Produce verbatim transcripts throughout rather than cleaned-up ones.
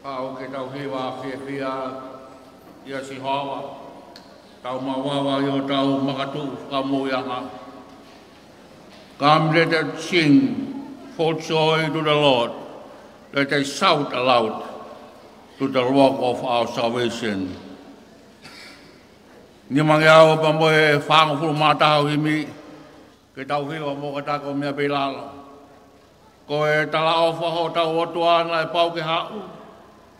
Haʻu ke tau hiva fiefia kia Sihova, tau mavava ʻi hotau makatuʻu fakamoʻuiʻanga. Come, let us sing for joy to the Lord, let us shout aloud to the rock of our salvation. Nimangeau pea mo e fāngofulu mā taha ʻo e himi, ke tau hiva mo kātaki ʻo meʻa pē ʻi lalo. Ko e talaʻofa hotau ʻOtua naʻe pau ke haʻu,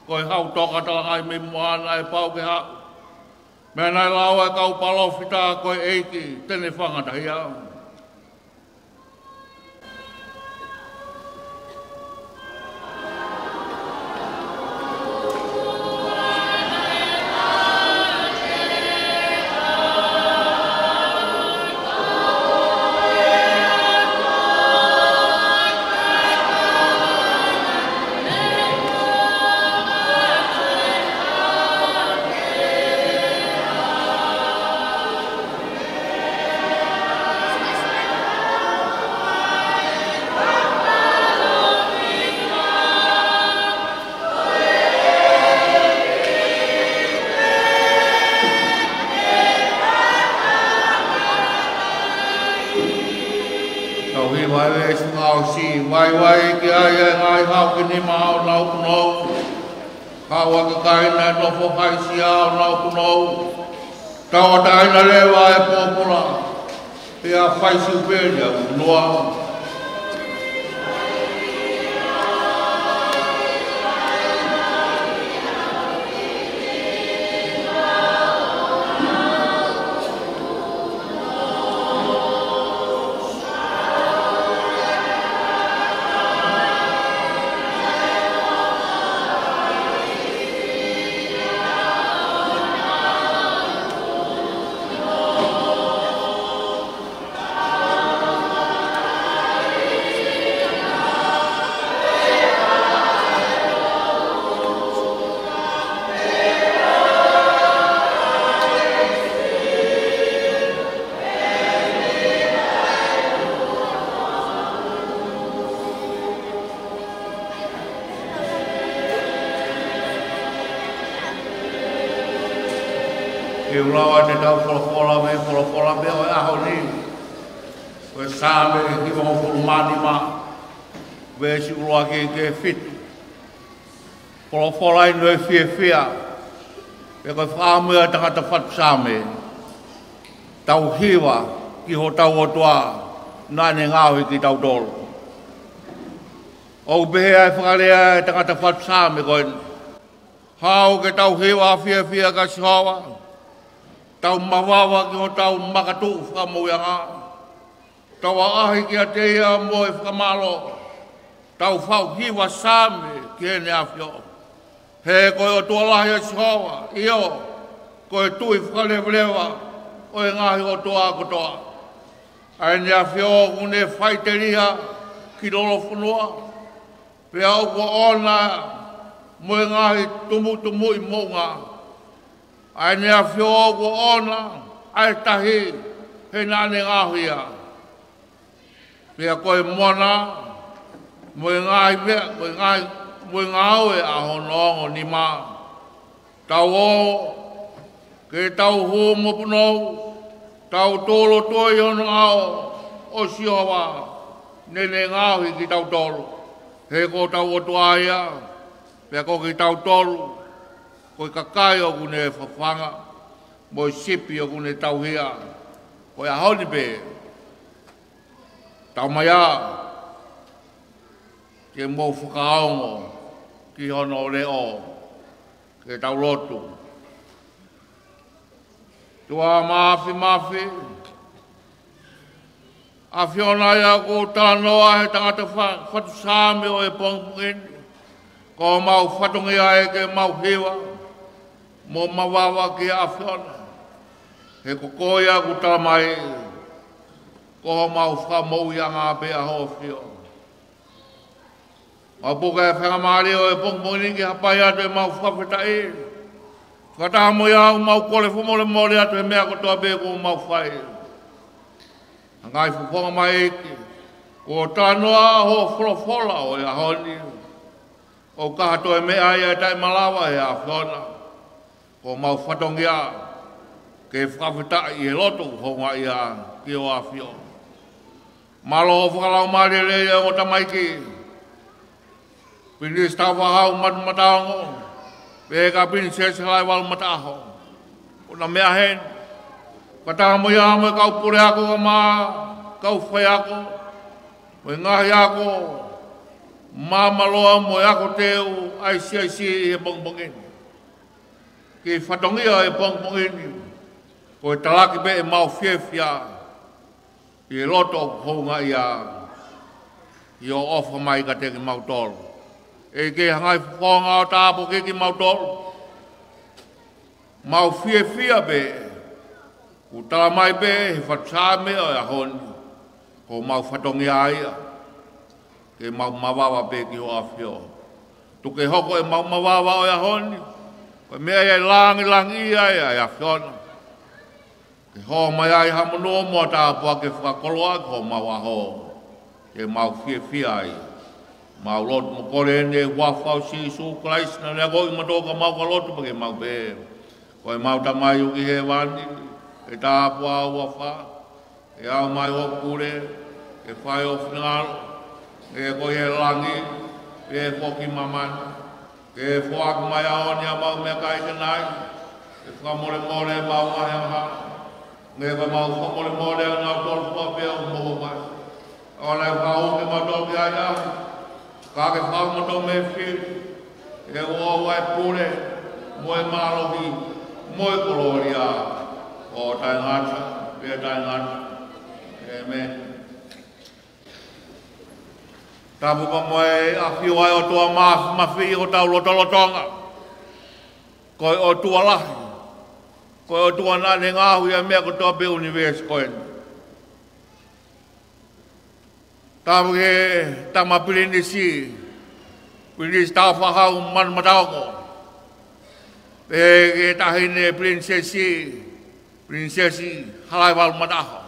ko e hau toka talangaʻi mei muʻa naʻe pau ke haʻu. Meʻa naʻe lau ʻe he kau palōfita ko e ʻEiki te ne faingataʻaʻia. Tau hiva e veesi fakaʻosi. Vaivai ki ai ʻa e ngaahi hau ki nima ʻo honau punou. Hau ʻa e kakai naʻe nofo haʻisia ʻo honau punou. Tauʻatāina leva ʻa e pōpula, pea fai siupeli ʻa e ʻunuʻunu. Ke u lau ʻa e tau folofola mei he folofola pē ʻo e ʻaho ni. Ko e Saame hivangofulu mā nima, veesi ʻuluaki ki he fitu. Folofola inu ʻo e fiefia, pea ko e fakaʻamu ia ʻa e tangata fatu Saame. Tau hiva ki hotau ʻOtua, naʻa ne ngaohi kitautolu. ʻOku pehē ʻa e fakalea ʻa e tangata fatu Saame ko eni. Haʻu ke tau hiva fiefia kia Sihova, tau mavava ki hotau makatuʻu fakamoʻuiʻanga. Tau ʻaʻahi kiate ia mo e fakamālō. Tau faʻu hiva saame ki heʻene ʻafio. He ko e ʻOtua lahi ʻa Sihova, ʻio, ko e Tuʻi fakaleveleva ʻo e ngaahi ʻotua kotoa. ʻA ʻene ʻafio ʻoku ne faʻiteliha ki lolofonua, pea ʻoku ʻoʻona mo e ngaahi tumutumu ʻi moʻunga. ʻA ʻene ʻafio ʻoku ʻoʻona ʻa e tahi, he naʻa ne ngaohi ia. Pea ko e moana, mo e ngaahi meʻa, mo e ngaahi, mo e ngāue ʻa hono ongo nima. Tau ō, ke tau hū mo punou, tau tūʻulutui ʻi hono ʻao ʻo Sihova, naʻa ne ngaohi kitautolu. He ko hotau ʻOtua ia, pea ko kitautolu, ko e kakai ʻoku ne fafanga, mo e sipi ʻoku ne tauhi ia. Ko e ʻaho ni pē, tau mai ā, ke mou fakaongo ki hono leʻo, ke tau lotu. ʻOtua Māfimafi, ʻAfiona ia ʻoku talanoa he tangata fa-, fatu Saame ʻo e pongipongi ni, ko homau fatongia ē ke mau hiva, mo mavava ki he ʻAfiona. He ko koe ia ʻoku talamai, ko homau fakamoʻuiʻanga pē ʻa hoʻo ʻafio. Mau puke ʻa e faingamālie ʻo e pongipongi ni ke hapai atu ʻemau fakafetaʻi. Fakataha mo ia ʻoku mau kole fakamolemole atu he meʻa kotoa pē kuo mau fai. Hanga ʻi he fofonga mai ʻEiki, kuo talanoa hoʻo folofola ʻo e ʻaho ni. ʻOku ʻikai ha toe meʻa ia ʻe taʻemalava ʻe he ʻAfiona. Ko homau fatongia ke fakafetaʻi ʻi he lotu ʻoku houngaʻia ki hoʻo ʻAfio. Mālō hoʻo fakalaumālie lelei ʻa e ongo tamaiki, Pilinisi Tāufaʻāhau Manumataongo, pehē kia Pilinisesi Halaevalu Mataʻaho. ʻOku na meʻa heni. Fakataha mo ia mo e kau puleako kae ʻumaʻā kau faiako, mo e ngaahi ako Maama Loa mo e ako teu ʻa e siasi ʻi he pongipongi ni. Ko e fatongia ʻo e pongipongi ni, ko e talaki pē ʻemau fiefia ʻi he loto ʻoku houngaʻia ʻi hoʻo ʻofa mai kiate kimautolu. ʻEiki, hanga ʻo fofonga ʻo tāpuakiʻi kimautolu. Mau fiefia pē, kuo tala mai pē ʻe he fatu saame ʻo e ʻaho ni, ko homau fatongia ia ke mau mavava pē ki hoʻo ʻAfio. Tuku ke hoko ʻemau mavava ʻo e ʻaho ni ko e meʻa ia ʻe langilangiʻia ai ʻa e ʻAfiona, ke hoko mai ai ha monū mo ha tāpuaki ke fakakoloa ki homau ʻaho, ke mau fiefia ai. Mau lotu mo kole eni ʻi he huafa ʻo Sīsū Kalaisi naʻa ne akoʻi kimautolu ka mau ka lotu pē ke mau pehē: Ko ʻemau Tamai ʻoku ʻi hēvani, ke tāpuhā ho huafa, ke aʻu mai hoʻo pule, ke fai ho finangalo, hangē ko ia ʻi he langi, pehē foki ʻi māmani. Ke foaki mai ʻaho ni haʻamau meʻakai ʻanenai. Ke fakamolemole ʻemau ngaahi angahala, hangē ko ʻemau fakamolemole ʻa kinautolu kotoa pē ʻoku moʻua mai. ʻOua naʻa ke fakahū kimautolu ki he ʻahiʻahi, ka ke fakamolemole mei he fili. He ʻoku ʻoʻou ʻa e pule, mo e mālohi, mo e kolōlia, ʻo taʻengata pea taʻengata. ʻĒmeni. Tapu pea mo e ʻAfio ʻa e ʻOtua Māfimafi ʻi hotau lotolotonga. Ko e ʻOtua lahi. Ko e ʻOtua naʻa ne ngaohi ʻa e meʻa kotoa pē ʻi he ʻunivēsi ko eni. Tapu ki he Tama Pilinisi, Pilinisi Tāufaʻāhau Manumataongo, pehē ki he Taʻahine Pilinisesi, Pilinisesi Halaevalu Mataʻaho,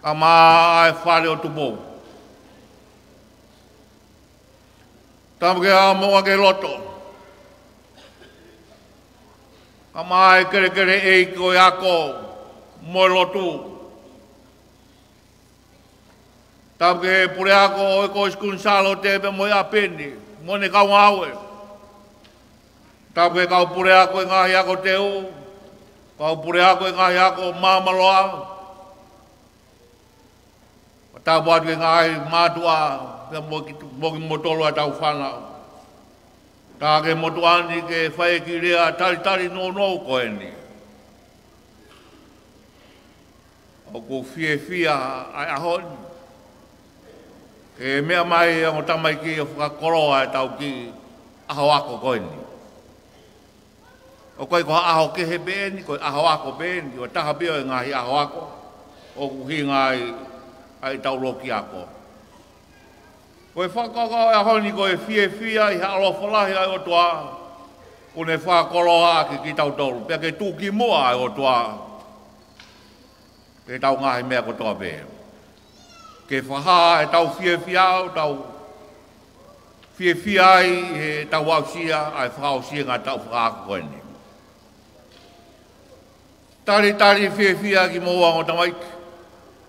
kae ʻumaʻā e fale ʻo Tupou. Tapu ki he Haʻa Moʻunga Kei Loto, kae ʻumaʻā e kelekele ʻeiki ʻo e ako mo e lotu. Tapu ki he puleako ʻo e Kolisi Kuini Sālote pea mo e ʻapi ni mo ʻene kau ngāue. Tapu ki he kau puleako ʻo e ngaahi ako teu, kau puleako ʻo e ngaahi ako Maama Loa. Tapu atu ki he ngaahi mātuʻa, pea mo ki, mo kimoutolu ʻetau fānau. Tapu ki he motuʻa ni ke fai e kiʻi lea talitali nounou ko eni. ʻOku fiefia ʻa e ʻaho ni ke meʻa mai e ongo tamaiki ʻo fakakoloa ʻetau kiʻi ʻaho ako ko eni. ʻOku ʻikai ko ha ʻaho kehe pē eni, ko e ʻaho ako pē eni, ko e taha pē ʻo e ngaahi ʻaho ako ʻoku ʻuhinga ai ʻa ʻetau loki ako. Ko e fakakaukau ʻo e ʻaho ni ko e fiefia ʻi he ʻaloʻofa lahi ʻa e ʻOtua kuo ne fakakoloa ʻaki kitautolu, pea ke tuʻu ki muʻa ʻa e ʻOtua ʻi heʻetau ngaahi meʻa kotoa pē. Ke fakahā ʻetau fiefia, ʻo tau fiefia ai ʻi heʻetau aʻusia ʻa e fakaʻosinga ʻetau fakaako ko eni. Talitali fiefia kimoua ongo tamaiki.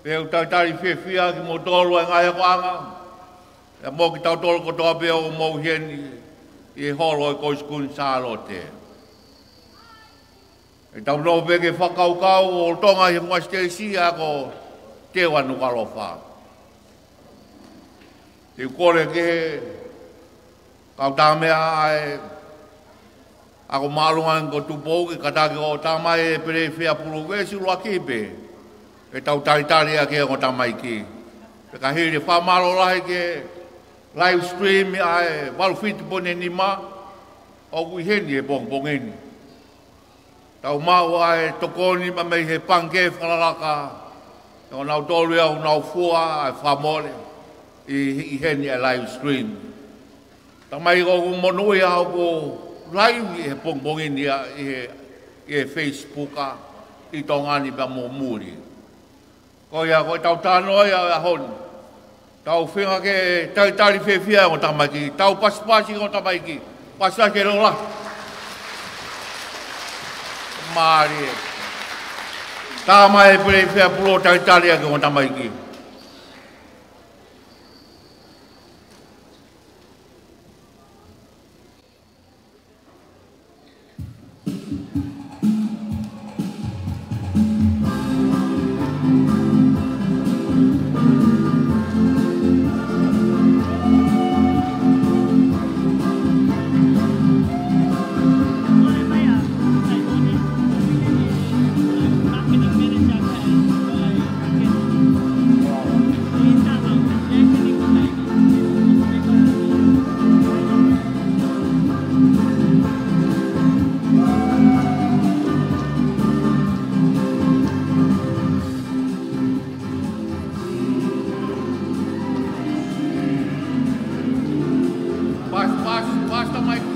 Pea ʻoku talitali fiefia kimoutolu ʻa e ngaahi akoʻanga, pea mo kitautolu kotoa pē ʻoku mou ʻi heni ʻi he holo ʻo e Kolisi Kuini Sālote. ʻE tau nofo pē ke fakakaukau ʻo Tonga ʻi he United States ʻa e ako teu ʻa Nukuʻalofa. Te u kole ki he kau tā meʻa ʻa e ako māʻolunga ko Tupou ke kātaki ʻo tā mai e Peleifea Puluvesi ʻuluaki pē, ke tau talitali ʻaki e ongo tamaiki. Pea ka hili, fakamālō lahi ki he live stream ʻa e valu fitu poini nima ʻoku ʻi heni he pongipongi ni. Tau maʻu ʻa e tokoni mei he Pangikē Fakalalaka, ʻa kinautolu ia ʻoku nau fua ʻa e fakamole ʻi, ʻi heni ʻa e live stream. Tamaiki, ʻoku ou monūʻia ʻoku live ʻi he pongipongi ni ʻi he, ʻi he Facebook ʻi Tonga ni pea mo muli. Ko ia ko ʻetau talanoa ia ʻo e ʻaho ni. Tau feinga ke talitali fiefia e ongo tamaiki. Tau pasipasi e ongo tamaiki. Pasipasi ke lola. Mālie. Tama e pele fea pulo talitali ʻaki e ongo tamaiki. Pas, pas, pas, tamaiki.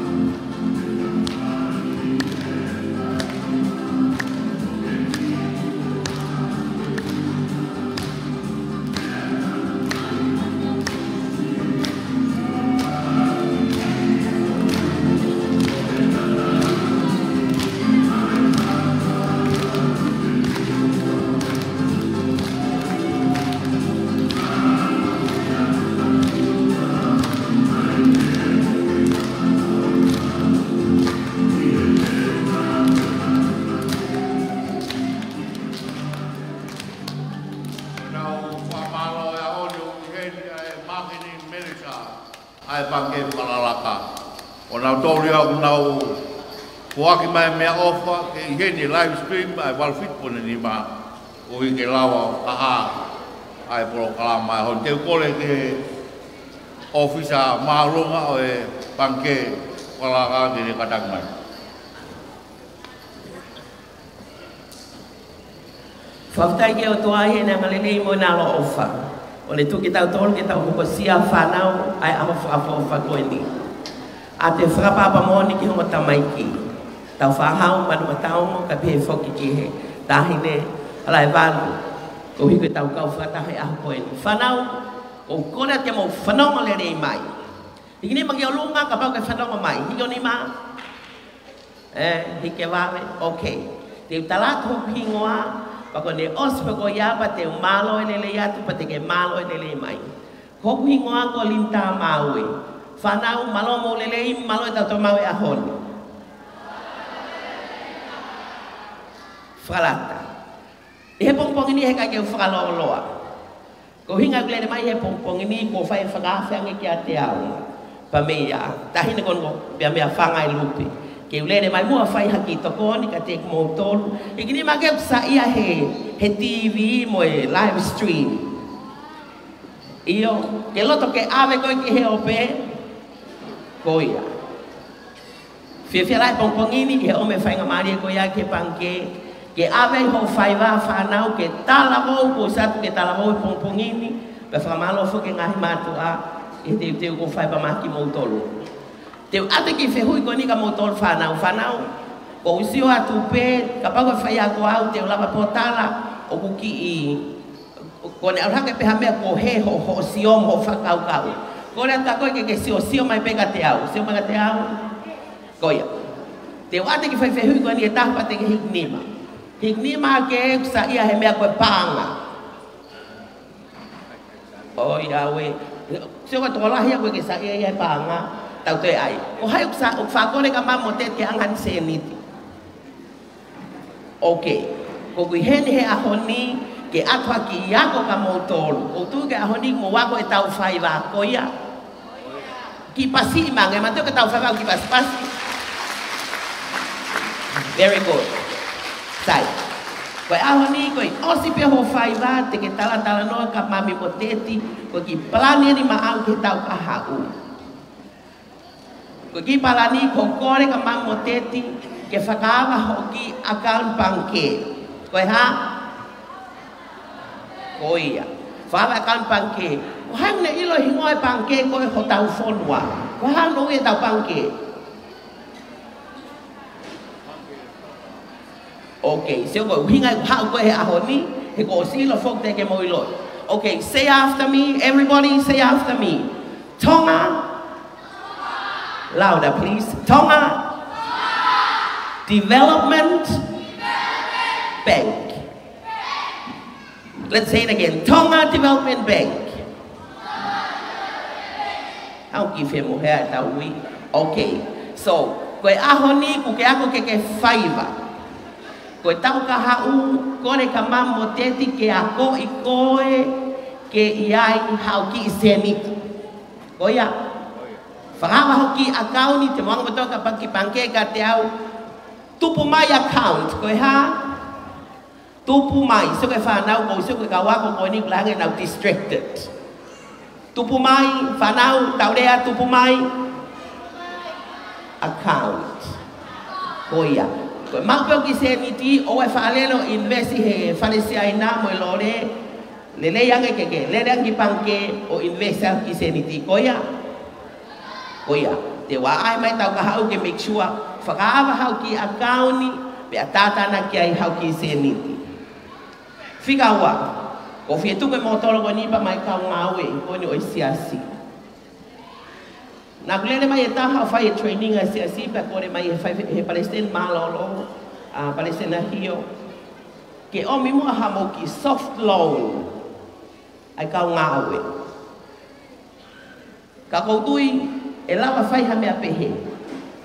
Nau fakamālō e ʻaho ni ʻoku ʻi heni ʻa e Mākini Melisa ʻa e Pangikē Fakalakalaka. ʻO nau toli ʻoku nau foaki mai meʻaʻofa ke ʻi heni live stream ʻa e valu fitu poini nima ʻo ʻikai ke lava ʻo kaha ʻa e polokalama ʻo e ʻaho ni. Te u kole ki he ʻōfisa māʻolunga ʻo e Pangikē Fakalakalaka ke ne kātaki mai. Fakafetaʻi ki he ʻOtua ʻi heʻene angalelei mo ʻene ʻaloʻofa, ʻo ne tuku kitautolu ke tau hokosia fānau ʻa e ʻaho fakaʻofoʻofa ko eni. ʻA e fakaʻapaʻapa moʻoni ki he ongo tamaiki. Tau fakahā ʻa e manu mataʻanga kae pehē foki ki he taʻahine ʻa e valu. Koeʻuhi ko ʻetau kau fakataha he ʻaho ko eni. Fānau, ʻoku ou kole ke mou fanongo lelei mai. Hiki nima ki ʻolunga kapau ʻoku ke fanongo mai. Hiki ʻo nima. ʻE, hiki vave, ok. Te u tala atu hoku hingoa, pea ko ʻene ʻosi pē ko ia pea te u mālō e lelei atu, pea te ke mālō e lelei mai. Hoku hingoa ko Linitā Maue. Fānau, mālō mo e lelei, mālō e tautau maʻu e ʻaho ni. Fakalata. ʻI he pongipongi ni heʻikai ke u fakalōloa. Ko e ʻuhinga ʻeku lele mai he pongipongi ni, kuo fai e fakaafe ange kiate au. Pea meia, taʻahine ko eni ko Peamea Fangai Lupe. Ke u lele mai muʻa ʻo fai ha kiʻi tokoni kiate kimoutolu. Hiki nima ke u saiʻia he, he T V mo e live stream. ʻIo, ke loto ke ʻave koe ki he ope. Ko ia. Fiefia lahi pongipongi ni, ʻi he ʻomai e faingamālie ko ia ki he pangikē, ke ʻave ai hoʻo faiva fānau, ke talavou, kuo ʻosi atu ke talavou he pongipongi ni, pea fakamālō foki ki he ngaahi mātuʻa, ʻi he teuteu kuo fai pea mo kimoutolu. Te u ʻoatu e kiʻi fehuʻi ko eni kia moutolu fānau, fānau, ʻoku ou sio atu pē, kapau ko e faiako au, te u lava pē ʻo tala, ʻoku kiʻi Ko ʻene ʻalu hake pē ha meʻa ko e hē hoʻo, hoʻo sio mo hoʻo fakakaukau. Kole atu kia koe ke ke sio, sio mai pē kiate au. Sio mai kiate au. Ko ia. Te u ʻoatu e kiʻi fai fehuʻi ko eni ʻe taha pea te ke hiki nima. Hiki nima ke u saiʻia he meʻa ko e paʻanga. ʻOiauē. Sio ko e tokolahi ʻa koe ke saiʻia he paʻanga. Tau toe ʻai. Ko hai ʻoku sa, ʻoku fakakole kia Mami mo Teti ke ʻange haʻane sēniti? Ok. Ko ʻeku ʻi heni he ʻaho ni, ke ʻoatu ha kiʻi ako kia moutolu. ʻOku ou tui ko e ʻaho ni mou ako ʻetau faiva ko ia. Kiʻi pasi mai ange, mātuʻa ke tau faiva kiʻi pasipasi. Very good. Sai. Ko e ʻaho ni, ko e ʻosi pē hoʻo faiva, te ke talatalanoa kia Mami mo Teti, ko e kiʻi palani eni maʻau ki heʻetau kahaʻu. Ko e kiʻi palani ko e kole kia Mami mo Teti ke fakaava hoʻo kiʻi ʻakauni pangikē. Ko e hā? Ko ia. Fakaava ʻakauni pangikē. Ko hai ʻoku ne ʻilo e hingoa e pangikē ko ē hotau fonua? Ko hai ʻoku ne ui ʻetau pangikē? Ok, sio ko e ʻuhinga ʻeku haʻu ko ē he ʻaho ni, he kuo ʻosi ʻilo foki teʻeki ke mou ʻilo. Okay, say after me. Everybody say after me. Tonga. Louder, please. Tonga Development Bank. Let's say it again. Tonga Development Bank. Haʻu ki he mohe ʻa e tau ui. Okay. So, ko e ʻaho ni kuo ke ako ke ke faiva. Ko e tau kahaʻu, kole kia Mama mo Teti ke akoʻi koe ke ʻi ai haʻo kiʻi sēniti. Ko ia. Fakaava haʻo kiʻi ʻakauni, te mo anga mo toka paki pangikē kiate au. Tupu Mai account, ko e hā? Tupu Mai, sio ki he fānau, ko e sio ki he kau ako ko eni ʻoku lahi ange ʻenau distracted. Tupu Mai, fānau, tau lea, Tupu Mai account. Ko ia. Ko e maʻu pē hoʻo kiʻi sēniti, ʻoua ʻe faʻa lele ʻo invest he fale Siaina mo e lole, lelei ange ke ke lele ange ki pangikē ʻo invest ʻa e kiʻi sēniti. Ko ia. Ko ia. Te u ʻai mai tau kahaʻu ke make sure fakaava haʻo kiʻi ʻakauni, pea tātānaki ai haʻo kiʻi sēniti. Fika ua, ʻoku ou fie tuku e mōtolo ko eni pea mei he kau ngāue ko eni ʻo e siasi. Naʻa ku lele mai e taha ʻo fai e training ʻa e siasi pea kole mai he fai, he palesiteni mālōlō, ʻa, Palesiteni ʻAhio, ke ʻomi muʻa haʻamou kiʻi soft loan ʻa e kau ngāue. Ka ʻoku ou tui ʻe lava fai ha meʻa pehē.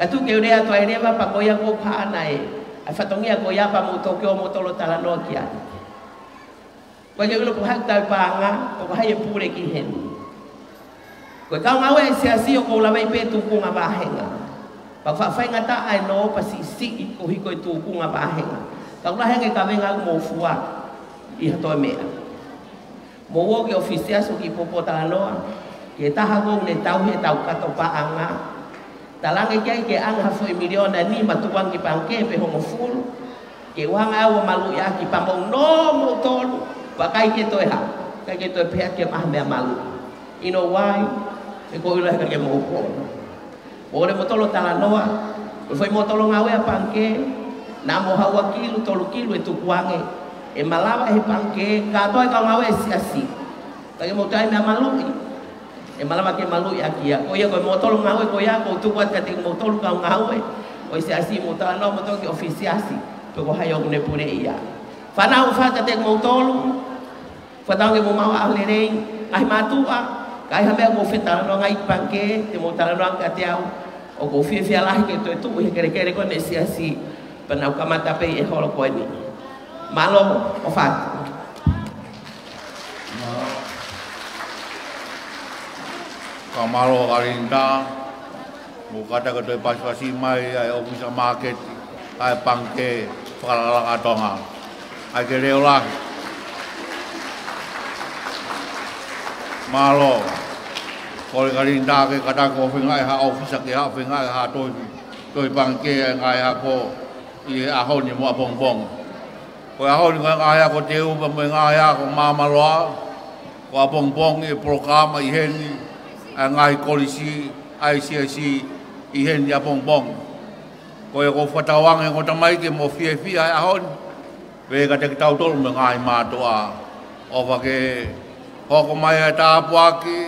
Ka tuku ke u lea atu ai leva pea ko ia ʻoku ou kaʻana e, ʻa e fatongia ko ia pea mou toki ō mou tolo talanoa ki ai. Ko e ke ulo ko hai tau paʻanga, ko hai e pule ki heni. Ko e kau ngāue ʻa e siasi ʻoku ou lava ai pē tūkunga vāhenga. Pea faʻa faingataʻa ʻa e nō pea siʻisiʻi koeʻuhi ko e tūkunga vāhenga. Ka ʻoku lahi ange e kavenga ʻoku mou fua ʻi ha toe meʻa. Mou ō ki he ʻōfisi siasi ʻo kiʻi pōpōtalanoa ki he taha ʻoku ne tauhi ʻetau kato paʻanga. Talaange ki ai ke ʻange ha foʻi miliona ʻe nima tuku ange ki pangikē pe hongofulu. Ke u hanga au ʻo maluʻi ʻaki pea mou nō moutolu, pea ʻikai ke toe hā, ʻikai ke toe pehē ke maha meʻa maluʻi. You know why? He ʻoku ou ʻilo he ʻikai ke mou kono. Mou ō leva mou tolo talanoa, ko e foʻi mōtolo ngāue ʻa pangikē, naʻa mo ha ua kilu, tolu kilu ʻe tuku ange, ʻe malava ʻe he pangikē, kātoa e kau ngāue ʻa e siasi. Ka ke mou toe ʻai meʻa maluʻi, ʻe malava ke maluʻi ʻaki ia. Ko ia ko e mōtolo ngāue ko ia, ʻoku ou tuku atu kiate kimoutolu kau ngāue ʻo e siasi, mou talanoa mou tolo ki he ʻōfisi siasi, pe ko hai ʻoku ne puleʻi ia. Fānau, ʻofa atu kiate kimoutolu, fakatauange mou maʻu ʻaho lelei, ngaahi mātuʻa, ka ʻi ai ha meʻa ʻoku mou fie talanoa ange ai ki pangikē, te mou talanoa ange kiate au, ʻoku ou fiefia lahi ke toe tuʻu he kelekele ko eni ʻa e siasi, pea naʻa ku kamata pē ʻi he holo ko eni. Mālō, ʻofa atu. Ka mālō Kalinda, mou kātaki atu e pasipasi mai ʻa e ʻōfisa māketi ʻa e pangikē fakalakalaka Tonga. ʻAi ke leʻo lahi. Mālō. Kole Kalinda ke kātaki ʻo feinga ʻe ha ʻōfisa ke haʻu ʻo feinga ʻe ha tohi, tohi pangikē ʻa e ngaahi ako ʻi he ʻaho ni mo ʻapongipongi. Ko e ʻaho ni ko e ngaahi ako teu pea mo e ngaahi ako māmāloa, ko ʻapongipongi e polokalama ʻi heni, ʻa e ngaahi kolisi ʻa e siasi ʻi heni ʻapongipongi. Ko ia ʻoku ou fakatauange ʻe ngata mai ke mou fiefia he ʻaho ni, pea kiate kitautolu mo e ngaahi mātuʻa, ʻofa ke hoko mai ʻa e tāpuaki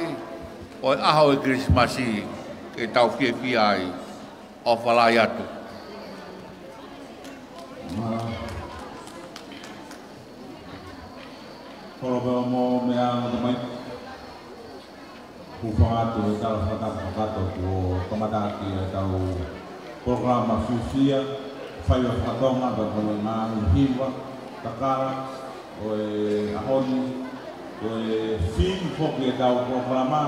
ʻo e ʻaho ʻo e Kilisimasi ke tau fiefia ai. ʻOfa lahi atu. Holo pē mo meʻa ʻo mai. Hūfanga atu e tala fakatapu kakato kuo kamata ʻaki ʻetau polokalama fiefia, faiva faka-Tonga, pea mo e ngaahi hiva, takala, ʻo e ʻaho ni, ko e fili foki ʻetau polokalama,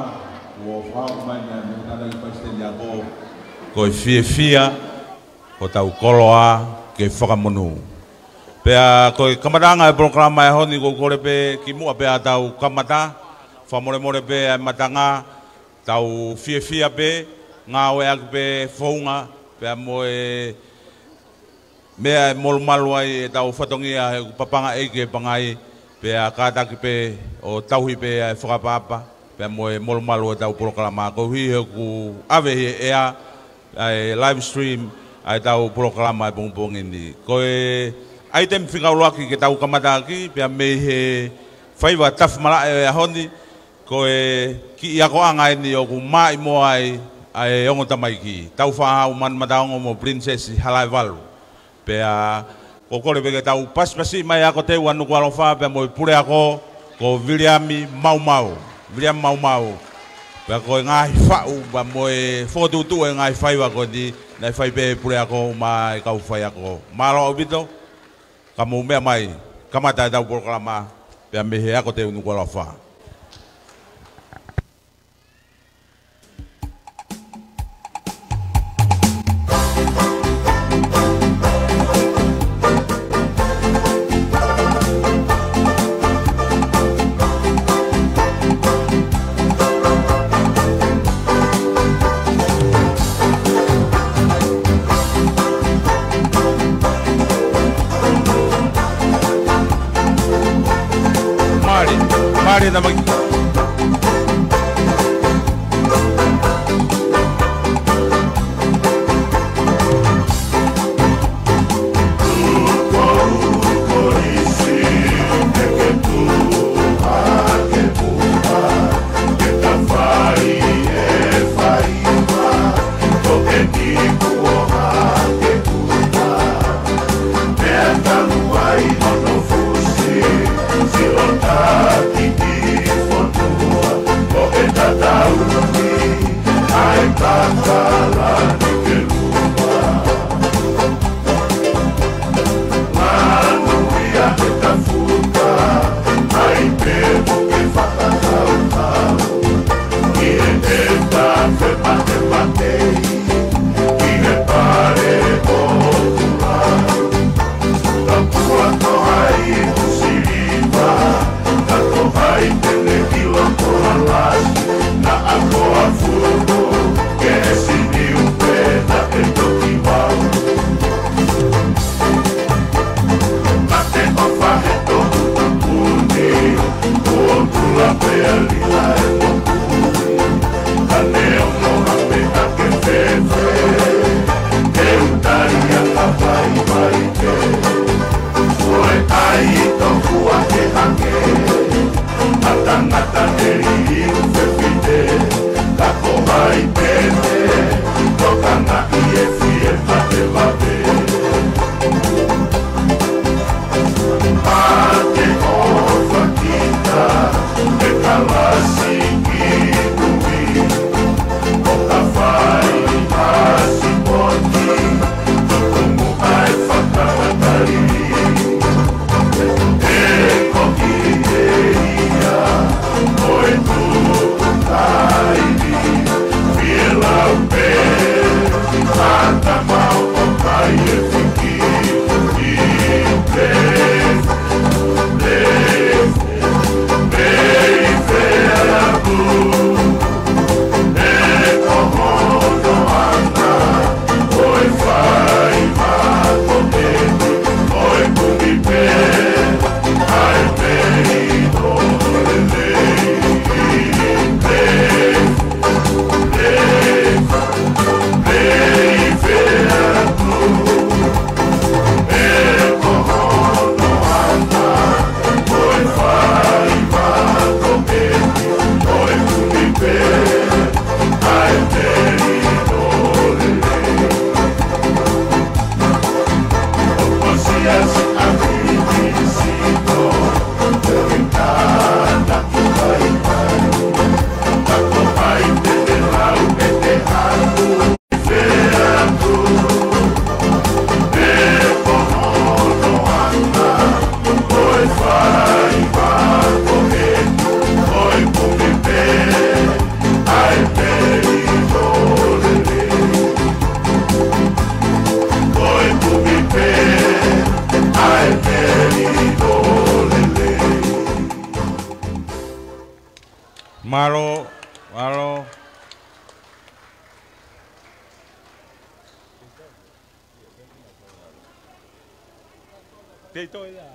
kuo fakahoko mai mei he Tangataʻeiki Palesiteni ako. Ko e fiefia, ko hotau koloa ke fakamonū. Pea ko e kamataʻanga e polokalama he ʻaho ni, ʻoku ou kole pē kimuʻa pea tau kamata, fakamolemole pē ʻa e matanga, tau fiefia pē, ngāueʻaki pē founga, pea mo e meʻa ʻe molumalu ai ʻetau fatongia he ʻoku papanga ʻeiki ʻe pangai, pea kātaki pē ʻo tauhi pē ʻa e fakaʻapaʻapa, pea mo e molumalu ʻetau polokalama. Koeʻuhi he ʻoku ʻave ʻi he ʻea, ʻa e live stream, ʻa ʻetau polokalama he pongipongi ni. Ko e ʻaitemi fika ʻuluaki ke tau kamata ʻaki, pea mei he Faiva Tafi Malaʻe ʻo e ʻaho ni, ko e kiʻi akoʻanga eni ʻoku maʻimoa ai ʻa e ongo tamaiki, Taufaʻāhau Manumataongo mo Princess Halaevalu. Pea ko e kole pē ke tau pasipasi mai ako teu ʻa Nukuʻalofa pea mo e puleako ko Viliami Maumau. Viliami Maumau. Pea ko e ngaahi faʻu pea mo e fokotuʻutuʻu e ngaahi faiva ko eni naʻe fai pē puleako mo e kau faiako. Mālō ʻaupito, ka mou meʻa mai, kamata ʻetau polokalama pea mei he ako teu Nukuʻalofa. Mālie, mālie tamaiki. Mālō, mālō. Tei toe ia.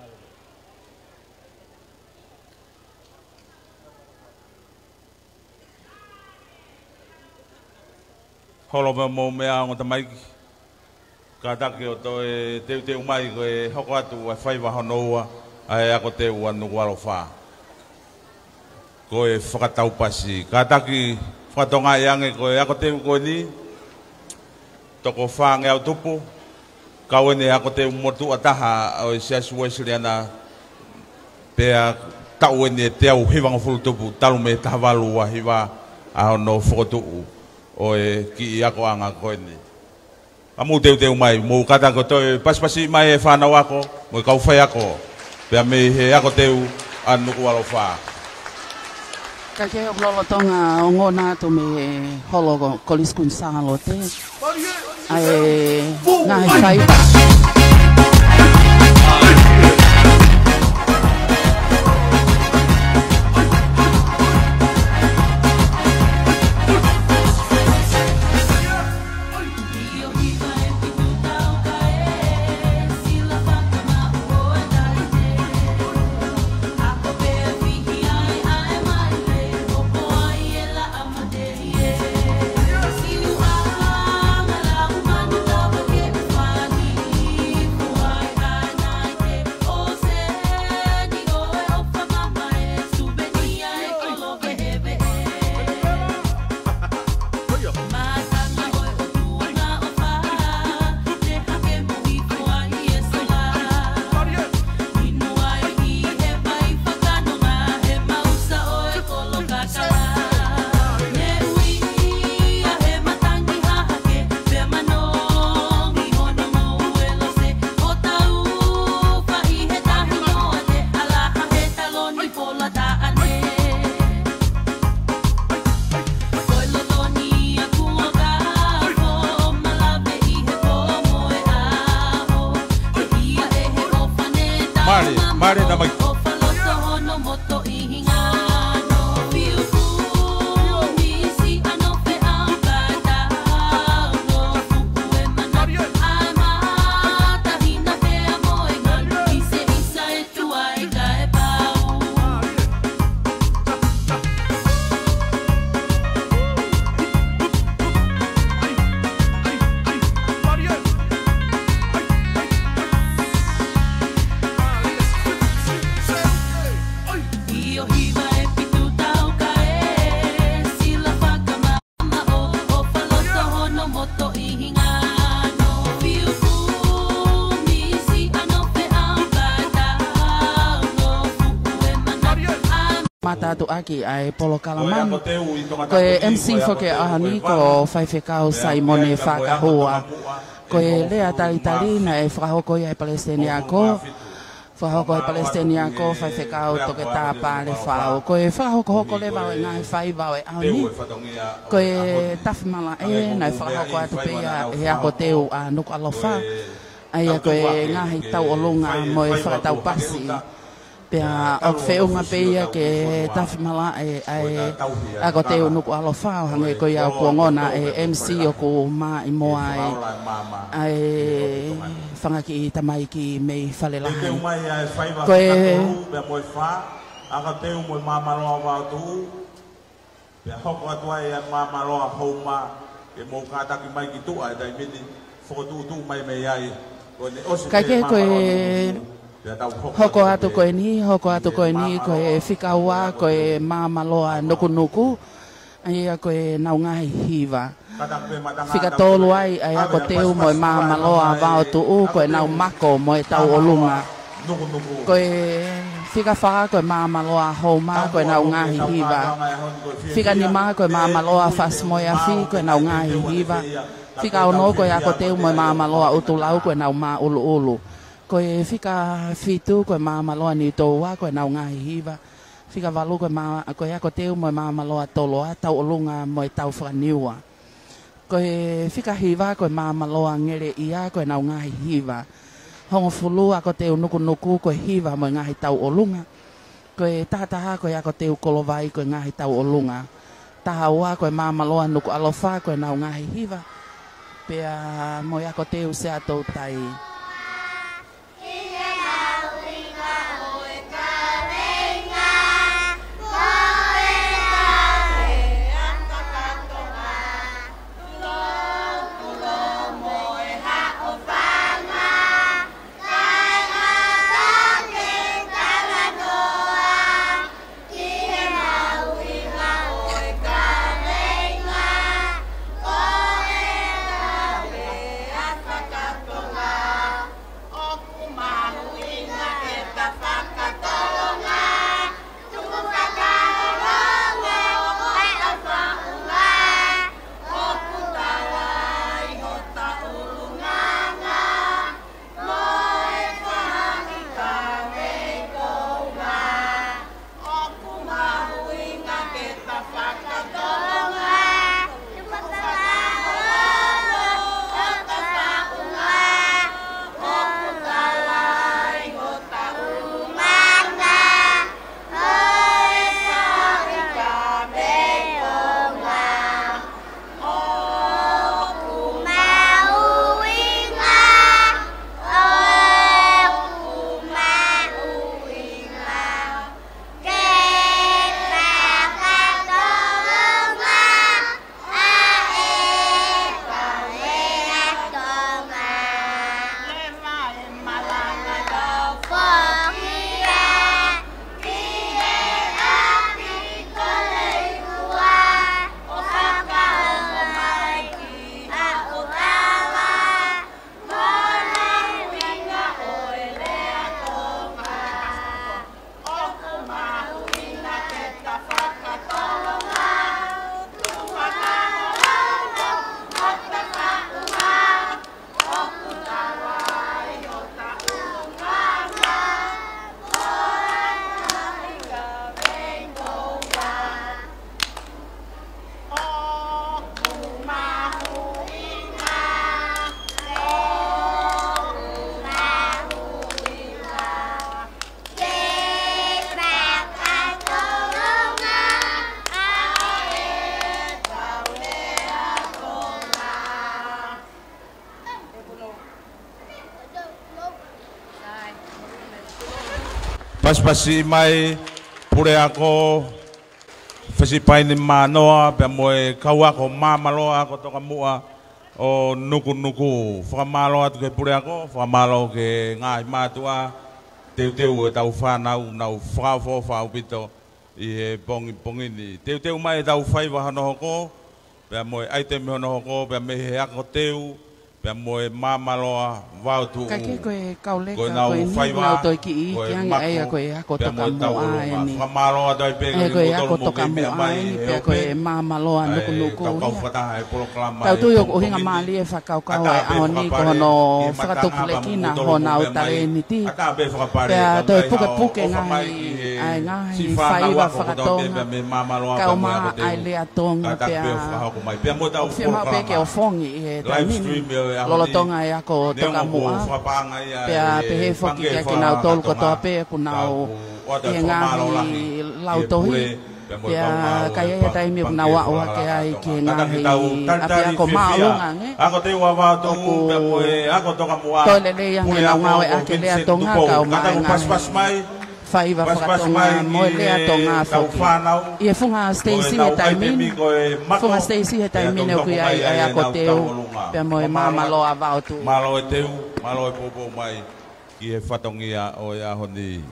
Holo pē mou meʻa ongo tamaiki. Kātaki ʻo toe teuteu mai ko e hoko atu ʻa e faiva hono ua ʻa e ako teu ʻa Nukuʻalofa. Ko e fakataupasi. Kātaki fakatokangaʻi ange ko e ako teu ko eni, toko fāngeau tupu, kau eni e ako teu motuʻa taha ʻo e Siasi Uēsiliana, pea taʻu eni e teau hivangofulu tupu, talu mei he taha valu ua hiva ʻa hono fokotuʻu ʻo e kiʻi akoʻanga ko eni. Ka mou teuteu mai, mou kātaki ʻo toe pasipasi mai e fānau ako, mo e kau faiako, pea mei he ako teu ʻa Nukuʻalofa. Ka ke lolotonga ongona atu mei he holo ko Kolisi Kuini Sālote ʻa e ngaahi faiva. Mare, mare na mai. Mata atu ʻaki ʻa e polokalama. Ko e M C foki ʻo e ʻaho ni ko Faifekau Saimone Fakahua. Ko e lea talitali naʻe fakahoko ia ʻe he Palesiteni ako. Fakahoko ʻe he Palesiteni ako Faifekau Toketā Pale Fau. Ko e fakahokohoko leva ʻo e ngaahi faiva ʻo e ʻaho ni, ko e tafi malaʻe naʻe fakahoko atu pē ia ʻe he ako teu ʻa Nukuʻalofa. ʻA ia ko e ngaahi tauʻolunga mo e fakataupasi. Pea ʻoku feʻunga pē ia ki he tafi malaʻe ʻa e ako teu Nukuʻalofa, ʻo hangē ko ia ʻoku ongona ʻe he M C ʻoku maʻimoa ai ʻa e fanga kiʻi tamaiki mei Falelahi. Ko e ako teu mo e Māmaloa Vaotuʻu. Pea hoko atu ai ʻa e Māmaloa Houma, ke mou kātaki mai ki tuʻa he taimi ni, fokotuʻutuʻu mai mei ai. Ko ʻene ʻosi pē ko e hoko atu ko eni, hoko atu ko eni, ko e fika ua, ko e Māmaloa Nukunuku, ʻa ia ko ʻenau ngaahi hiva. Fika tolu ai ʻa e ako teu mo e Māmaloa Vaotuʻu, ko ʻenau mako mo e tauʻolunga. Ko e fika fā ko e Māmaloa Houma, ko ʻenau ngaahi hiva. Fika nima ko e Māmaloa Fasi mo e Afi, ko ʻenau ngaahi hiva. Fika ono ko e ako teu mo e Māmaloa ʻUtulau, ko ʻenau māʻuluʻulu. Ko e fika fitu ko e Māmaloa Niutoua, ko ʻenau ngaahi hiva. Fika valu ko e mā-, ko e ako teu mo e Māmaloa Toloa, tauʻolunga mo e tau fakaniua. Ko e fika hiva ko e Māmaloa Ngeleʻia, ko ʻenau ngaahi hiva. Hongofulu ako teu Nukunuku, ko e hiva mo e ngaahi tauʻolunga. Ko e taha taha ko e ako teu Kolovai, ko e ngaahi tauʻolunga. Taha ua ko e Māmaloa Nukuʻalofa, ko ʻenau ngaahi hiva. Pea mo e ako teu Seatoutai. Pasipasi mai, puleako, Fesipaini Mānoa, pea mo e kau ako Māmaloa, ako Tokamuʻa ʻo Nukunuku. Fakamālō atu ki he puleako, fakamālō ki he ngaahi mātuʻa, teuteu ʻetau fānau, nau fakaʻofoʻofa ʻaupito ʻi he pongipongi ni. Teuteu mai ʻetau faiva hono hoko, pea mo e ʻaitemi hono hoko, pea mei he ako teu, pea mo e Māmaloa Vaotuʻu. Ka ke ko e kau leka ko ʻenau ko eni, faiva, nau toe kiʻi ko e ki ange mako, ʻa ia ko e ako Tokamuʻa ʻeni. Fakamālō atu ai pē ʻa ia ko e ako Tokamuʻa ʻeni, pea ko e Māmaloa Nukunuku ia. Tau tui ʻoku ʻuhinga mālie e fakakaukau ʻa e ʻaho ni ko hono fakatupulekina honau talēniti. Pea toe pukepuke ngaahi, ʻa e ngaahi faiva fakatonga, kae ʻumaʻā ʻa e lea Tonga pea. Fiemaʻu pē ke ofongi ʻi he taimi ni lolotonga e ako Tokamuʻa. Pea pehē foki kiate kinautolu kotoa pē ʻoku nau ʻi he ngaahi lautohi. Pea ka ʻi ai ha taimi ʻoku nau aʻu hake ai ki he ngaahi ʻapiako māʻolunga ange. ʻOku toe lelei ange ʻenau ngāueʻaki e lea Tonga kae ʻumaʻā e ngaahi faiva fakatonga mo e lea Tonga foki. ʻI he funga siteisi he taimi ni, funga siteisi he taimi ni ʻoku ʻi ai ʻa e ako teu pea mo e Māmaloa Vaotuʻu. Mālō e teu, mālō e poupou mai ki he fatongia ʻo e ʻaho ni.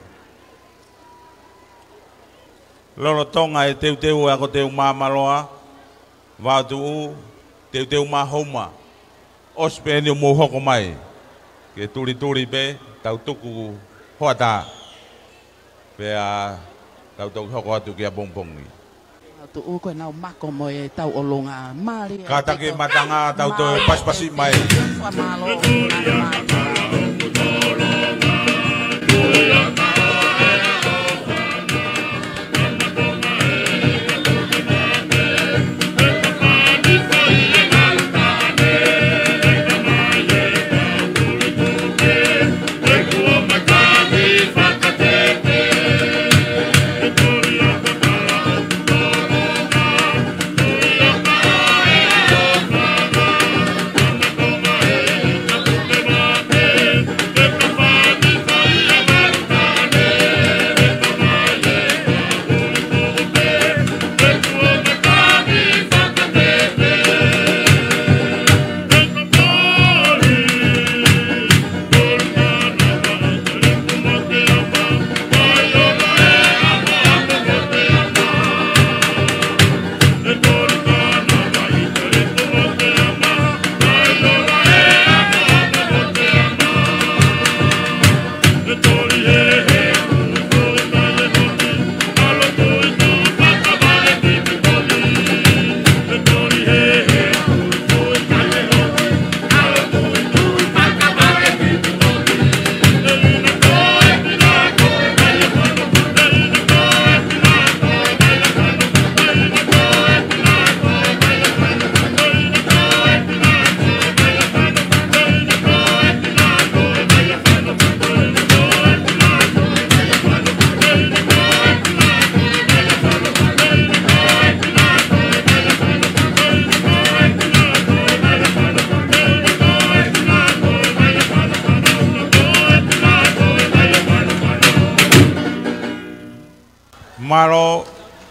Lolotonga e teuteu e ako teu Māmaloa Vaotuʻu, teuteu mā Houma. ʻOsi pē eni ʻo mou hoko mai. Ke tulituli pē, tau tuku hoʻatā. Pea tau toki hoko atu ki ʻapongipongi. Vaotuʻu ko ʻenau mako mo e tauʻolunga. Mālie. Kātaki e matanga, tau toe pasipasi mai. Fakamālō.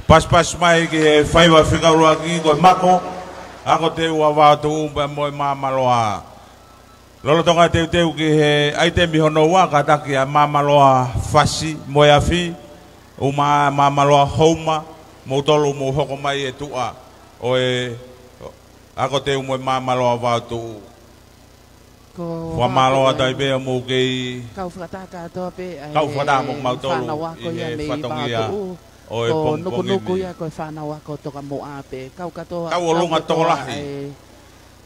Pasipasi mai ki he faiva fika ʻuluaki, ko e mako, ako teu ʻa Vaotuʻu pea mo e Māmaloa. Lolotonga e teuteu ki he ʻaitemi hono ua, kātaki ʻa Māmaloa Fasi mo e Afi, ʻumaʻā Māmaloa Houma, moutolu mou hoko mai e tuʻa ʻo e ako teu mo e Māmaloa Vaotuʻu. Ko Fakamālō atu ai pē ʻa mou kei kau fakataha kātoa pē ʻa e kau fakataha mo mautolu fānau ako ʻi he fatongia ʻo e pongipongi ni. Ko Nukunuku ia ko e fānau ako toka mo ʻā pē. Kau kātoa, kau ʻolunga tokolahi.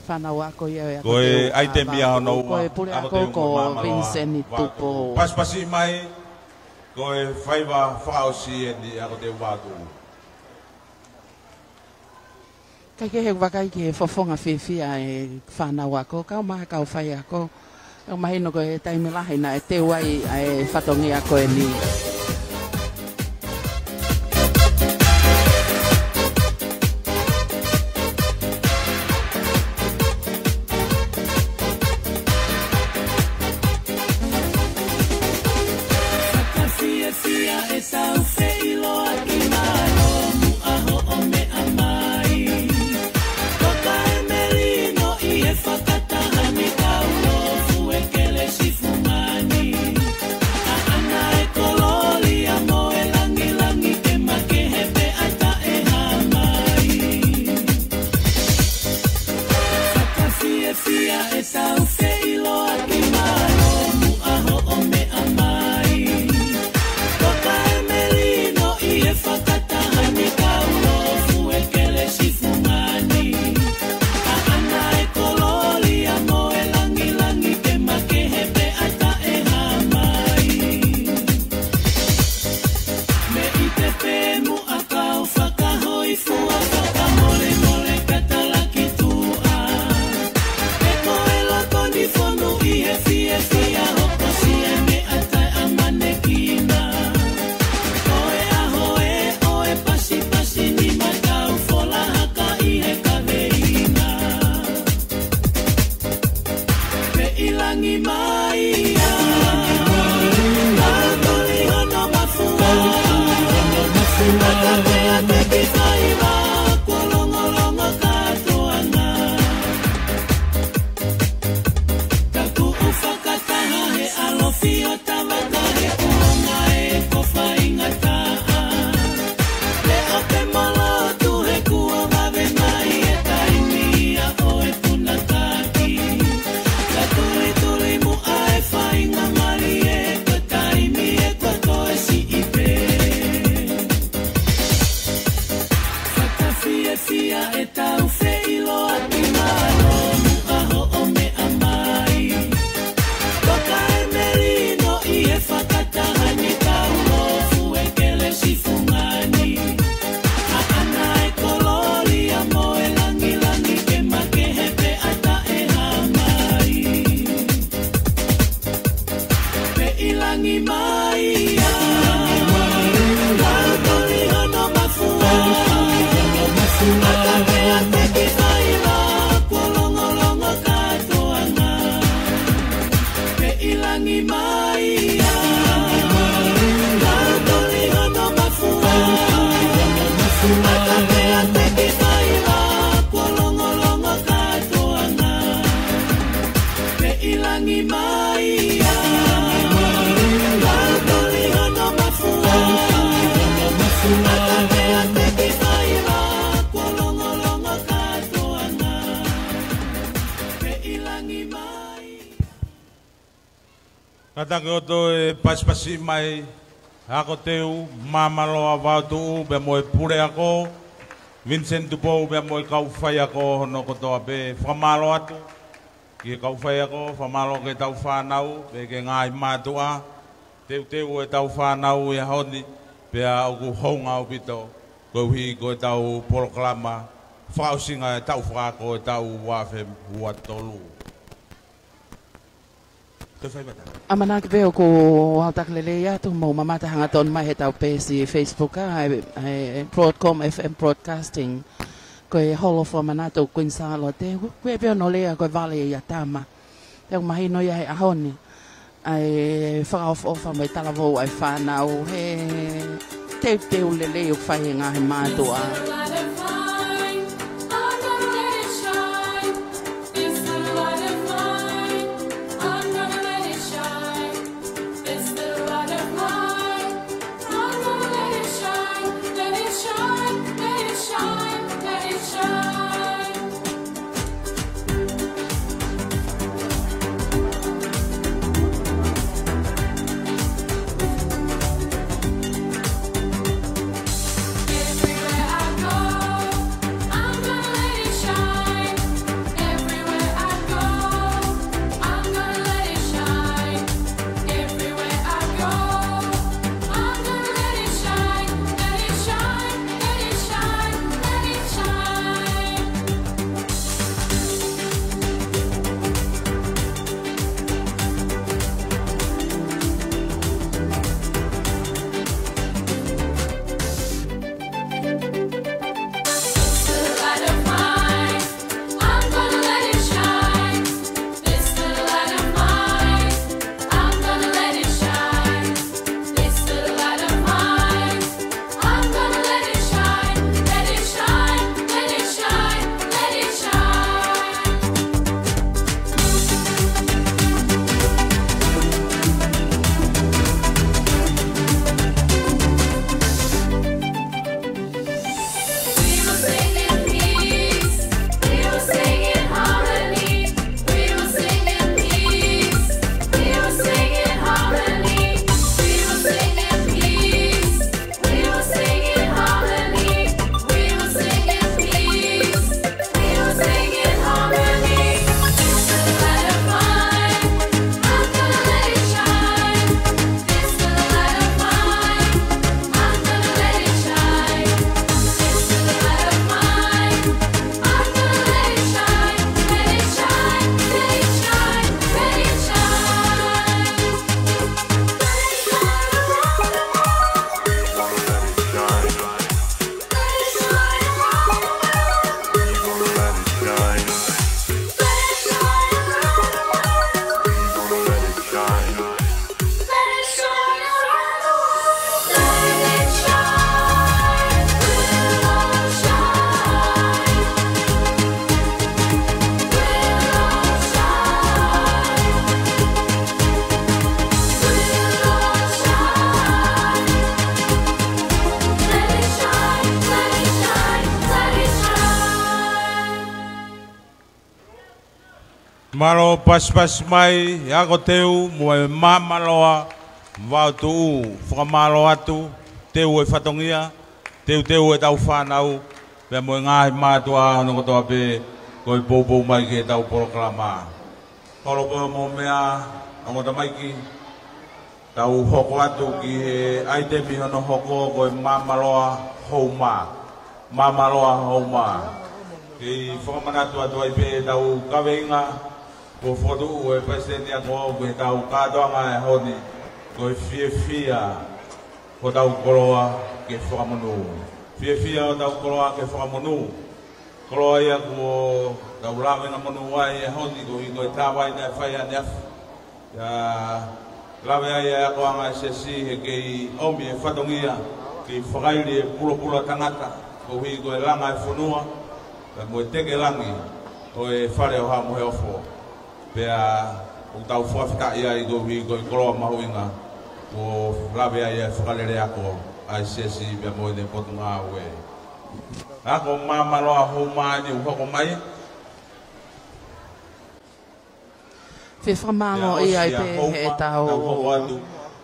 Fānau ako ia ʻo e ako teu ʻa Vaotuʻu. Ko e ʻaitemi ia hono ua, ko e puleako ko Vincent Tupou. Pasipasi mai, ko e faiva fakaʻosi eni ako teu Vaotuʻu. Kae kehe, vakai ki he fofonga fiefia e fānau ako, kau mai kau faiako. ʻOku mahino ko e taimi lahi naʻe teu ai ʻa e fatongia ko eni. Fakafiefia e tau feʻiloaki mālō muʻa hoʻo meʻa mai. Toka e melino ʻi he fakataha ni kau lōfu e kelesi fungani. ʻAʻana e kolōlia mo e langilangi ke makehe pea taʻehāmai. Fakafiefia e tau feʻiloaki mālō muʻa hoʻo meʻa mai. Toka e melino ʻi he fakataha ni kau lōfu e kelesi fungani. ʻAʻana e kolōlia mo e langilangi ke makehe pea taʻehāmai. Mei te pē muʻa kau fakahōifua fakamolemole katalaki tuʻa. He ko e loto ni fonu ʻi he fiefia hokosi e meʻa taʻeʻamanekina. Ko e ʻaho ē ʻo e pasipasi ni ma tau fola haka ʻi he kaveinga. Feʻilangi mai ia, lau toli hono mafua. Mata pea te ki faiva, kuo longolongo kātoanga. Ka kuʻu fakataha he ʻalofi ʻo Tavata he kuonga ē ko faingataʻa. Leʻo ke molotu he kuo vave mai e taimi ia ʻo e punakaki. Ka tulituli muʻa e faingamālie ko e taimi ē kuo toe siʻi pē. Fakafiefia e tau feʻiloaki mālō muʻa hoʻo meʻa mai. Toka e melino ʻi he fakataha ni kau lōfu e kelesi fungani. ʻAʻana e kolōlia mo e langilangi ke makehe pea taʻehāmai. Feʻilangi mai ia, lau toli hono mafua. Mata pea te ki faiva, kuo longolongo kātoanga. Feʻilangi mai ia, lau toli hono mafua. Mata pea te ki faiva, kuo longolongo kātoanga. Feʻilangi mai ia, lau toli hono mafua. Mata pea te ki faiva, kuo longolongo kātoanga. Feʻilangi mai. Kātaki ʻo toe pasipasi mai, ako teu, Māmaloa Vaotuʻu, pea mo e puleako, Vincent Tupou, pea mo e kau faiako hono kotoa pē, fakamālō atu ki he kau faiako, fakamālō ki he tau fānau, pea ki he ngaahi mātuʻa, teuteu e tau fānau ʻi he ʻaho ni, pea ʻoku hounga ʻaupito, koeʻuhi ko e tau polokalama fakaʻosinga e taʻu fakaako e taʻu ua afe ua tolu. Toe fai mata. ʻAmanaki pē ʻoku ʻaotaki lelei atu, mou mamata hangatonu mai he tau peesi Facebook ʻa e, ʻa e Broadcom F M Broadcasting. Ko e Hall of Fame ʻa Queen Sālote, ʻoku pehē pē hono lea ko e vale ia ʻa e tama. Pea ʻoku mahino ia he ʻaho ni ʻa e fakaʻofoʻofa mo e talavou ʻa e fānau he teuteu lelei ʻoku fai ʻe he ngaahi mātuʻa. Mālō pasipasi mai, ako teu mo e Māmaloa Vao Tuʻu, fakamālō atu, teu e fatongia, teuteu e tau fānau, pea mo e ngaahi mātuʻa hono kotoa pē, ko e poupou mai ki he tau polokalama. Holo pē mo e meʻa, ongo tamaiki, tau hoko atu ki he ʻaitemi hono hoko ko e Māmaloa Houma. Māmaloa Houma. Kei fakamanatu atu ai pē tau kaveinga, ko e fokotuʻu ʻe he Palesiteni Ako ki he tau kātoanga ʻo e ʻaho ni, ko e fiefia hotau koloa ke fakamonū. Fiefia hotau koloa ke fakamonū. Koloa ia kuo tau lavengamonū ai he ʻaho ni koeʻuhi ko e tā vai naʻe fai ʻaneafi. ʻIo, lave ai e akoʻanga ʻa e siasi he kei ʻomi e fatongia, kei fakaili e pulopula tangata, koeʻuhi ko e langa e fonua, pea mo e teke langi ʻo e Fale ʻo Haʻa Moheofo. Pea ʻoku tau fakafetaʻi ai koeʻuhi ko e koloa mahuʻinga, kuo lave ai e fakalele ako ʻa e siasi pea mo ʻene potungāue. Ako Māmaloa Houma ni ʻoku hoko mai. Fie fakamālō ia ai pē he tau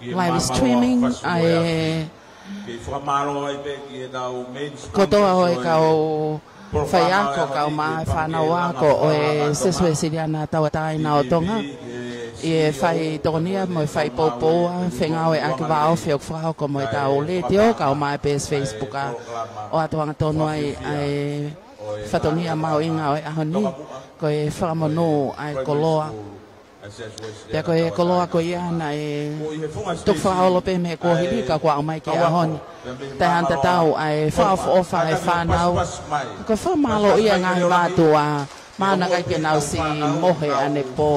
live streaming, ʻa e kotoa ʻo e kau faiako, kau mai fānau ako ʻo e Siasi Uēsiliana Tauʻatāina ʻo Tonga, ʻi he fai tokonia mo e fai poupou, fengāueʻaki vāofi ʻoku fakahoko mo e tau letiō, kau mai pē Facebook, ʻo ʻoatu angatonu ai ʻa e fatongia mahuʻinga ʻo e ʻaho ni, ko e fakamonū ʻa e koloa. Pea ko e koloa ko ia naʻe tuku fakaholo pē mei he kuohili ka kuo aʻu mai ki he ʻaho ni. Taʻe hano tatau ʻa e fakaʻofoʻofa ʻa e fānau. Ko e fakamālō ia ngaahi mātuʻa. Mana kai ke nau si mohe ʻanepō.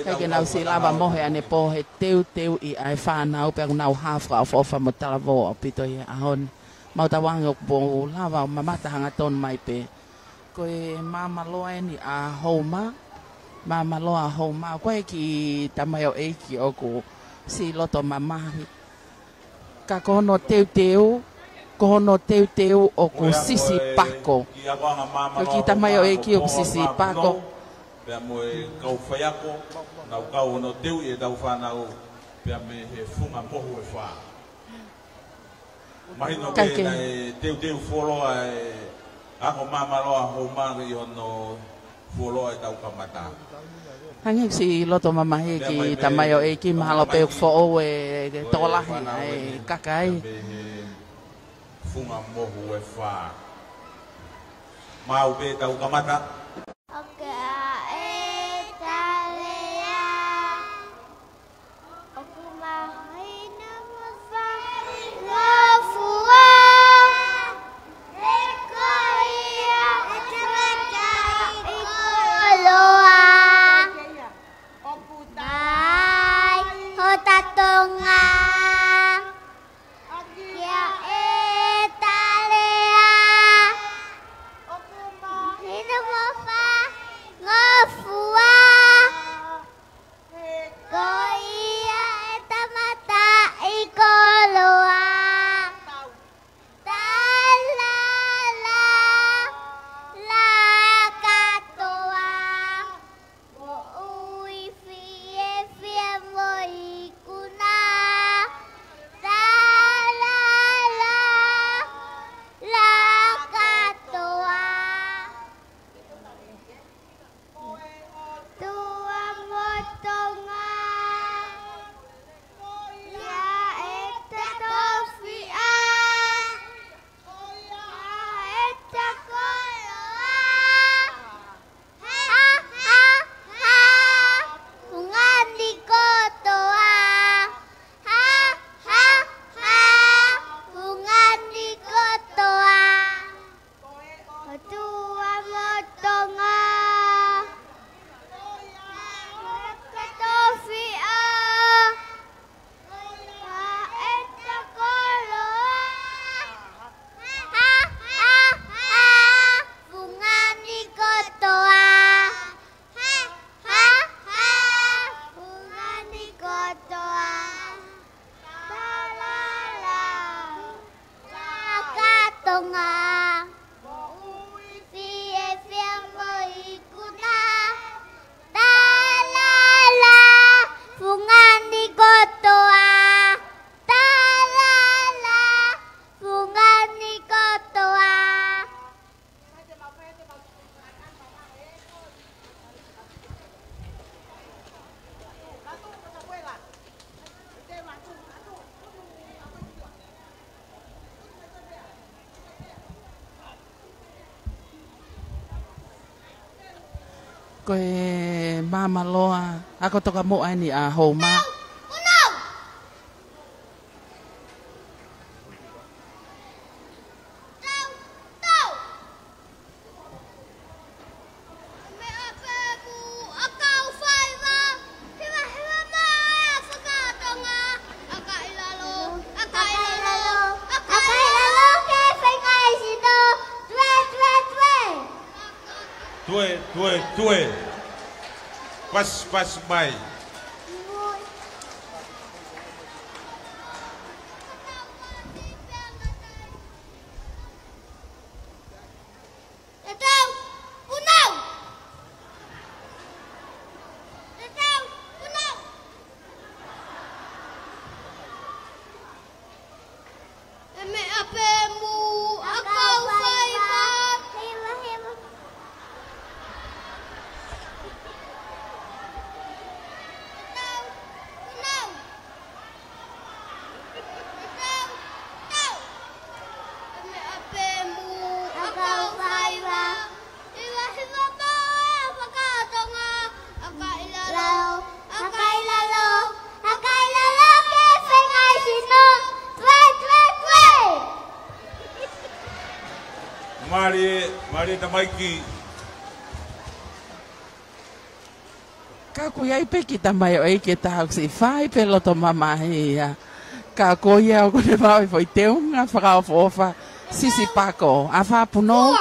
Kai ke nau si lava mohe ʻanepō he teuteuʻi ʻa e fānau pea ʻoku nau hā fakaʻofoʻofa mo talavou ʻaupito ʻi he ʻaho ni. Mau tauange ʻoku mou lava ʻo mamata hangatonu mai pē. Ko e Māmaloa eni ʻa Houma. Māmaloa Houma. Ko e kiʻi tamaioʻeiki ʻoku si loto mamahi. Ka ko hono teuteu, ko hono teuteu ʻoku sisi pako. Ko e kiʻi tamaioʻeiki ʻoku sisi pako. Pea mo e kau faiako, nau kau hono teuʻi ʻetau fānau, pea mei he funga mohu ʻe fā. Mahino ke naʻe teuteu fuoloa ʻe Ako Māmaloa Houma ʻi hono fuoloa ʻetau kamata. Hangē si loto mamahi kiʻi tamaioʻeiki, mahalo pē ʻoku foʻou e tokolahi ʻa e kakai. Funga mohu ʻe fā. Mau pē tau kamata. ʻOku ʻi ai e talea. ʻOku mahino mo faingofua. He ko ia e tangataʻi koloa. ʻOku taaʻi hota Tonga. ʻOku ʻi ai e talea. ʻOku mahino mo faingofua. Ko ia e tangataʻi koloa. Talala, la kātoa. Moʻui fiefia mo ikuna. Talala, la kātoa. ʻOtua mo Tonga, ia e tofiʻa, ia e koloa. Ha, ha, ha, fungani kotoa. Ha, ha, ha, fungani kotoa. ʻOtua mo Tonga. Ke tofiʻa. Ia e koloa. Ha, ha, ha, fungani kotoa. Ha, ha, ha, fungani kotoa. Talala, la kātoa. Moʻui fiefia mo ikuna. Talala, fungani kotoa. Talala, fungani kotoa. Ko e Māmaloa, Ako Tokamoʻa eni ʻa Houma. Tau, tau. Meʻa pē mou ʻakau faiva, hiva, hiva mai fakatonga, ʻaka ʻi lalo, ʻaka ʻi lalo, ʻaka ʻi lalo, ke feinga ʻi sino, tue, tue, tue. Tue, tue, tue. Pasi, pasi mai. Tatau, punau. Tatau, punau. ʻE meʻa pē mou ʻakau faiva. Hiva, hiva. Tatau, punau. Mālie, mālie tamaiki. Ka ʻoku ʻi ai pē kiʻi tamaioʻeiki ʻe taha ʻoku siʻi fai pē loto mamahi ia. Ka ko ia ʻoku ne maʻu e foʻi teunga fakaʻofoʻofa, Sisipako. ʻAfā Punou.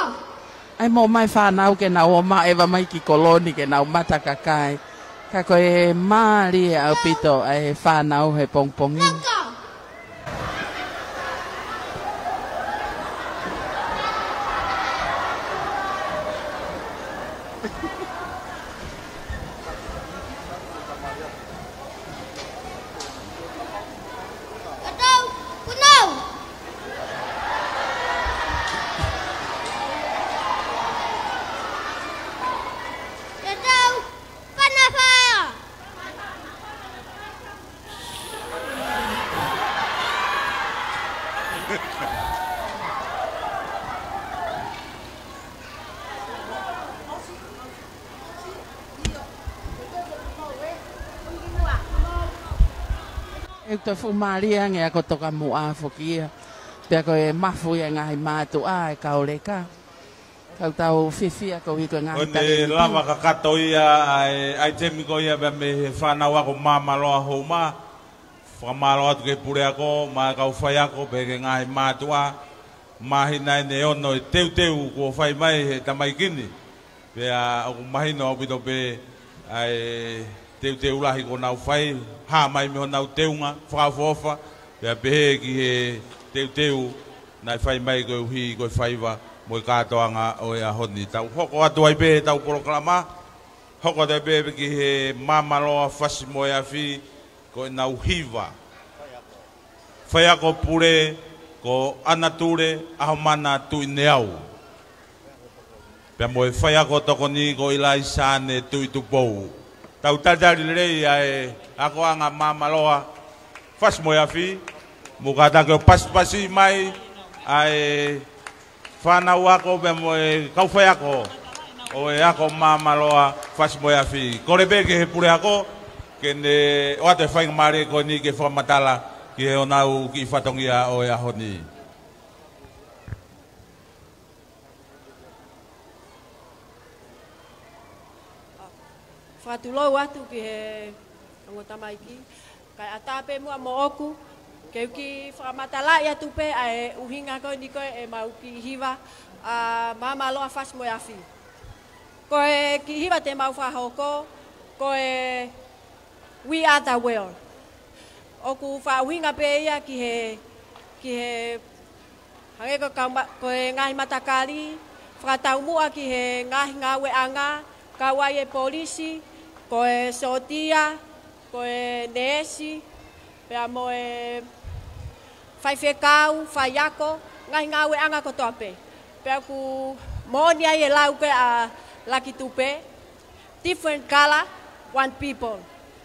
ʻAi mo ʻomai fānau ke nau ō mai, ʻeva mai ki kolo ni ke nau mata kakai. Ka ko e mālie ʻaupito ʻa e fānau he pongipongi ni. Tatau, Punou. Tatau, Fanafā. ʻE toe fuʻu mālie ange ʻa e ako tokamuʻa foki ia. Pea ko e mafu ia e ngaahi mātuʻa ʻa e kau leka. Ka ʻoku tau fiefia koeʻuhi ko e ngaahi talēniti. Ko ʻene lava kakato ia ʻa e ʻaitemi ko ia pea mei he fānau ako Māmaloa Houma. Fakamālō atu ki he puleako, mo e kau faiako, pea ki he ngaahi mātuʻa. Māhina ʻeni ʻe ono e teuteu kuo fai mai he tamaiki ni. Pea ʻoku mahino ʻaupito pē ʻa e teuteu lahi kuo nau fai, hā mai mei honau teunga fakaʻofoʻofa, pea pehē ki he teuteu naʻe fai mai koeʻuhi ko e faiva mo e kātoanga ʻo e ʻaho ni. Tau hoko atu ai pē ʻetau polokalama, hoko atu ai pē ki he Māmaloa Fasi mo e Afi, ko ʻenau hiva. Faiako pule ko ʻAnatule ʻAhomana Tuʻineau. Pea mo e faiako tokoni ko ʻIlaisa ʻAne Tuʻitupou. Tau talitali lelei ʻa e akoʻanga Māmaloa Fasi mo e Afi. Mou kātaki ʻo pasipasi mai ʻa e fānau ako pea mo e kau faiako ʻo e ako Māmaloa Fasi mo e Afi. Kole pē ki he puleako ke ne ʻoatu e faingamālie ko eni ke fakamatala ki he ʻenau kiʻi fatongia ʻo e ʻaho ni. Fakatulou atu ki he ongo tamaiki. Kae ʻatā pē muʻa moʻoku ke u kiʻi fakamatalaʻi atu pē ʻa e ʻuhinga ko eni ko ē ʻemau kiʻi hiva ʻa Māmaloa Fasi mo e Afi. Ko e kiʻi hiva te mau fakahoko, ko e We Are the World. ʻOku fakaʻuhinga pē ia ki he, ki he hangē ko e kau ma-, ko e ngaahi matakali, fakataumuʻa ki he ngaahi ngāueʻanga, kau ai e polisi, ko e sōtia, ko e neesi, pea mo e faifekau, faiako, ngaahi ngāueʻanga kotoa pē. Pea ʻoku moʻoni ai e lau ko ē ʻa Lucky Dube, different color, one people.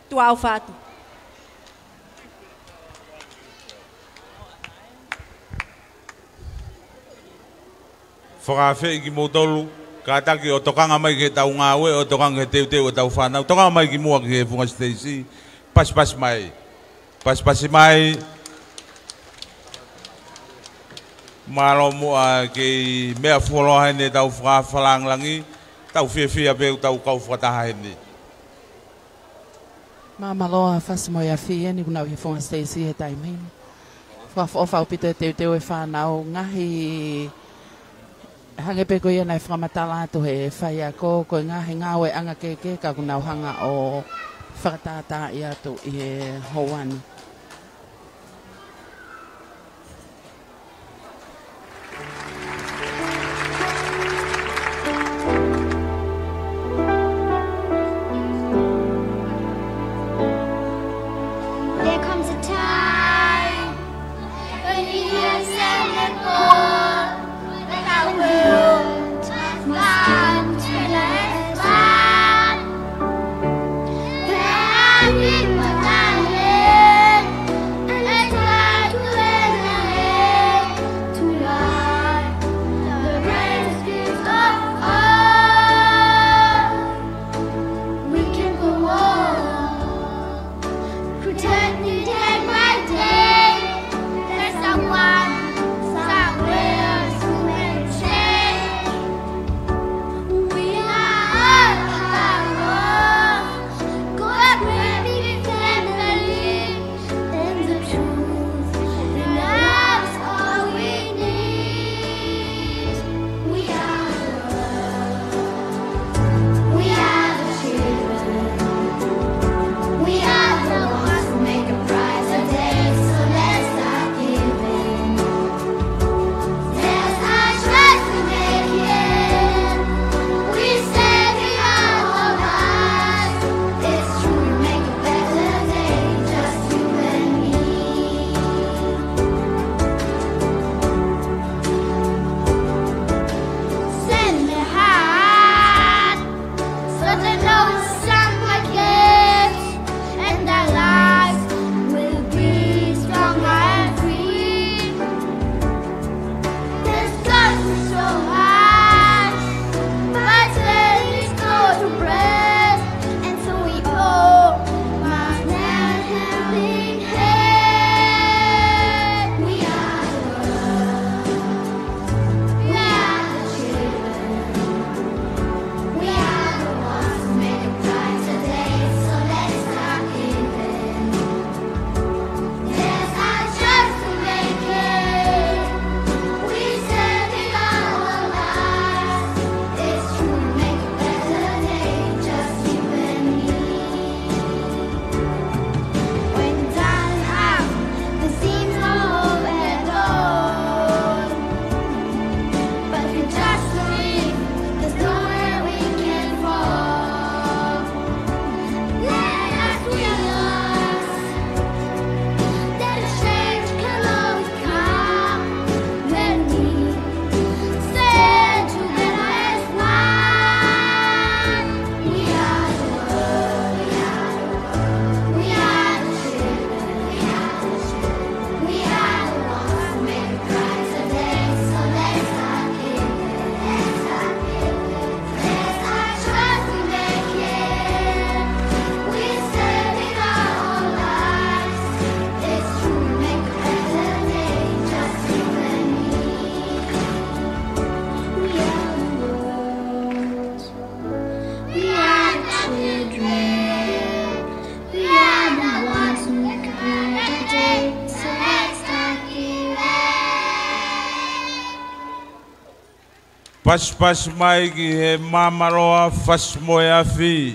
Tuʻa ʻofa atu. Fakaafeʻi kimoutolu, kātaki ʻo tokanga mai ki heʻetau ngāue, ʻo tokanga ki he teuteu ʻetau fānau. Tokanga mai ki muʻa ki he funga siteisi. Pasipasi mai. Pasipasi mai. Mālō muʻa kei meʻa fuoloa heni ʻetau fakaafe fakalāngilangi. Tau fiefia pē ʻoku tau kau fakataha heni. Māmaloa Fasi mo e Afi eni kuo nau ʻi he funga siteisi he taimi ni. Fakaʻofoʻofa ʻaupito e teuteu e fānau, ngaahi hangē pē ko ia naʻe fakamatala atu he faiako, ko e ngaahi ngāueʻanga kehekehe ka kuo nau hanga ʻo fakatātaaʻi atu ʻi he houa ni. There comes a time when you have said the call, but the world has come to an end. But I remember Pasipasi mai ki he Māmaloa Fasi mo e Afi,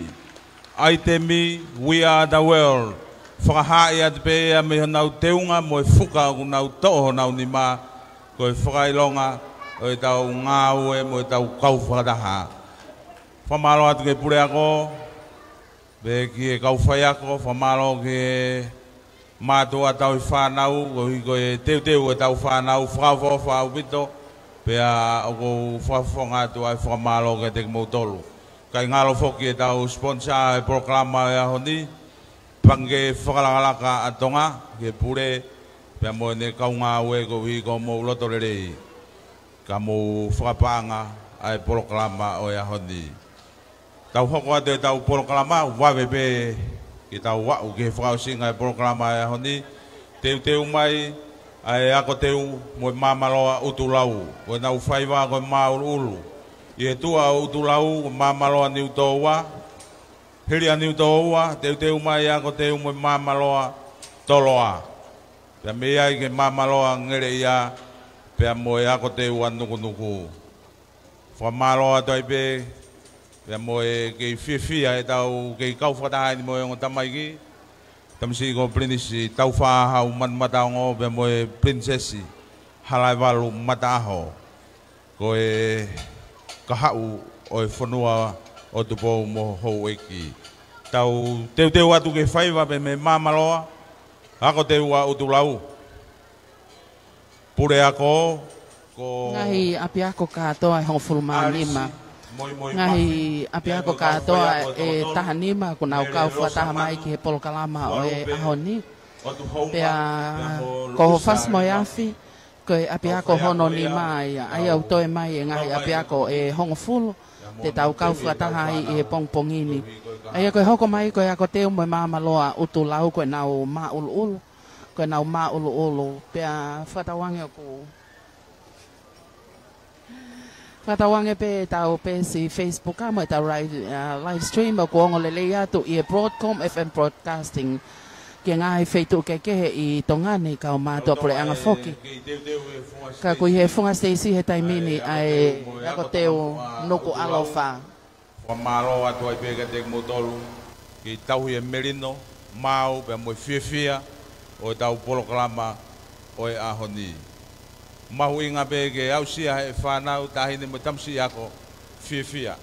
ʻaitemi We Are the World. Fakahaaʻi atu pē ia mei honau teunga mo e fuka ʻoku nau toʻo honau nima, ko e fakaʻilonga ʻo ʻetau ngāue mo ʻetau kau fakataha. Fakamālō atu ki he puleako, pea ki he kau faiako, fakamālō ki he mātuʻa tauhi fānau, koeʻuhi ko e teuteu ʻetau fānau, fakaʻofoʻofa ʻaupito, pea ʻoku ou fakafofonga atu ai e fakamālō kiate kimoutolu. Kae ngalo foki ʻetau sponsor e polokalama ʻo e ʻaho ni, Pangikē Fakalakalaka ʻa Tonga, ki he pule, pea mo ʻene kau ngāue koeʻuhi ko hoʻomou loto lelei, ka mou fakapaʻanga ʻa e polokalama ʻo e ʻaho ni. Tau hoko atu ʻetau polokalama, vave pē ke tau aʻu ki he fakaʻosinga e polokalama e ʻaho ni. Teuteu mai ʻa e Ako Teu mo e Māmaloa ʻUtulau. Ko ʻenau faiva ko e māʻuluʻulu. ʻI he tuʻa ʻo ʻUtulau, ko Māmaloa Niutōua. Hili ʻa Niutōua, teuteu mai Ako Teu mo e Māmaloa Toloa. Pea mei ai ki he Māmaloa Ngeleʻia, pea mo e Ako Teu ʻa Nukunuku. Fakamālō atu ai pē, pea mo e kei fiefia ʻetau kei kau fakataha eni mo e ongo tamaiki, tamasiʻi ko Pilinisi Tāufaʻāhau Manumataongo, pea mo e Pilinisesi Halaevalu Mataʻaho. Ko e kahaʻu ʻo e fonua ʻo Tupou mo Houʻeiki. Tau teuteu atu ki he faiva pē mei Māmaloa, Ako Teu ʻa ʻUtulau. Puleako, ko Ngaahi ʻapiako kātoa ʻe hongofulu mā nima. Alice Moimoimafi, Ngaahi ʻapiako kātoa ʻe taha nima kuo nau kau fakataha mai ki he polokalama ʻo e ʻaho ni. Pea ko Fasi mo e Afi, ko e ʻapiako hono nima ia, ʻa ia ʻoku toe mai e ngaahi ʻapiako ʻe hongofulu te tau kau fakataha ai ʻi he pongipongi ni. ʻA ia ko e hoko mai ko e Ako Teu mo e Māmaloa ʻUtulau, ko ʻenau māʻuluʻulu. Ko ʻenau māʻuluʻulu, pea fakatauange ʻoku, fakatauange pē ʻetau peesi Facebook ʻa mo ʻetau live, uh, live stream ʻoku ongo lelei atu ʻi he Broadcom F M Broadcasting ki he ngaahi feituʻu kehekehe ʻi Tonga ni, kae ʻumaʻā ʻa e puleʻanga foki. Ka ʻoku ʻi he funga siteisi he taimi ni ʻa e Ako Teu Nukuʻalofa. Fakamālō atu ai pē kiate kimoutolu, kei tauhi e melino, maau pea mo e fiefia ʻo ʻetau polokalama ʻo e ʻaho ni. Mahuʻinga pē ke aʻusia ʻe he fānau, taʻahine mo e tamasiʻi ako, fiefia.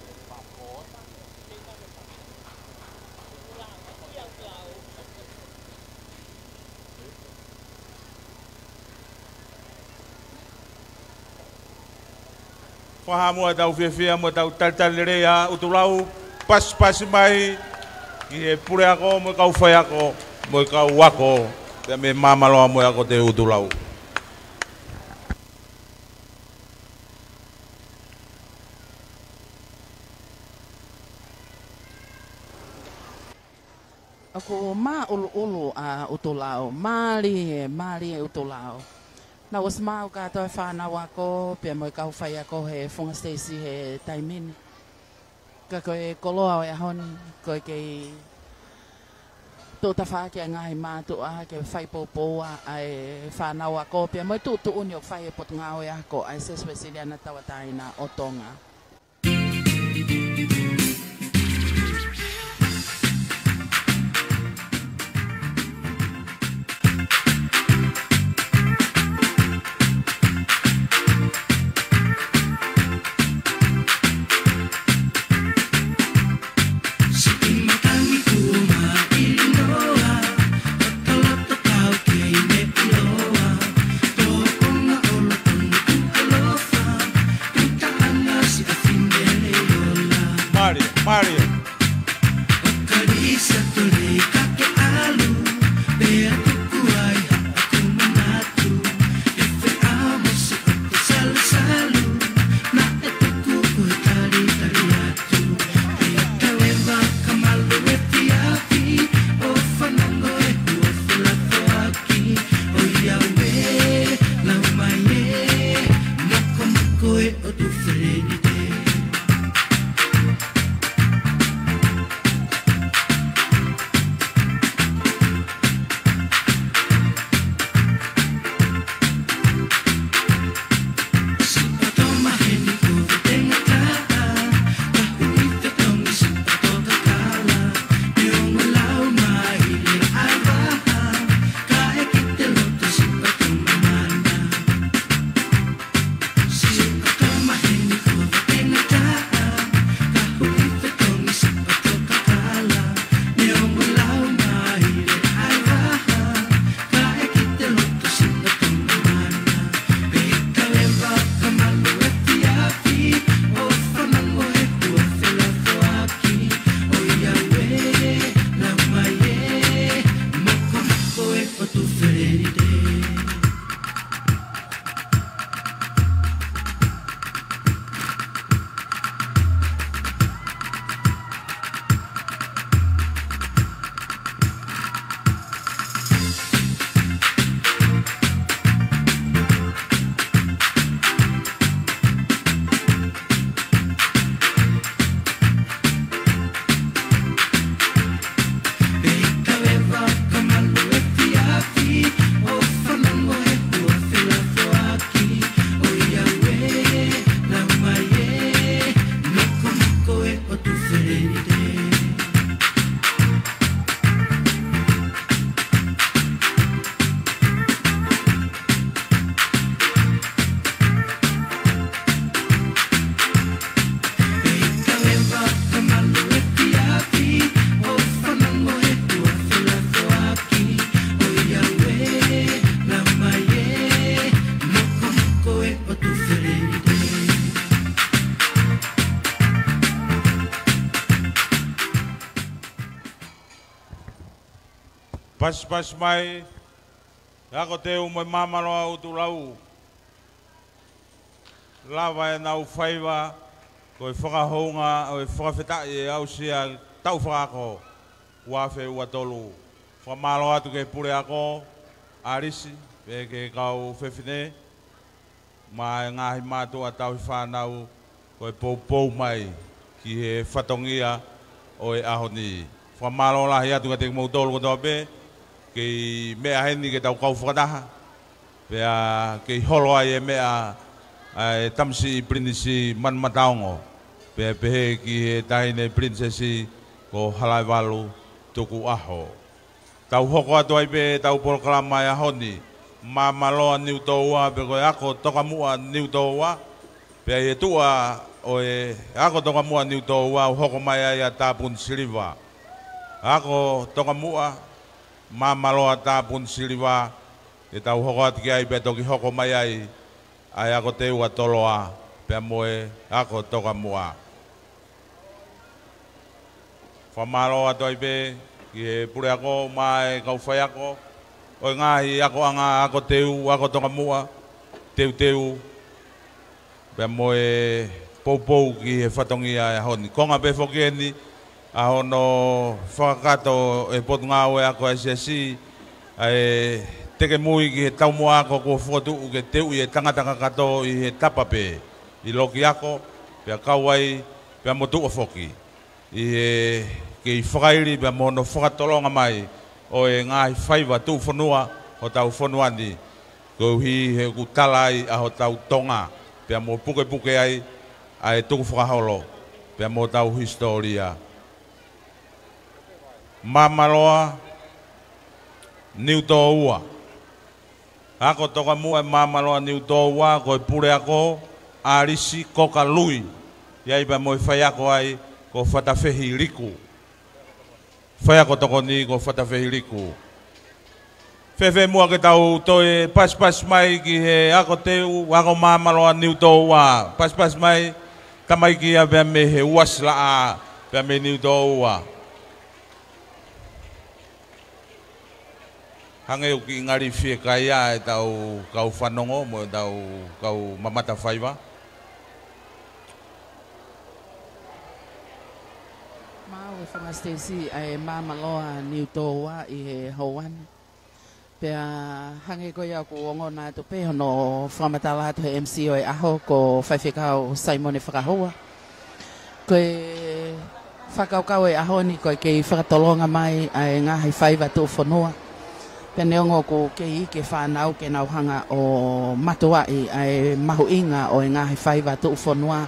Fakahaʻamua ʻetau fiefia mo ʻetau talitali lelei ʻa ʻUtulau, pasipasi mai ki he puleako mo e kau faiako mo e kau ako, pea mei Māmaloa mo e Ako Teu ʻUtulau. ʻOku māʻuluʻulu ʻa ʻUtulau, mālie, mālie ʻUtulau. Naʻa ʻosi maʻu kātoa e fānau ako, pea mo e kau faiako he funga siteisi he taimi ni. Ka ko e koloa ʻo e ʻaho ni, ko e kei tuʻu tafaʻaki ʻa e ngaahi mātuʻa ke fai poupou ʻa e fānau ako, pea mo e tuʻutuʻuni ʻoku fai ʻe he Potungāue Ako ʻa e Siasi Uēsiliana Tauʻatāina ʻo Tonga. Mālie, mālie. Pasipasi mai, ako teu mo e Māmaloa ʻUtulau. Lava ʻenau faiva, ko e fakahounga ʻo e fakafetaʻi ʻe aʻusia taʻu fakaako ua afe ua tolu. Fakamālō atu ki he puleako, ʻAlisi, pea ki he kau fefine, mo e ngaahi mātuʻa tauhi fānau, ko e poupou mai ki he fatongia ʻo e ʻaho ni. Fakamālō lahi atu kiate kimoutolu kotoa pē, kei meʻa heni ke tau kau fakataha, pea kei holo ai e meʻa ʻa e tamasiʻi Pilinisi Manumataongo, pea pehē ki he taʻahine Pilinisesi ko Halaevalu Tukuʻaho. Tau hoko atu ai pē ʻetau polokalama ʻo e ʻaho ni, Māmaloa Niutōua, pe ko e ako tokamuʻa Niutōua, pea ʻi he tuʻa ʻo e ako tokamuʻa Niutōua, ʻoku hoko mai ai ʻa Tāpuni Siliva. Ako tokamuʻa, Māmaloa Tāpuni Siliva, ʻe tau hoko atu ki ai pea toki hoko mai ai ʻa e ako teu ʻa Toloa, pea mo e ako tokamuʻa. Fakamālō atu ai pē ki he puleako mo e kau faiako ʻo e ngaahi akoʻanga ako teu, ako tokamuʻa, teuteu, pea mo e poupou ki he fatongia ʻo e ʻaho ni. Konga pē foki eni ʻa hono fakakakato ʻe he Potungāue Ako ʻa e Siasi ʻa e tekemui ki he taumuʻa ako kuo fokotuʻu ke teuʻi ʻe he tangata kakato ʻi he tapa pē, ʻi loki ako, pea kau ai, pea mo tuʻa foki ʻi he kei fakaili pea mo hono fakatolonga mai ʻo e ngaahi faiva tuʻufonua hotau fonua ni, koeʻuhi he ʻoku tala ai ʻa hotau Tonga, pea mo pukepuke ai ʻa e tukufakaholo, pea mo hotau hisitōlia. Māmaloa Niutōua. Ako tokamuʻa ʻa e Māmaloa Niutōua, ko e puleako, ʻAlisi Koka Lui. ʻI ai pea mo e faiako ai, ko Fatafehi Liku. Faiako tokoni ko Fatafehi Liku. Fēfē muʻa ke tau toe pasipasi mai ki he ako teu, ako Māmaloa Niutōua. Pasipasi mai, tamaiki ia pea mei he uasi laʻā, pea mei Niutōua. Hangē ʻoku kiʻi ngali fiekaia ʻetau kau fanongo mo ʻetau kau mamata faiva. Maʻu ʻe he Fanga Siteisi ʻa e Māmaloa Niutōua ʻi he houa ni. Pea hangē ko ia ʻoku ongona atu pē hono fakamatala atu ʻe he M C ʻo e ʻaho ko Faifekau Saimone Fakahua. Ko e fakakaukau ʻo e ʻaho ni ko e kei fakatolonga mai ʻa e ngaahi faiva tuʻufonua. Pea neongo ʻoku kei ʻi ai e fānau ke nau hanga ʻo mātuʻaki ʻa e mahuʻinga ʻo e ngaahi faiva tuʻufonua,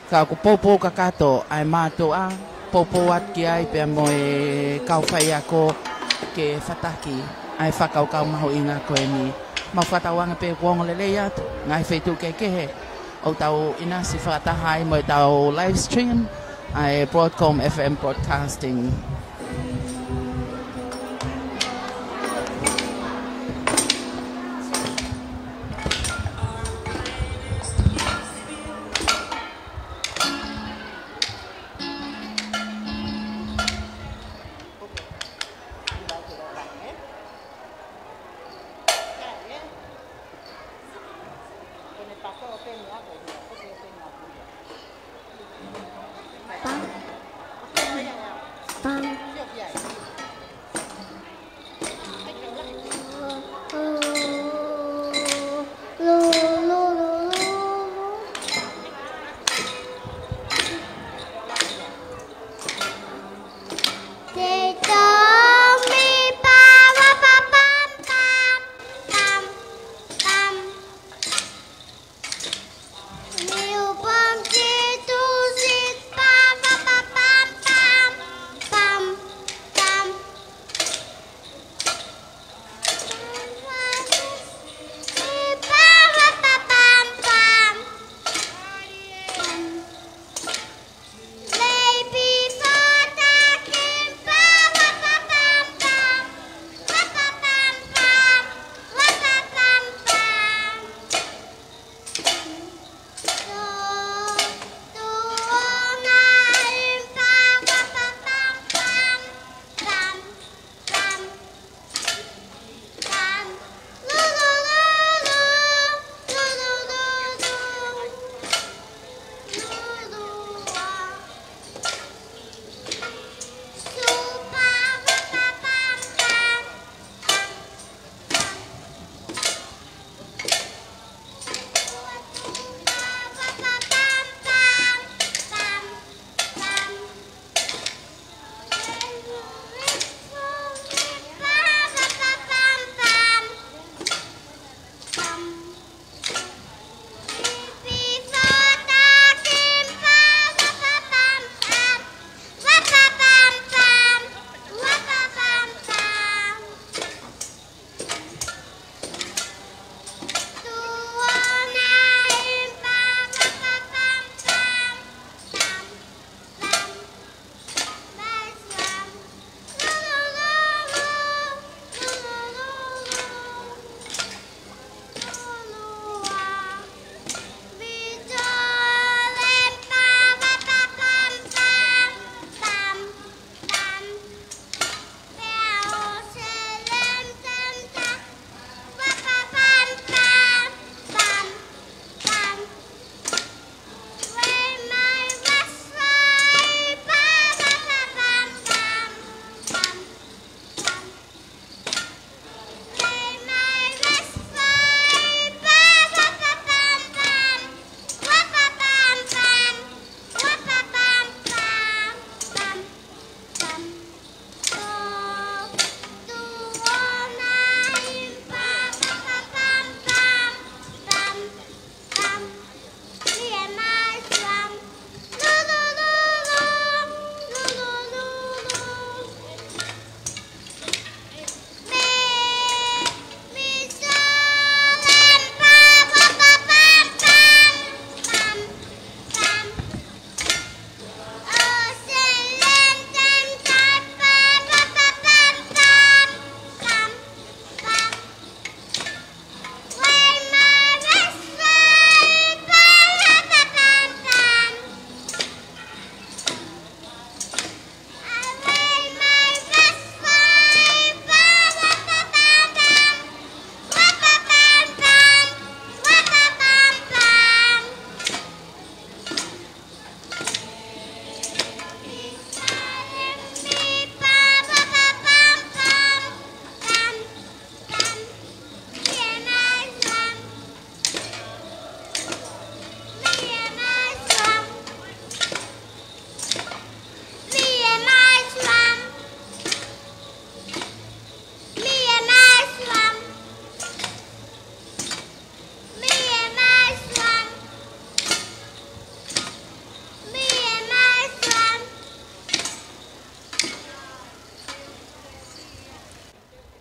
ka ʻoku poupou kakato ʻa e mātuʻa, poupou atu ki ai pea mo e kau faiako ke fataki ʻa e fakakaukau mahuʻinga ko eni. Mau fakatauange pē kuo ongo lelei atu, ngaahi feituʻu kehekehe ʻoku tau ʻinasi fakataha ai mo ʻetau live stream ʻa e Broadcom F M Broadcasting.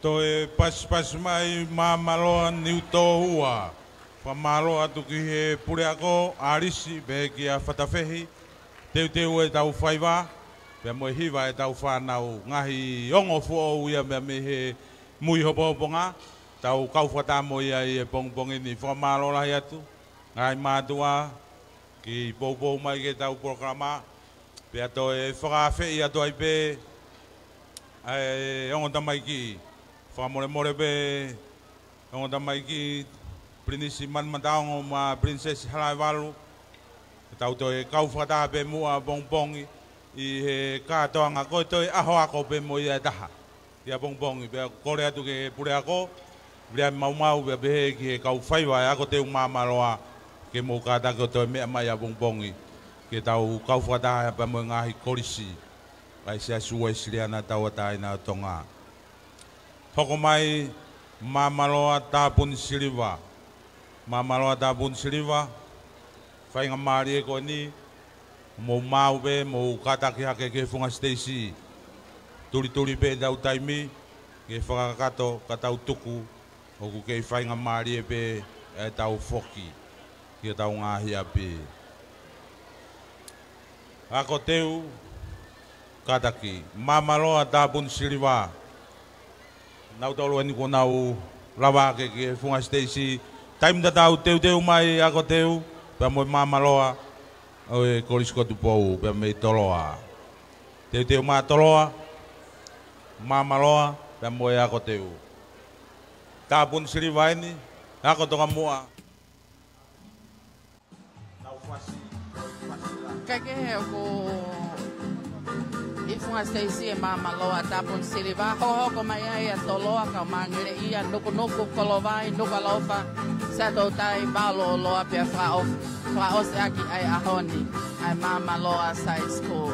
Toe pasipasi mai Māmaloa Niutōua. Fakamālō atu ki he puleako, ʻAlisi, pehē kia Fatafehi. Teuteu ʻetau faiva, pea mo e hiva ʻetau fānau, ngaahi ongo foʻou ia mei he mui hopohoponga, tau kau fakataha mo ia ʻi he pongipongi ni. Fakamālō lahi atu, ngaahi mātuʻa, ke poupou mai ki heʻetau polokalama, pea toe fakaafeʻi atu ai pē ʻa e ongo tamaiki, fakamolemole pē, ongo tamaiki, Pilinisi Manumataongo mo Pilinisesi Halaevalu, ke tau toe kau fakataha pē muʻa pongipongi ʻi he kātoanga, ko e toe ʻaho ako pē mo ia ʻe taha ia pongipongi. Pea kole atu ki he puleako, Viliami Maumau, pea pehē ki he kau faiva ʻa e Ako Teu Māmaloa, ke mou kātaki ʻo toe meʻa mai ia pongipongi, ke tau kau fakataha pea mo e ngaahi kolisi ʻa e Siasi Uēsiliana Tauʻatāina ʻo Tonga. Hoko mai Māmaloa Tāpuni Siliva. Māmaloa Tāpuni Siliva, faingamālie ko eni, mou maʻu pē, mou kātaki hake ki he funga siteisi. Tulituli pē ʻetau taimi, ke fakakakato ka tau tuku, ʻoku kei faingamālie pē ʻetau foki ki hotau ngaahi ʻapi. Ako Teu, kātaki, Māmaloa Tāpuni Siliva. Nautolu eni kuo nau lava hake ki he funga siteisi. Taimi tatau, teuteu mai Ako Teu, pea mo e Māmaloa ʻo e Kolisi ko Tupou, pea mei Toloa. Teuteu mai Toloa, Māmaloa, pea mo e Ako Teu. Tāpuni Siliva eni, ako tokamuʻa. Kae kehe ʻoku ʻi funga siteisi ʻa Māmaloa Tāpuni Siliva, hokohoko mai ai ʻa Toloa, Kaumangeleʻia, Nukunuku, Kolovai, Nukuʻalofa, Siaʻatoutai, Vaololoa, pea fakaʻo-, fakaʻosi ʻaki ʻa e ʻaho ni ʻa e Māmaloa Side School.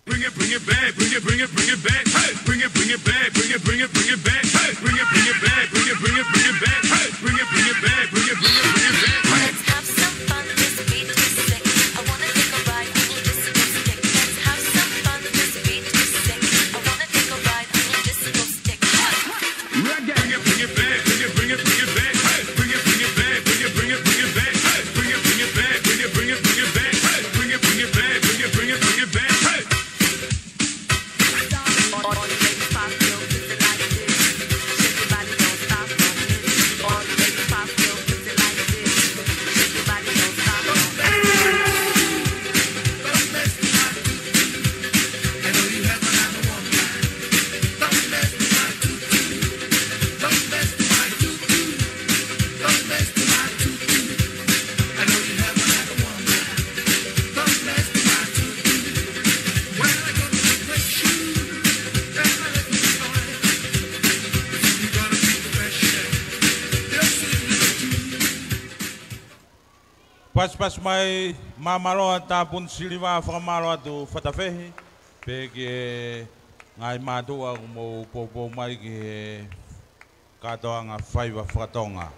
Bring it, bring it back, bring it, bring it, bring it back. Hey, bring it, bring it back, bring it, bring it, bring it back. Hey, bring it, bring it back, bring it, bring it, bring it back. Hey, bring it, bring it back, bring it, bring it, bring it back. Hey. Let's have some fun, this beat is sick. I wanna take a ride on your disco stick. Let's have some fun, this beat is sick. I wanna take a ride on your disco stick. Hey. Reggae. Bring it, bring it back, bring it, bring it, bring it back. Hey, bring it, bring it back, bring it, bring it, bring it back. Hey, bring it, bring it back, bring it, bring it, bring it back. Hey, bring it, bring it back, bring it, bring it, bring it back. Hey. Pasipasi mai Māmaloa Tāpuni Siliva, fakamālō atu Fatafehi, pea ki he ngaahi mātuʻa ʻoku mou poupou mai ki he kātoanga faiva faka-Tonga,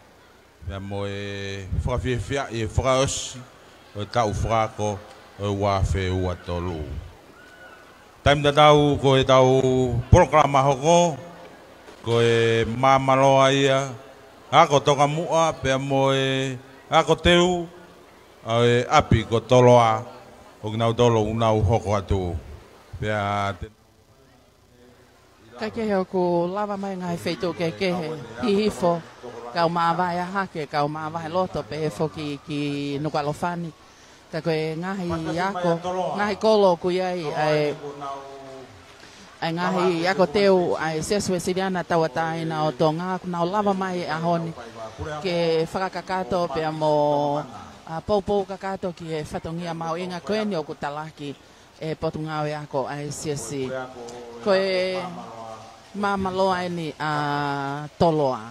pea mo e fakafiefiaʻi e fakaʻosi ʻo e taʻu fakaako ʻo e ua afe ua tolu. Taimi tatau ko ʻetau polokalama hoko, ko e Māmaloa ia, ako tokamuʻa pea mo e ako teu ʻa e ʻapi ko Toloa, ʻo kinautolu ʻoku nau hoko atu. Pea te Kaikehe ʻoku lava mai ngaahi feituʻu kehekehe, hihifo, kau māvae ʻa hake, kau māvae loto, pehē foki ki Nukuʻalofa ni. Ka ko e ngaahi ako, ngaahi kolo ʻoku ʻi ai, ʻa e, ʻa e ngaahi ako teu, ʻa e Siasi Uēsiliana Tauʻatāina ʻo Tonga, ʻoku nau lava mai he ʻaho ni ke fakakakato pea mo, ʻa, poupou kakato ki he fatongia mahuʻinga ko eni ʻoku talaki ʻe he Potungāue Ako ʻa e Siasi. Ko e Māmaloa eni ʻa Toloa.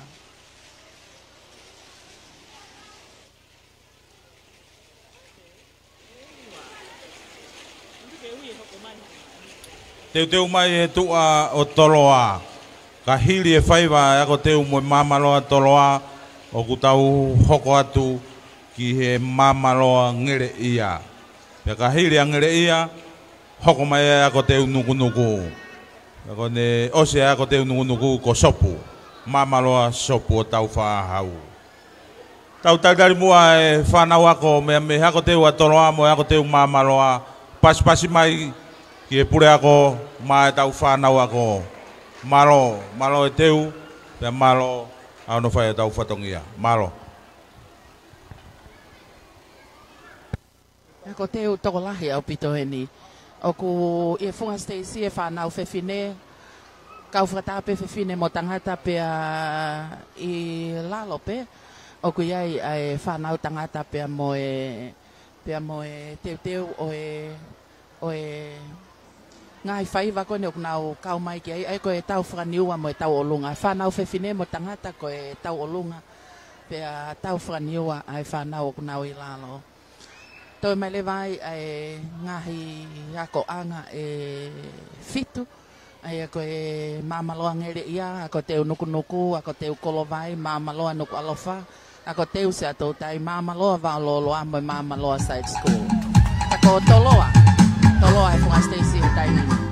Teuteu mai he tuʻa ʻo Toloa. Ka hili e faiva ʻa e ako teu mo e Māmaloa Toloa, ʻoku tau hoko atu ki he Māmaloa Ngeleʻia. Pea ka hili ʻa Ngeleʻia, hoko mai ʻa e ako teu Nukunuku. Pea ko ʻene ʻosi ʻa e ako teu Nukunuku ko Sopu, Māmaloa Sopu ʻo Taufaʻāhau. Tau talitali muʻa e fānau ako mei he ako teu ʻa Toloa mo e ako teu Māmaloa, pasipasi mai ki he puleako maʻa ʻetau fānau ako. Mālō, mālō e teu, pea mālō ʻa hono fai ʻetau fatongia. Mālō. Ako teu tokolahi ʻaupito eni. ʻOku ʻi he funga siteisi e fānau fefine, kau fakataha pē fefine mo tangata pea ʻi lalo pē. ʻOku ʻi ai ʻa e fānau tangata pea mo e, pea mo e teuteu ʻo e, ʻo e ngaahi faiva ko eni ʻoku nau kau mai ki ai, ʻa ia ko e tau fakaniua mo e tau ʻolunga. Fānau fefine mo tangata ko e tau ʻolunga, pea tau fakaniua ʻa e fānau ʻoku nau ʻi lalo. Toe mai leva ai ʻa e ngaahi akoʻanga ʻe fitu, ʻa ia ko e Māmaloa Ngeleʻia, ako teu Nukunuku, ako teu Kolovai, Māmaloa Nukuʻalofa, ako teu Siaʻatoutai, Māmaloa Vaololoa mo e Māmaloa Side School. Ka ko Toloa, Toloa he funga siteisi he taimi ni.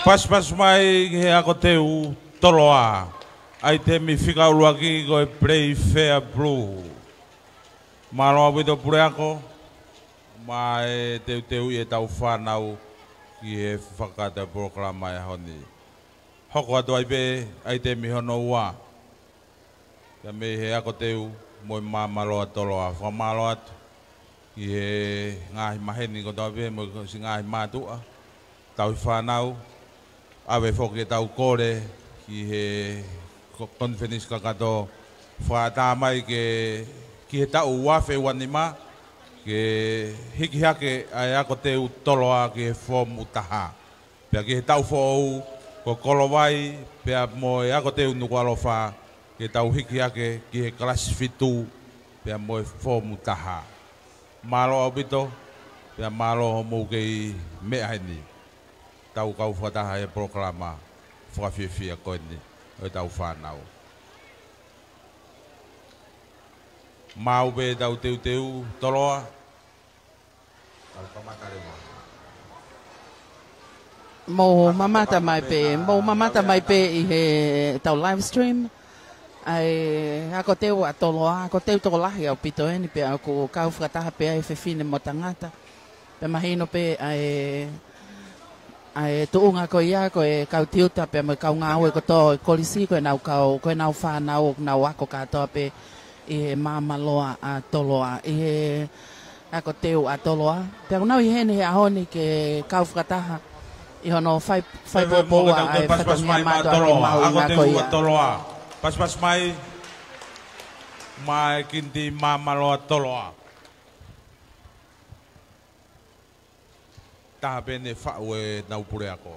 Pasipasi mai ki he ako teu Toloa. ʻAitemi fika ʻuluaki ko e Playfair Blue. Mālō ʻaupito puleako, mo e teuteuʻi ʻetau fānau ki he fakataha polokalama ʻo e ʻaho ni. Hoko atu ai pē ʻaitemi hono ua. Pea mei he ako teu mo e Māmaloa Toloa. Fakamālō atu ki he ngaahi maheni kotoa pē mo e siʻi ngaahi mātuʻa, tauhi fānau, ʻave foki ʻetau kole ki he ko-, konifelenisi kakato fakaʻatā mai ke, ki he taʻu ua afe ua nima, ke hiki hake ʻa e ako teu Toloa ki he foomu taha. Pea ki he taʻu foʻou, ko Kolovai, pea mo e ako teu Nukuʻalofa, ke tau hiki hake ki he kalasi fitu, pea mo e foomu taha. Mālō ʻaupito, pea mālō hoʻomou kei meʻa heni. Tau kau fakataha he polokalama fakafiefia ko eni ʻo ʻetau fānau. Maʻu pē ʻetau teuteu Toloa. Mou mamata mai pē, mou mamata mai pē ʻi heʻetau live stream. ʻA e ako teu ʻa Toloa, ako teu tokolahi ʻaupito eni pea ʻoku kau fakataha pē ʻa e fefine mo tangata. Pea mahino pē ʻa e, ʻa e tuʻunga ko ia, ko e kau tiuta pea mo e kau ngāue kotoa ʻo e kolisi, ko ʻenau kau, ko ʻenau fānau ʻoku nau ako kātoa pē ʻi he Māmaloa ʻa Toloa, ʻi he ako teu ʻa Toloa. Pea ʻoku nau ʻi heni he ʻaho ni ke kau fakataha ʻi hono fai, fai pōpōua ʻa e fatongia mātuʻaki mahuʻinga ko ia. Ako teu ʻa Toloa. Pasipasi mai, mai Kiniti Māmaloa Toloa. Taha pē ʻene faʻu ʻenau puleako.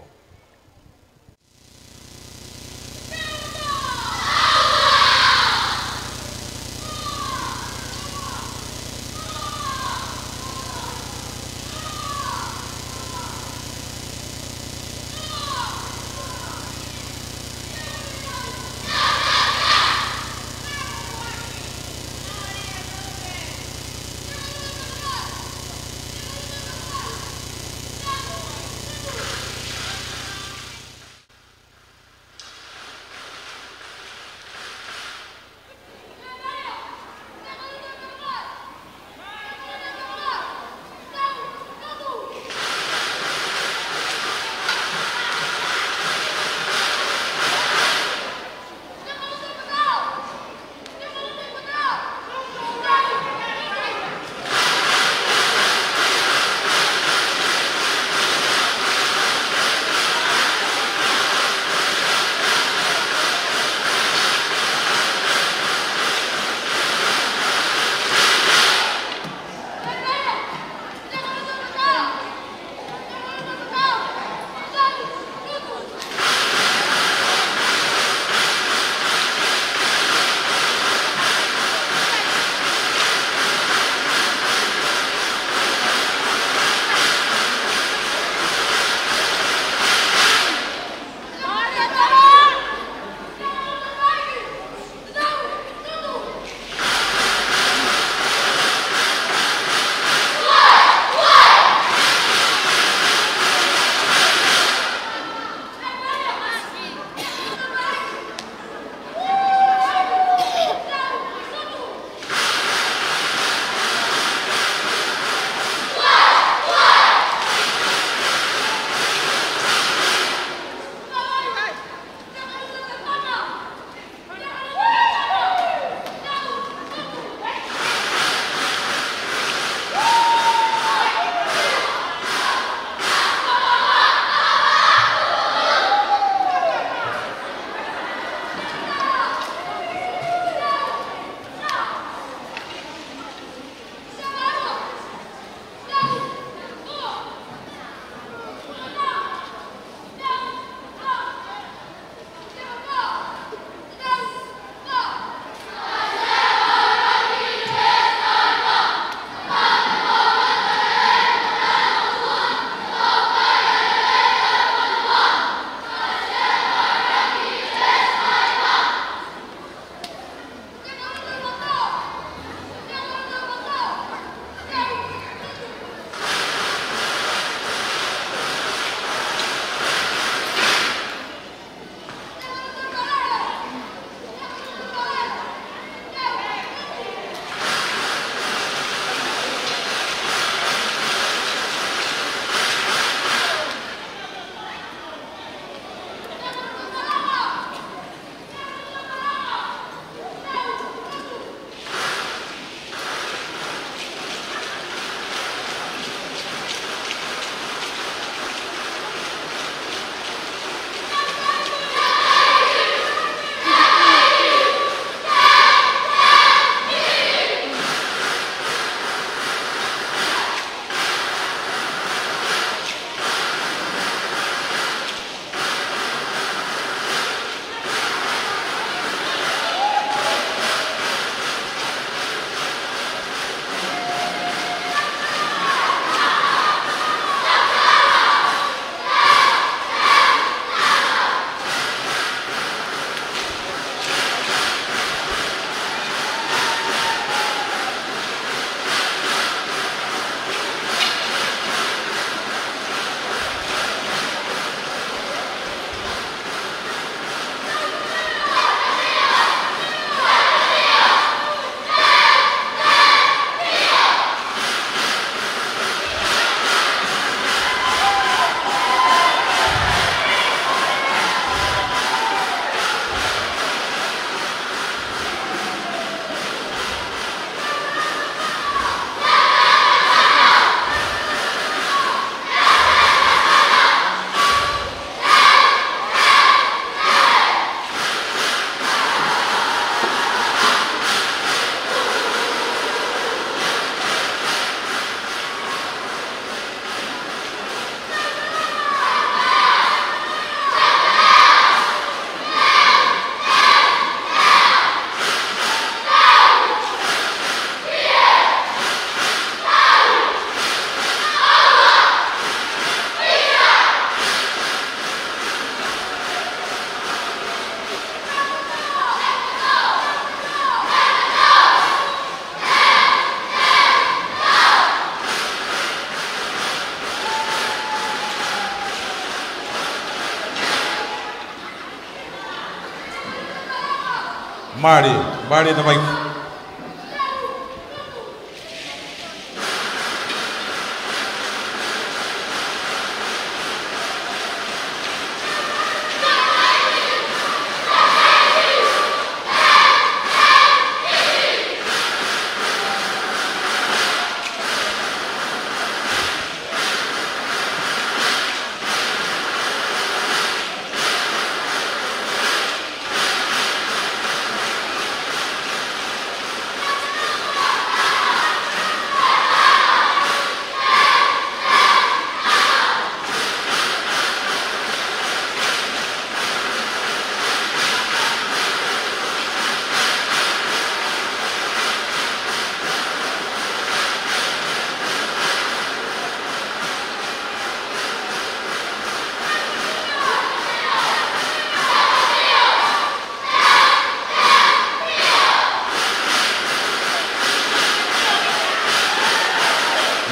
Mālie, mālie tamaiki.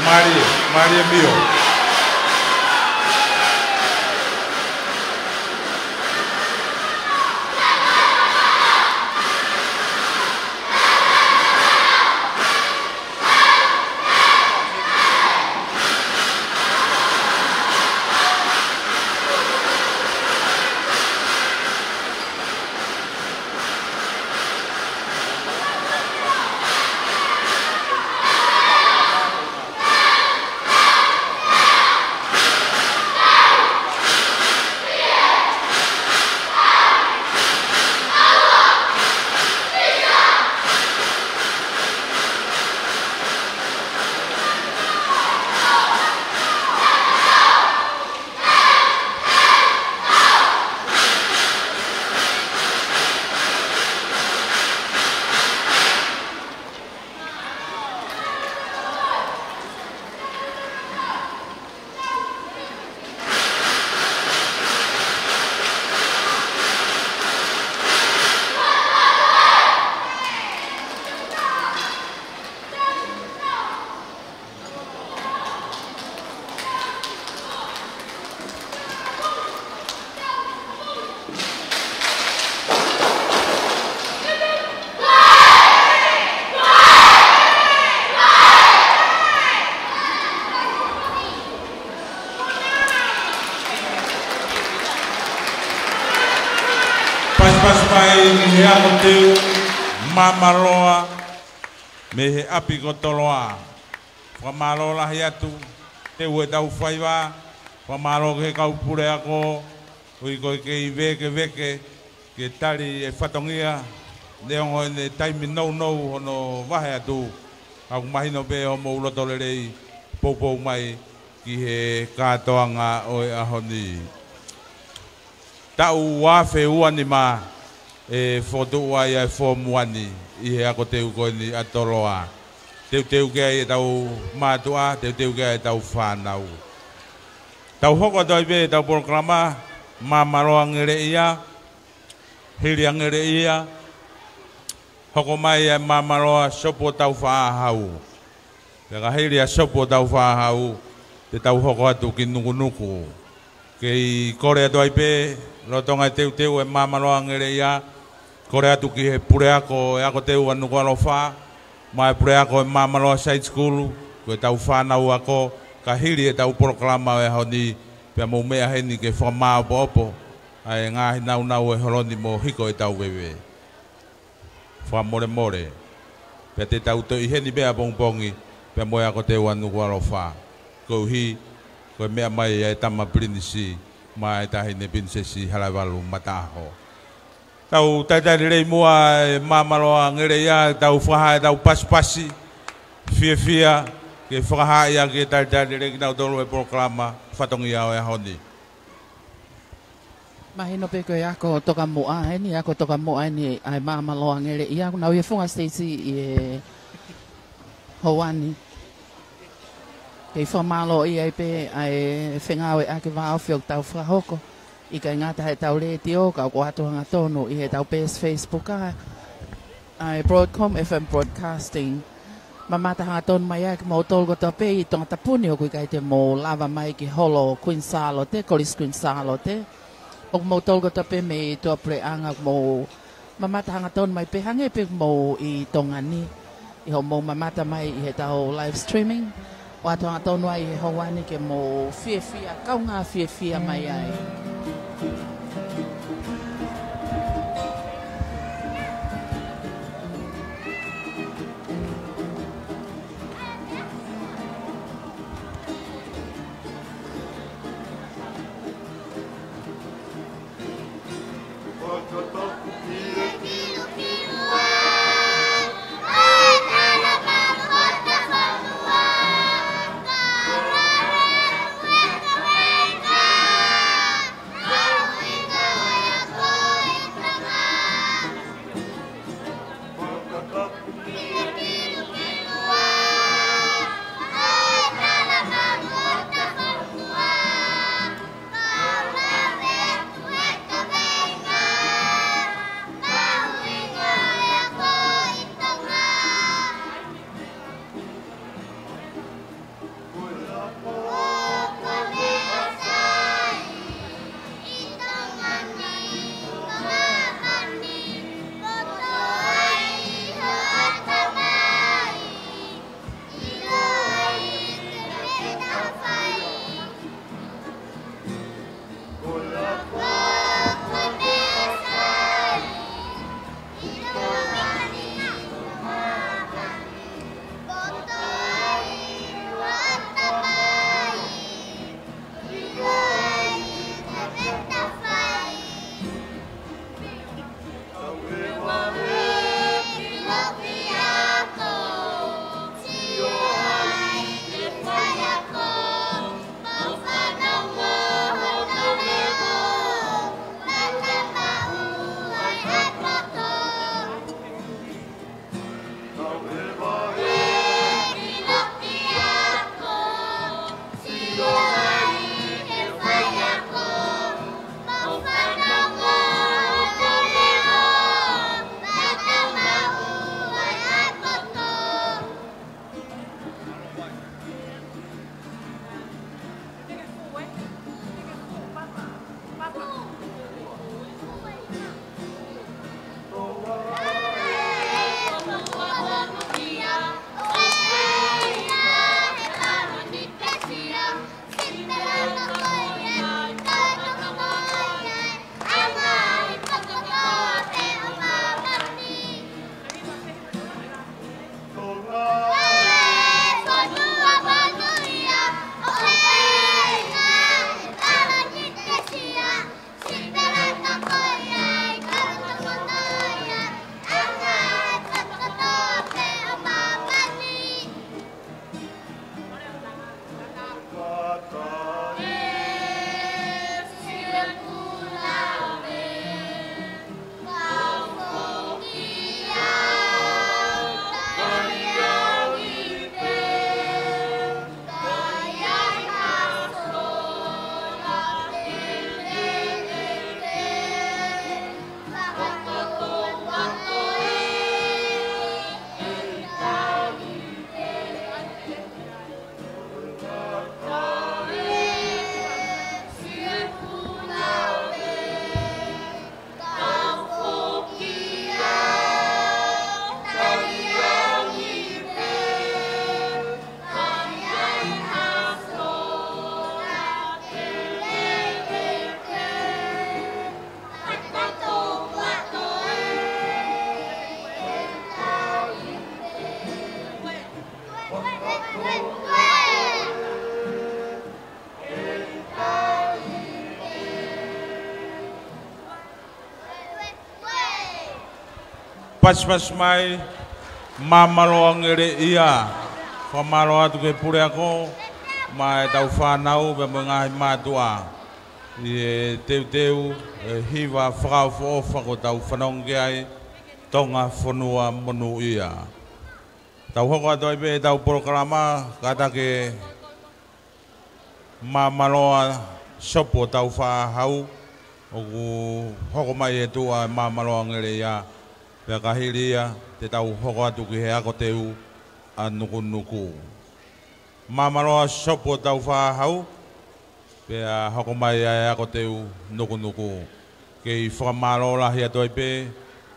Mālie, mālie Mio. Pasipasi mai ki he ako teu Māmaloa mei he ʻapi ko Toloa. Fakamālō lahi atu, teu ʻetau faiva, fakamālō ki he kau puleako, ʻoku ʻi ai ko e kei vēkeveke, ke tali e fatongia, neongo ʻene taimi nounou hono vahe atu, ʻoku mahino pē hoʻomou loto lelei, poupou mai ki he kātoanga ʻo e ʻaho ni. Taʻu ua afe ua nima ʻe fokotuʻu ai ʻa e Form One ʻi he ako teu ko eni ʻa Toloa. Teuteu ki ai ʻetau mātuʻa, teuteu ki ai ʻetau fānau. Tau hoko atu ai pē ʻetau polokalama, Māmaloa Ngeleʻia, hili ʻa Ngeleʻia, hoko mai ʻa e Māmaloa Sopu ʻo Taufaʻāhau. Pea ka hili ʻa Sopu ʻo Taufaʻāhau, te tau hoko atu ki Nukunuku. Kei kole atu ai pē, lolotonga e teuteu e Māmaloa Ngeleʻia, kole atu ki he puleako e ako teu ʻa Nukuʻalofa, mo e puleako e Māmaloa Side School, ko ʻetau fānau ako, ka hili ʻetau polokalama ʻo e ʻaho ni, pea mou meʻa heni ke fakamāʻopoʻopo ʻa e ngaahi nāunau ʻo e holo ni mo hiko ʻetau veve. Fakamolemole. Pea te tau toe ʻi heni pē ʻapongipongi, pea mo e ako teu ʻa Nukuʻalofa. Koeʻuhi, ko e meʻa mai ʻa e tama pilinisi, mo e taʻahine pilinisesi Halaevalu Mataʻaho. Tau talitali lelei muʻa e Māmaloa Ngeleʻia, tau fakahā ʻetau pasipasi, fiefia, ke fakahā ia ke talitali lelei kinautolu e polokalama, fatongia ʻo e ʻaho ni. Mahino pē ko e ako tokamuʻa eni, ako tokamuʻa eni ʻa e Māmaloa Ngeleʻia, ʻoku nau ʻi he funga siteisi ʻi he houa ni. Kei fakamālōʻia ai pē ʻa e fengāueʻaki vāofi ʻoku tau fakahoko. ʻIkai ngata heʻetau letiō, ka ʻoku ʻoatu hangatonu ʻi heʻetau peesi Facebook ʻa ʻa e Broadcom F M Broadcasting. Mamata hangatonu mai ai kimoutolu kotoa pē ʻi Tongatapu ni ʻoku ʻikai te mou lava mai ki holo Queen Sālote, Kolisi Queen Sālote. ʻOku moutolu kotoa pē mei tuʻapuleʻanga ʻoku mou Mamata hangatonu mai pē hangē pē mou ʻi Tonga ni, ʻi hoʻomou mamata mai ʻi heʻetau live streaming. ʻOatu hangatonu ai he houa ni ke mou fiefia, kaungā fiefia mai ai. Pasipasi mai, Māmaloa Ngeleʻia. Fakamālō atu ki he puleako, mo ʻetau fānau, pea mo e ngaahi mātuʻa. ʻI he teuteu, e hiva fakaʻofoʻofa kuo tau fanongo ki ai, Tonga Fonua Monūʻia. Tau hoko atu ai pē ʻetau polokalama, kātaki Māmaloa Sopu ʻo Taufaʻāhau, ʻoku hoko mai he tuʻa ʻa e Māmaloa Ngeleʻia, pea ka hili ia, te tau hoko atu ki he ako teu ʻa Nukunuku. Māmaloa Sopu ʻo Taufaʻāhau, pea hoko mai ʻa e ako teu Nukunuku. Kei fakamālō lahi atu ai pē,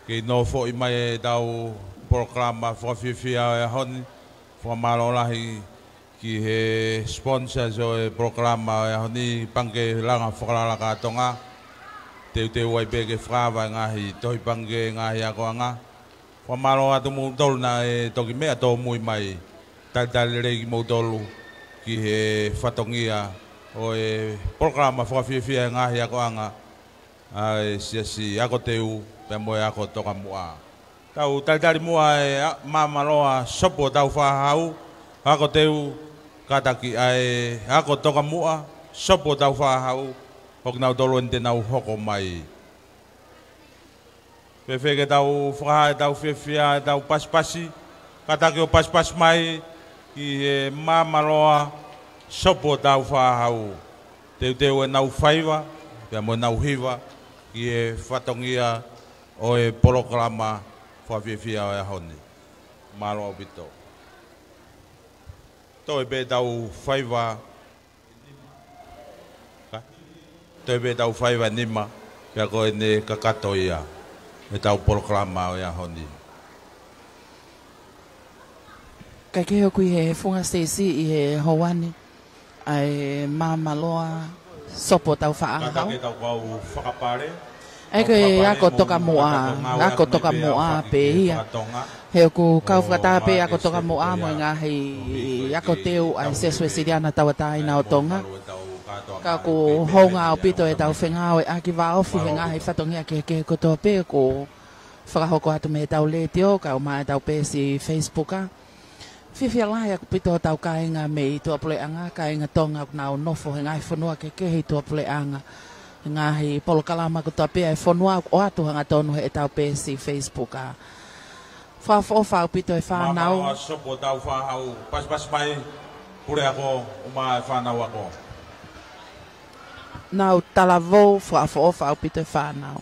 Kei nofoʻi mai ʻetau polokalama fakafiefia ʻo e ʻaho ni. Fakamālō lahi ki he sponsors ʻo e polokalama ʻo e ʻaho ni, Pangikē Langa Fakalalaka ʻa Tonga. Teuteu ai pē ke fakaava e ngaahi tohi pangikē, ngaahi akoʻanga. Fakamālō atu kimoutolu naʻe toki meʻa tōmui mai, talitali lelei kimoutolu ki he fatongia ʻo e polokalama fakafiefia e ngaahi akoʻanga ʻa e Siasi Ako Teu pea mo e Ako Tokamuʻa. Tau talitali muʻa e a-, Māmaloa Sopu ʻo Taufaʻāhau, Ako Teu, kātaki ʻa e Ako Tokamuʻa, Sopu ʻo Taufaʻāhau, ʻoku nau tolu eni te nau hoko mai. Fēfē ke tau fakahā ʻetau fiefia, ʻetau pasipasi, kātaki ʻo pasipasi mai ki he Māmaloa Sopu ʻo Taufaʻāhau. Teuteu ʻenau faiva, pea mo ʻenau hiva, ki he fatongia ʻo e polokalama fakafiefia ʻo e ʻaho ni. Mālō ʻaupito. Toe pē ʻetau faiva, toe pē ʻetau faiva nima, pea ko ʻene kakato ia ʻetau polokalama ʻo e ʻaho ni. Kae kehe ʻoku ʻi he funga siteisi ʻi he houa ni ʻa e Māmaloa Sopu ʻo Taufaʻāhau. Kātaki ʻetau kau fakapale. ʻA ia ko e Ako Tokamuʻa, Ako Tokamuʻa pē ia. He ʻoku kau fakataha pē Ako Tokamuʻa mo e ngaahi Ako Teu ʻa e Siasi Uēsiliana Tauʻatāina ʻo Tonga. Ka ʻoku hounga ʻaupito ʻetau fengāueʻaki vāofi he ngaahi fatongia kehekehe kotoa pē ʻoku fakahoko atu mei heʻetau letiō, kae ʻumaʻā ʻetau peesi Facebook ʻa. Fiefia lahi ʻaupito hotau kāinga mei tuʻapuleʻanga, kāinga Tonga ʻoku nau nofo he ngaahi fonua kehekehe ʻi tuʻapuleʻanga. Ngaahi polokalama kotoa pē ʻa e fonua ʻoku ʻoatu hangatonu heʻetau peesi Facebook ʻa. Fakaʻofoʻofa ʻaupito e fānau. Māmaloa Sopu ʻo Taufaʻāhau, pasipasi mai, puleako, ʻumaʻā e fānau ako. Nau talavou, fakaʻofoʻofa ʻaupito e fānau.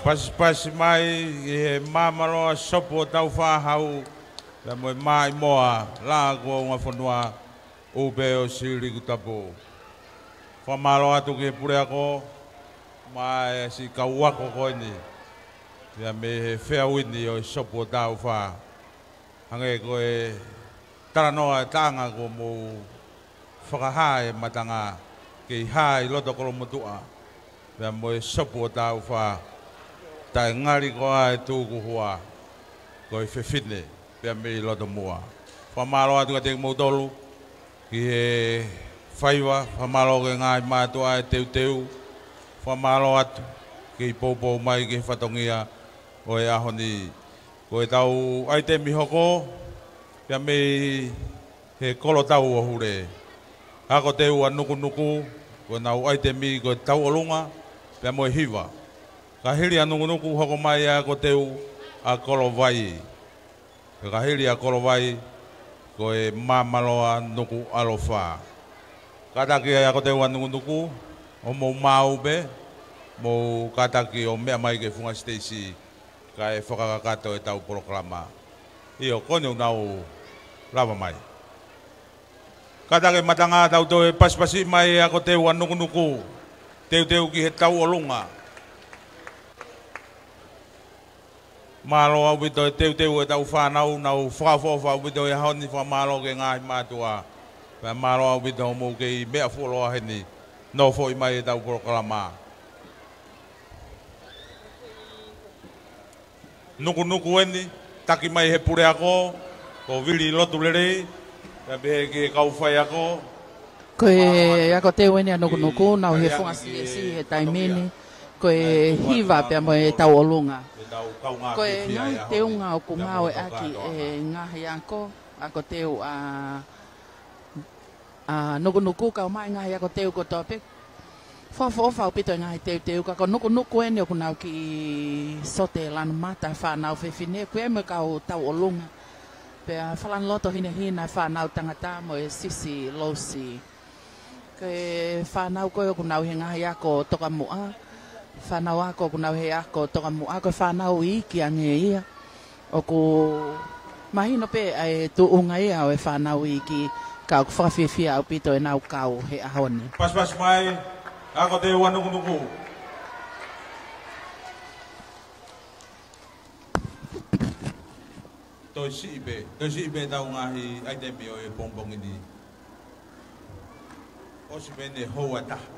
Pasipasi mai ʻi he Māmaloa Sopu ʻo Taufā Hau, pea mo e Maʻimoa Laʻā kuo Unga Fonua, ʻUpe ʻo Sili Kutapu. Fakamālō atu ki he puleako, mo e siʻi kau ako ko eni, pea mei he feʻauhi ni ʻo e Sopu ʻo Taufā. Hangē ko e talanoa e taʻanga kuo mou fakahā e matanga kei hā ʻi loto Kolomotuʻa, pea mo e Sopu ʻo Taufā, taʻe ngali ko ā e tukuhua, ko e fefine, pea mei loto muʻa. Fakamālō atu kiate kimoutolu, ki he faiva, fakamālō ki he ngaahi mātuʻa e teuteu, fakamālō atu, kei poupou mai ki he fatongia ʻo e ʻaho ni. Ko e tau ʻaitemi hoko, pea mei he Kolotau ʻo Hule. Ako teu ʻa Nukunuku, ko ʻenau ʻaitemi ko e tauʻolunga, pea mo e hiva. Ka hili ʻa Nukunuku hoko mai ʻa e ako teu ʻa Kolovai. Ka hili ʻa Kolovai, ko e Māmaloa Nukuʻalofa. Kātaki ʻa e ako teu ʻa Nukunuku, ʻo mou maʻu pē, mou kātaki ʻo meʻa mai ki he funga siteisi, kae fakakakato e tau polokalama. ʻIo, ko eni ʻoku nau lava mai. Kātaki e matanga, tau toe pasipasi mai e ako teu ʻa Nukunuku, teuteu ki he tauʻolunga. Mālō ʻaupito e teuteu e tau fānau, nau fakaʻofoʻofa ʻaupito he ʻaho ni, fakamālō ki he ngaahi mātuʻa. Pea mālō ʻaupito hoʻomou kei meʻa fuoloa heni, nofoʻi mai e tau polokalama. Nukunuku eni, taki mai he puleako, ko Vili Lotulelei, pea pehē ki he kau faiako. Ko e ako teu eni ʻa Nukunuku, nau ʻi he funga siteisi he taimi ni, ko e hiva pea mo e tauʻolunga. Ko e ngaahi teunga ʻoku ngāueʻaki e ngaahi ako, ako teu ʻa ʻa Nukunuku, kau mai ngaahi ako teu kotoa pē. Fakaʻofoʻofa ʻaupito e ngaahi teuteu, ka ko Nukunuku eni ʻoku nau kiʻi sote lanu mata fānau fefine, ko e mo e kau tauʻolunga. Pea falani loto hinehina e fānau tangata mo e siʻi Lousi. Ko e fānau ko ē ʻoku nau he ngaahi ako tokamuʻa. Fānau ako ʻoku nau he ako tokamuʻa, ko e fānau iiki ange ia. ʻOku mahino pē ʻa e tuʻunga ia ʻo e fānau iiki, ka ʻoku fakafiefia ʻaupito ʻenau kau he ʻaho ni. Pasipasi mai, ako teu ʻa Nukunuku. Toe siʻi pē, toe siʻi pē tau ngaahi ʻaitemi ʻo e pongipongi ni. ʻOsi pē ʻene houa ʻe taha.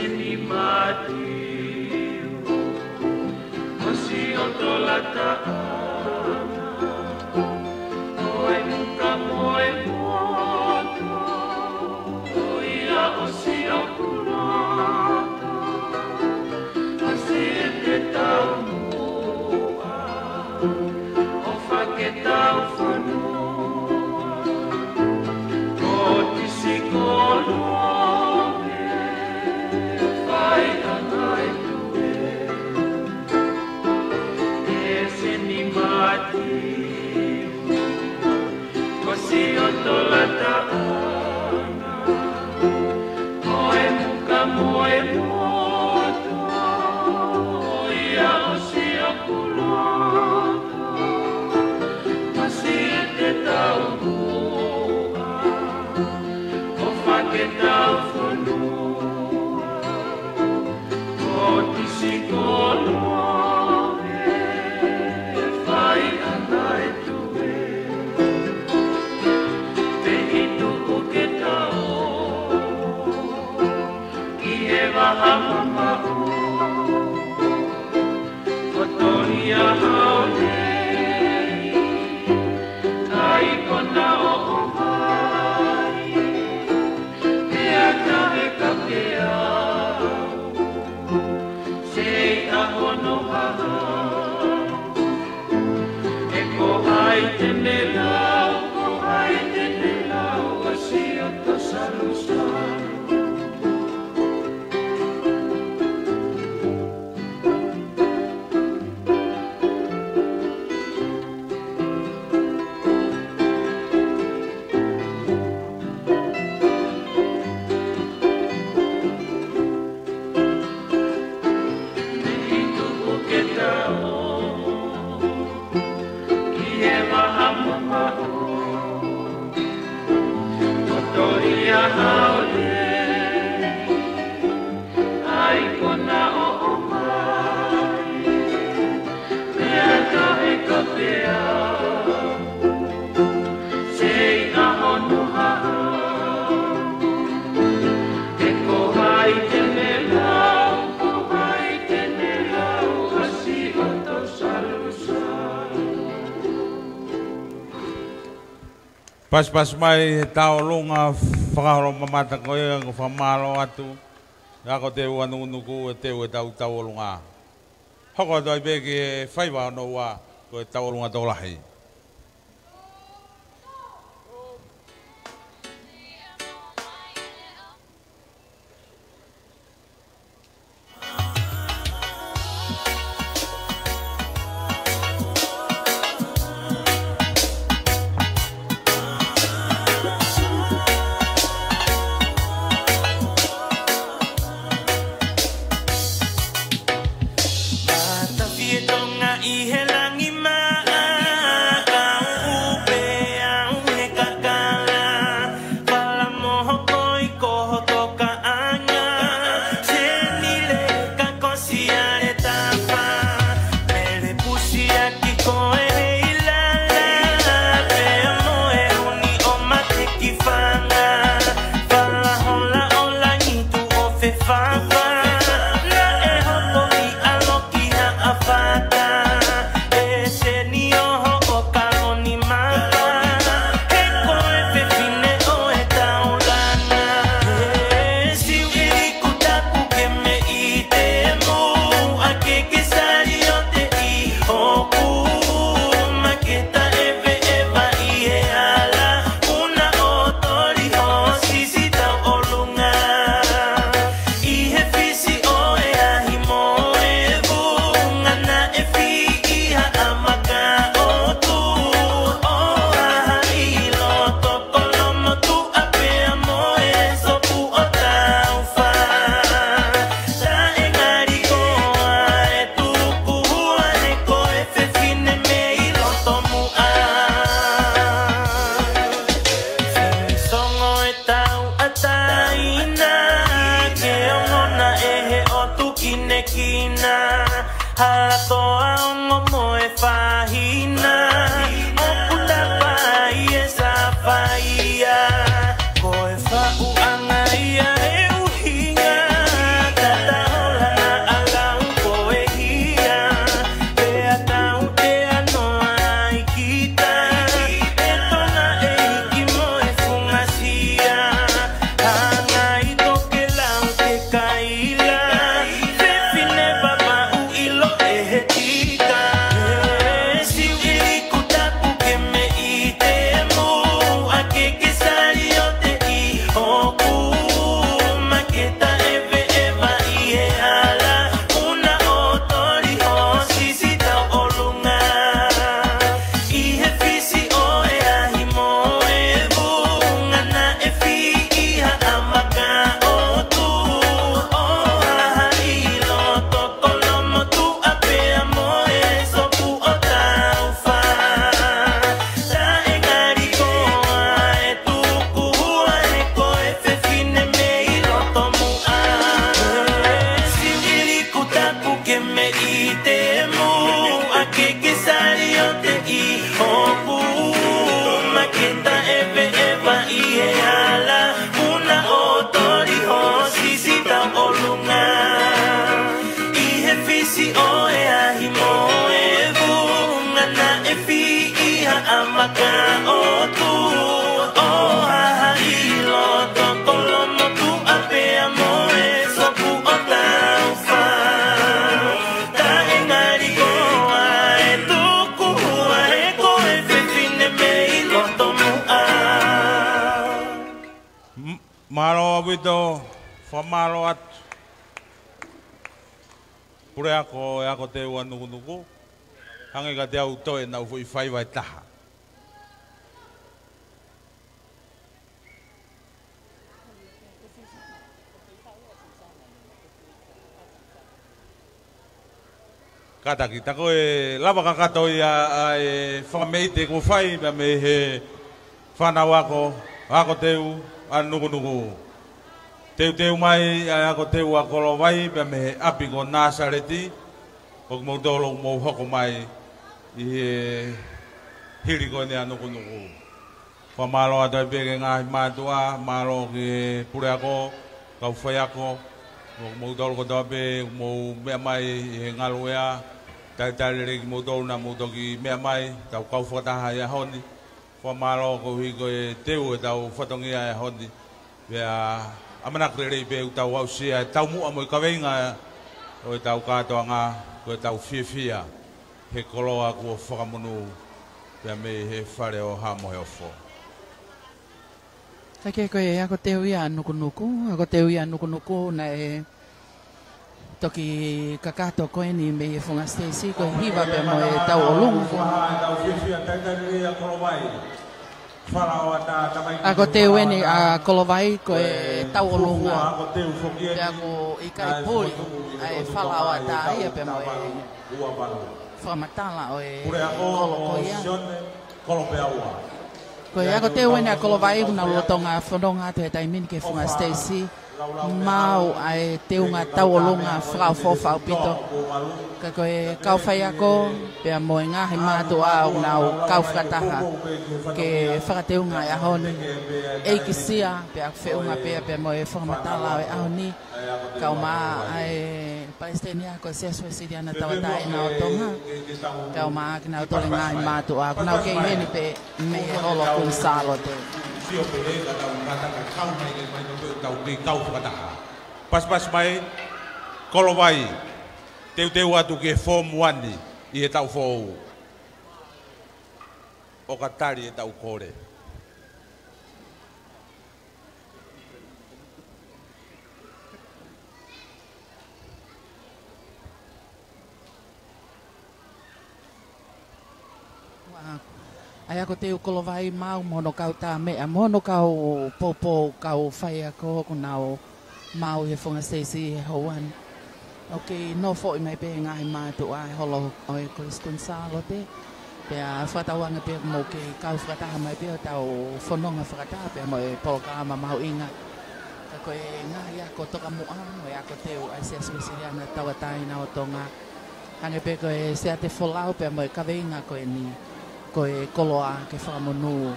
Ni Mātiu, ʻosi ʻoto lata ʻana, ko e muka mo e moto, ko ia ʻosi ʻoku loto, ʻosi ʻete taumuʻa, ʻofa ke tau fonua, ko Tisikolome, fai ʻa e ngaahi tuʻi. ʻEseni Mātiu, ʻosi ʻoto lata ʻana, ko e muka mo e moto, ia ʻosi ʻoku loto, ʻosi ʻete taumuʻa, ʻofa ke tau fonua, ko Tisikolome, fai ʻa e ngaahi tuʻi. Pea ʻi tuʻu ke tau ki he vaha mamaʻo, ko Tolia Haole, ʻa ia ko ʻena ʻoʻomai, pea taʻe kape au, seiʻa hono hahau. He ko hai te ne lau, ko hai te ne lau, ʻosi ʻoto Salusalu. Pea ʻi tuʻu ke tau ki he vaha mamaʻo, ko Tolia Haole, ʻa ia ko ʻena ʻoʻomai, pea taʻe kape au, seiʻa hono hahau. He ko hai te ne lau, ko hai te ne lau, ʻosi ʻoto Salusalu. Pasipasi mai he tauʻolunga fakaholomamata ko ia, ʻoku ou fakamālō atu. Ka ko e teu ʻa Nukunuku, ʻe teu ʻetau tauʻolunga. Hoko atu ai pē ki he faiva hono ua, ko e tauʻolunga tokolahi. Matafi e Tonga ʻi he langi maʻa, kau ʻupe au he kakala, fala moho koi ko hoto kaʻanga, seni le ka kosi ale tapa, mele pusi aki ko e heilala, pea mo e uni ʻo mate ki fanga, fala hola ʻo langi tuʻo fefafa, naʻe hopo ʻi ʻaloki ha ʻafata, ʻe seni ʻo hoʻo kaloni mata, he ko e fefine ʻo e taulanga. He siu ʻi liku tapu ke me ʻi te mu, ʻa ke ke sali ʻo te ʻi hoku, ma ke taʻeveʻeva ʻi he ala, una ʻo toli ho sisi tauʻolunga. ʻI he fisi ʻo e ahi mo e vunga naʻe fiʻi ha ʻamaka ʻo tu, ʻo haha ʻi loto kolomotuʻa pea mo e sopu ʻo taufa. Taʻe ngali koa e tuku hua he ko e fefine mei loto muʻa. Songo e tauʻatāina, ke ongona ʻe he ʻotu kinekina, hala toa ongo mo e fahina, ʻoku tapa ai e safaia, ko e faʻuʻanga ia he ʻuhinga, Mei te muʻa ke ke sali ʻo te i hopu, ma ke taʻeveʻeva ʻi he ala, una o toli ho sisi tau ʻolunga. ʻI he fisi ʻo e ahi mo e vunga naʻe fiʻi ha ʻamaka ʻo tu, ʻo haha ʻi loto kolomotuʻa pea mo e sopu ʻo taufa. Taʻe ngali koa e tuku hua he ko e fefine mei loto muʻa. M-, mālō ʻaupito, fakamālō atu. Puleako, e ako teu ʻa Nukunuku. Hangē kiate au toe nau foʻi faiva ʻe taha. Kātaki, tā ko e lava kakato ia ʻa e fakameʻite kuo fai mei he fānau ako, ako teu ʻa Nukunuku. Teuteu mai ʻa e ako teu ʻa Kolovai mei he ʻapi ko Nāsaleti, ʻo kimoutolu ʻoku mou hoko mai ʻi he hili ko eni ʻa Nukunuku. Fakamālō atu ai pē ki he ngaahi mātuʻa, mālō ki he puleako, kau faiako, mo kimoutolu kotoa pē, mou meʻa mai ʻi he ngaluʻea, talitali lelei kimoutolu naʻa mou toki meʻa mai, tau kau fakataha ʻi he ʻaho ni. Fakamālō koeʻuhi ko e teu ʻetau fatongia ʻi he ʻaho ni. Pea ʻamanaki lelei pē ʻoku tau aʻusia e taumuʻa mo e kaveinga ʻo ʻetau kātoanga, ko ʻetau fiefia he koloa kuo fakamonū pea mei he Fale ʻo Haʻa Moheofo. Kae kehe ko e ako teu ia ʻa Nukunuku, ako teu ia ʻa Nukunuku naʻe toki kakato ko eni mei he funga siteisi, ko e hiva pea mo e tau ʻolunga. Ako teu eni ʻa Kolovai, ko e tau ʻolunga. Pea ʻoku ʻikai puli ʻa e falaoa tā ia pea mo e fakamatala ʻo e kolo ko ia. Ko e ako teu eni ʻa Kolovai, ʻoku nau lolotonga fononga atu he taimi ni ki he funga siteisi. Maʻu ʻa e teunga tau ʻolunga fakaʻofoʻofa ʻaupito. Ka ko e kau faiako pea mo e ngaahi mātuʻa ʻoku nau kau fakataha ke fakateunga e ʻaho ni. ʻEikisia pea feʻunga pea, pea mo e fakamatala ʻo e ʻaho ni. Kae ʻumaʻā ʻa e Palesiteni Ako ʻo e Siasi Uēsiliana Tauʻatāina ʻo Tonga. Kae ʻumaʻā kinautolu e ngaahi mātuʻa ʻoku nau kei heni pē mei he holo Kuini Sālote. Sio pē ka tau ngata ka kau mai ke mai no tau kei kau fakataha. Pasipasi mai, Kolovai, teuteu atu ki he Form One ʻi he taʻu foʻou. ʻO ka tali ʻetau kole. Ua, ʻa e ako teu Kolovai maʻu mo hono kau tā meʻa, mo hono kau poupou, kau faiako ʻoku nau maʻu he funga siteisi he houa ni. ʻOku kei nofoʻi mai pē ngaahi mātuʻa he holo ʻo e Kolisi Kuini Sālote. Pea fakatauange pē mou kei kau fakataha mai pē ʻo tau fononga fakataha pea mo e polokalama mahuʻinga. Ka ko e ngaahi ako tokamuʻa mo e ako teu ʻa e Siasi Uēsiliana Tauʻatāina ʻo Tonga. Hangē pē ko e siate folau pea mo e kaveinga ko eni, ko e koloa ke fakamonū.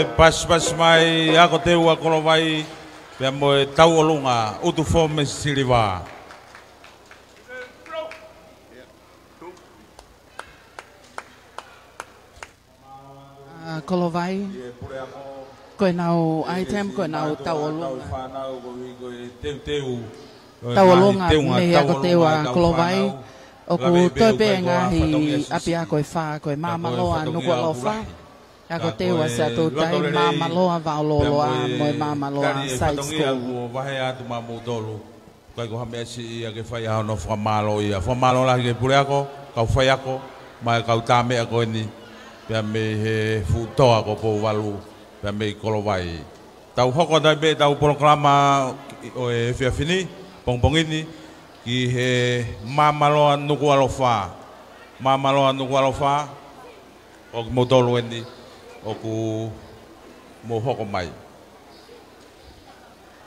Pasipasi mai ako teu ʻa Kolovai, pea mo e tauʻolunga, ʻUtufome Siliva. ʻA Kolovai, ko ʻenau item, ko ʻenau tauʻolunga. Tauʻolunga mei he ako teu ʻa Kolovai, ʻoku toe pē ngaahi ʻapiako ʻe fā, ko e Māmaloa Nukuʻalofa, ako teu ʻa Siaʻatoutai, Māmaloa Vaololoa, mo e Māmaloa Side School. Kai ko ha meʻa siʻi ia ke fai ʻa hono fakamālō ia. Fakamālō lahi ki he puleako, kau faiako, mo e kau tāmeʻa ko eni, pea mei he fuʻu toa ko Pouvalu, pea mei Kolovai. Tau hoko atu ai pē ʻetau polokalama ʻo e efiafi ni, pongipongi ni, ki he Māmaloa Nukuʻalofa. Māmaloa Nukuʻalofa, ʻo kimoutolu eni, ʻoku mou hoko mai.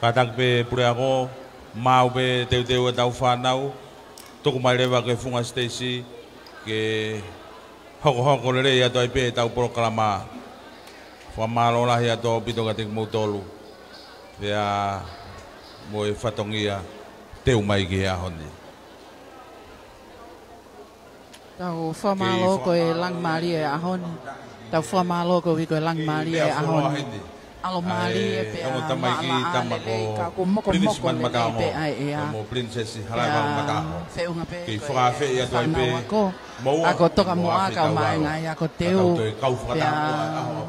Kātaki pē puleako, maʻu pē teuteu ʻetau fānau, tuku mai leva ki he funga siteisi, ke hokohoko lelei atu ai pē ʻetau polokalama. Fakamālō lahi atu ʻaupito kiate kimoutolu. Pea mo e fatongia teu mai ki he ʻaho ni. Tau fakamālō ko e langi mālie ʻaho ni. Tau fakamālō koeʻuhi ko e langi mālie ʻaho ni. ʻAlo mālie pea maʻalaʻa lelei ka ʻoku mokomoko lelei pē ʻa e ʻea. Pea feʻunga pē ko e fānau ako, ako tokamuʻa kae ʻumaʻā e ngaahi ako teu. Pea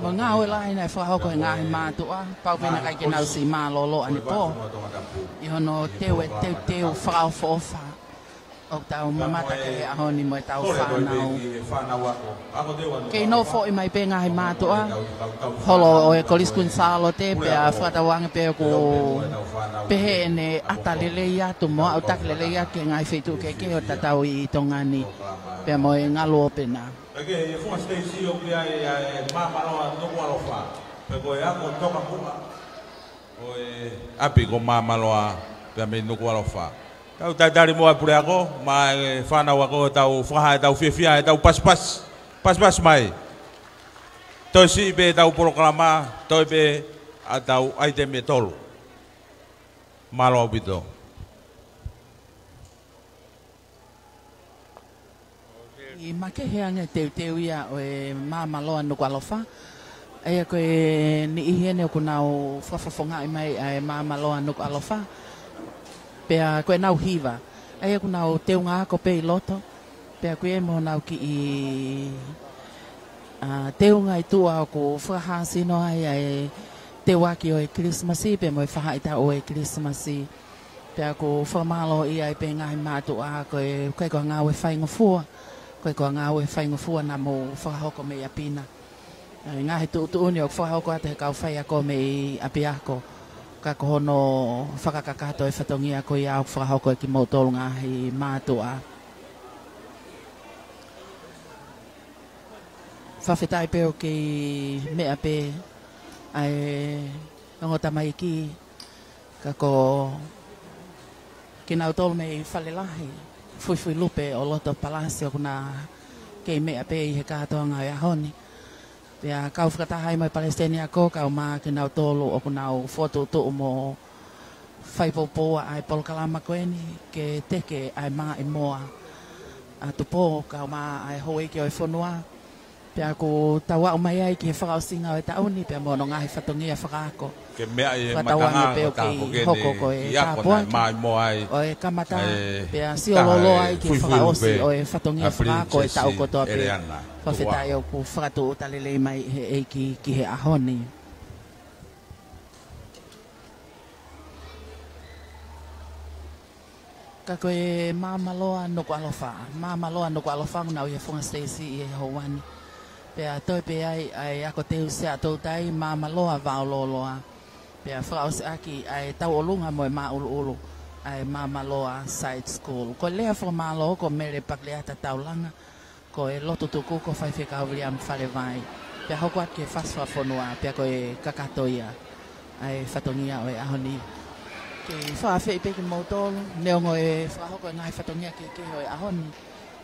mo e ngāue lahi naʻe fakahoko ʻe he ngaahi mātuʻa, pau pē naʻe ʻikai ke nau siʻi mālōlō ʻanepō ʻi hono teu e teuteu fakaʻofoʻofa ʻoku tau mamata ki he ʻaho ni mo ʻetau fānau. Kei nofoʻi mai pē ngaahi mātuʻa, holo ʻo e Kolisi Kuini Sālote, pea fakatauange pē ʻoku pehē ʻene ʻata lelei atu mo aʻutaki lelei atu ki he ngaahi feituʻu kehekehe ʻo tatau ʻi Tonga ni, pea mo e ngalu ʻo pena. Ke he funga siteisi ʻoku ʻi ai ʻa e Māmaloa Nukuʻalofa, pe ko e ako tokamuʻa ʻo e ʻapi ko Māmaloa pea mei Nukuʻalofa. Tau talitali muʻa e puleako, mo e fānau ako, tau fakahā ʻetau fiefia, ʻetau pasipasi, pasipasi mai. Toe siʻi pē ʻetau polokalama, toe pē ʻetau ʻaitemi ʻe tolu. Mālō ʻaupito. ʻI makehe ange teuteu ia ʻo e Māmaloa Nukuʻalofa. ʻA ia ko e niʻihi eni ʻoku nau fakafofongaʻi mai ʻa e Māmaloa Nukuʻalofa. Pea ko ʻenau hiva. ʻA ia ʻoku nau teunga ako pē ʻi loto. Pea ko e mo nau kiʻi, ʻa, teunga ʻi tuʻa ʻoku fakahā sino ai ʻa e teuaki ʻo e Kilisimasi, pea mo e faʻahitaʻu ʻo e Kilisimasi. Pea ʻoku fakamālō ia ai pē ngaahi mātuʻa ko e, ko e ko e ngāue faingofua, ko e ko e ngāue faingofua naʻa mou fakahoko mei ʻapi na. ʻA e ngaahi tuʻutuʻuni ʻoku fakahoko atu he kau faiako mei ʻapiako. Ka ko hono fakakakato e fatongia ko ia ʻoku fakahoko ʻe kimoutolu ngaahi mātuʻa. Fakafetaʻi pē ʻoku kei meʻa pē ʻa e ongo tamaiki, ka ko kinautolu mei Falelahi, Fuifuilupe ʻo Lotopalasi ʻoku na kei meʻa pē ʻi he kātoanga ʻo e ʻaho ni. Pea kau fakataha ai mo e Palesiteni Ako, kau mo kinautolu ʻoku nau fokotuʻutuʻu mo faipoupou ʻa e polokalama ko eni ke teke ʻa e maʻimoa ʻa Tupou, kau mo e houʻeiki ʻo e fonua. Pea ʻoku tau aʻu mai ai ki he fakaʻosinga ʻo e taʻu ni, pea mo hono ngaahi fatongia fakaako. Ke meʻa ʻi he matanga pē ʻoku kei hoko ko e tāpuaki ʻo e kamata, pea sio loloa ai ki he fakaʻosi ʻo e fatongia fakaako ʻo e taʻu kotoa pē. Fakafetaʻi ʻoku fakatūʻuta lelei mai ʻe he ʻEiki ki he ʻaho ni. Ka ko e Māmaloa Nukuʻalofa, Māmaloa Nukuʻalofa ʻoku nau ʻi he funga siteisi ʻi he houa ni. Pea toe pē ai ʻa e ako teu Siaʻatoutai, Māmaloa Vaololoa. Pea fakaʻosi ʻaki ʻa e tauʻolunga mo e māʻuluʻulu ʻa e Māmaloa Side School. Ko e lea fakamālō ko Mele Pakileata Taulanga, ko e lotu tuku ko Faifekau Viliami Falevai. Pea hoko atu ki he fasi fakafonua, pea ko e kakato ia ʻa e fatongia ʻo e ʻaho ni. Kei fakaafeʻi pē kimoutolu, neongo e fakahoko e ngaahi fatongia kehekehe ʻo e ʻaho ni,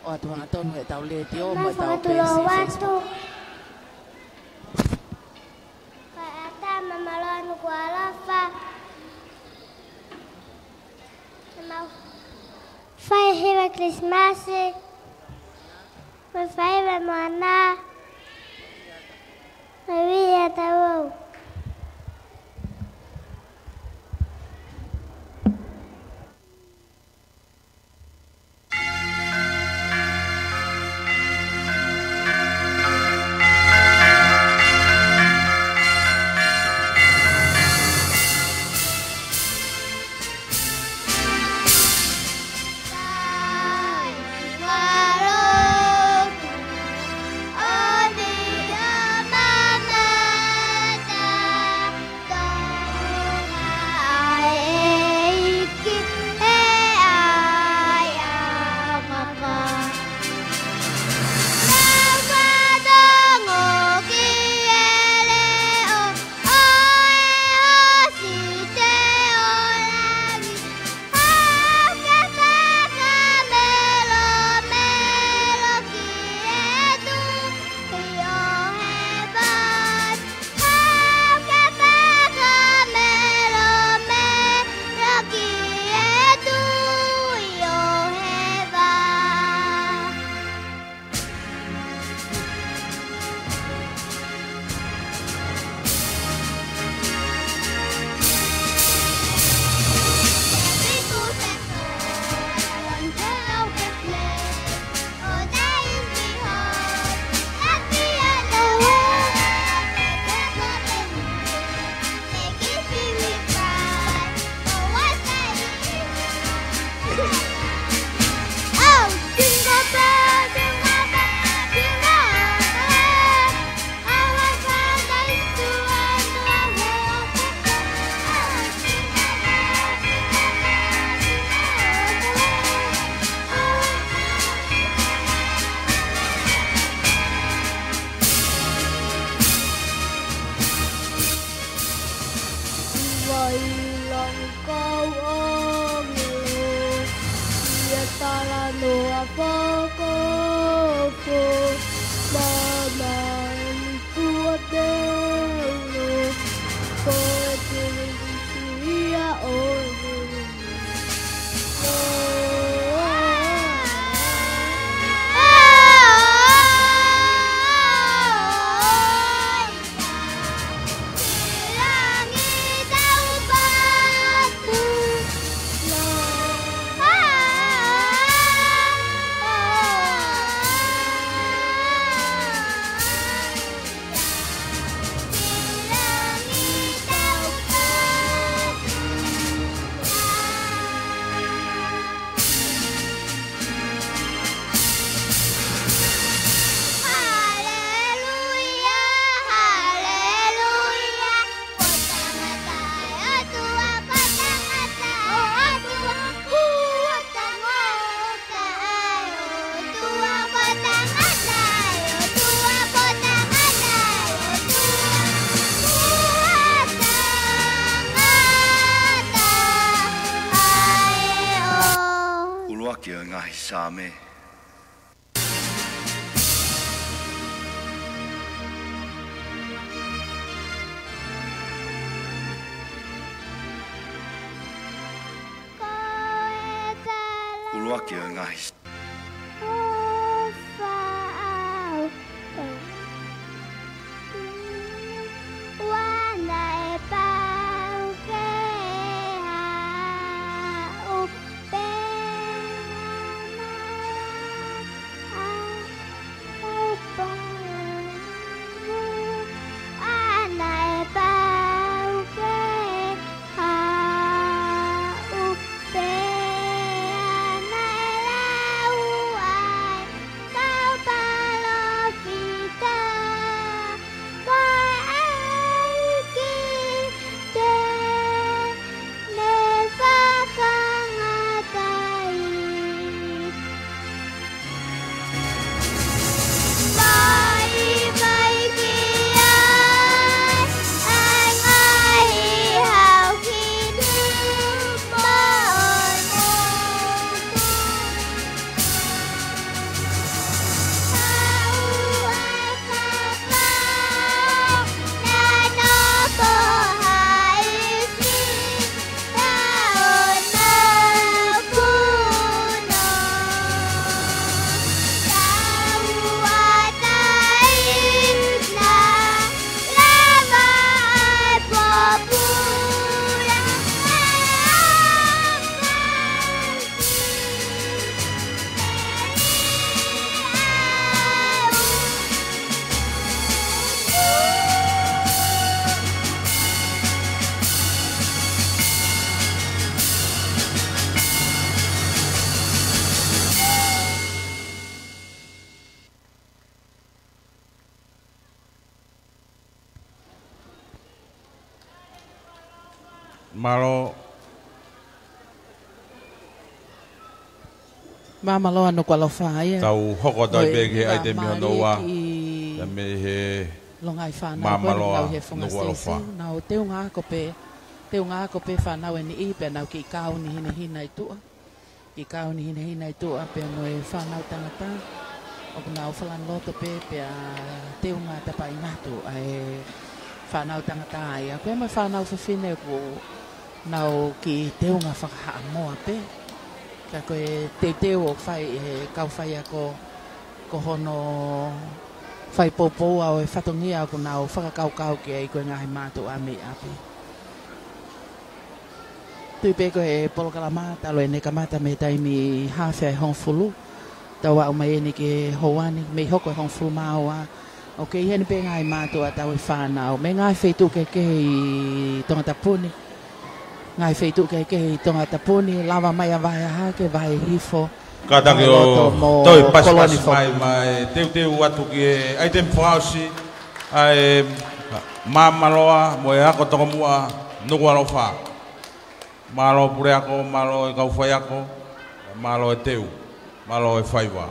ʻoatu hangatonu heʻetau letiō mo ʻetau peesi Facebook. Alofa. Mau fai hiva Kilisimasi. Mau fai hiva Moana. Mau ui ʻa tau. Vai langi kau ʻāngelo, ʻia talanoa fakaofo, māmani kuo teulo, ko e Kilisimasi ia ʻo e ʻUluaki ʻo e ngaahi Saame. ʻUluaki ʻo e ngaahi Mālō. Māmaloa Nukuʻalofa ia. Tau hoko atu ai pē ki he ʻaitemi hono ua. Ia mei he Longaʻi fānau ko eni Māmaloa Nukuʻalofa. Nau teunga ako pē, teunga ako pē fānau ʻe niʻihi pea nau kiʻi kau ni hinehina ʻi tuʻa. Kiʻi kau ni hinehina ʻi tuʻa pea mo e fānau tangata. ʻOku nau fakalotoloto pē pea teunga tapaʻinga atu ʻa e fānau tangata ia. Ko e mo e fānau fefine ʻoku nau kiʻi teunga fakahaʻamoa pē. Ka ko e teuteu ʻoku fai ʻe he kau faiako ko hono fai poupou ʻa e fatongia ʻoku nau fakakaukau ki ai ko e ngaahi mātuʻa mei ʻapi. Tui pē ko e polokalama talu ʻene kamata mei he taimi haafe ʻa e hongofulu. Tau aʻu mai eni ki he houa ni, mei hoko ʻe hongofulu mā ua. ʻOku ʻi heni pē ngaahi mātuʻa tauhi fānau mei he ngaahi feituʻu kehekehe ʻi Tongatapu ni. Ngaahi feituʻu kehekehe ʻi Tongatapu ni, lava mai ʻa Vaheʻaho ke Vahe Hihifo. Kātaki ʻo toe pasipasi mai, mai teuteu atu ki he ʻaitemi fakaʻosi, ʻa e Māmaloa mo e Ako Tokomuʻa Nukuʻalofa. Mālō puleako, mālō e kau faiako, mālō e teu, mālō e faiva.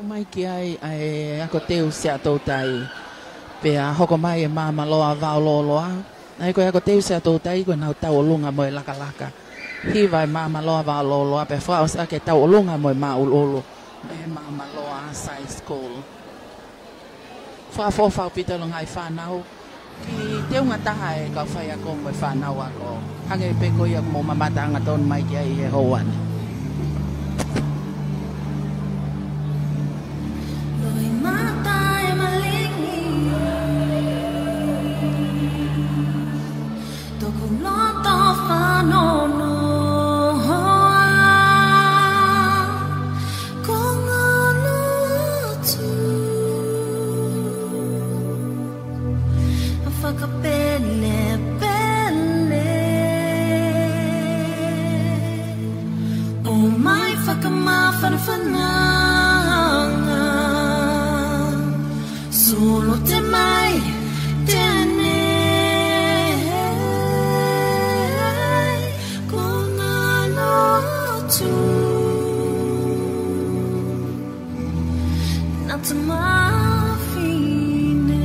Mai ki ai ʻa e Ako Teu Siaʻatoutai, pea hoko mai e Māmaloa Vaololoa. ʻA ia ko e Ako Teu Siaʻatoutai ko ʻenau tauʻolunga mo e lakalaka. Hiva e Māmaloa Vaololoa pea fakaʻosi ʻaki e tauʻolunga mo e māʻuluʻulu ʻe he Māmaloa Side School. Fakaʻofoʻofa ʻaupito Longaʻi fānau. Kiʻi teunga taha e kau faiako mo e fānau ako. Hangē pē ko ia ʻoku mou mamata angatonu mai ki ai he houa ni. Loʻimata e malingi. Toku loto fanongo hoa. Ko ngā lotu. Fakapelepele. ʻOmai fakamafanafananga. Solo te mai tene. Ko ngā lotu. Not to my feeling.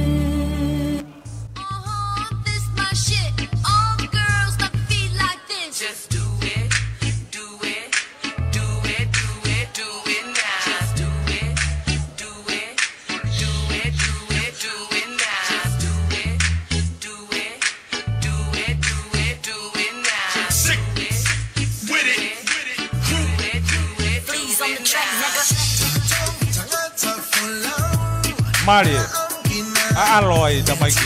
Uh-huh, this my shit. All the girls got feet like this. Just do it, do it, do it, do it, do it now. Just do it, do it, do it, do it, do it now. Just do it, do it. Do it, do it, do it now. Sick with it, with it, do it, do it, do it now. Please on the track, nigga. Mālie, ʻaʻalo ai tamaiki.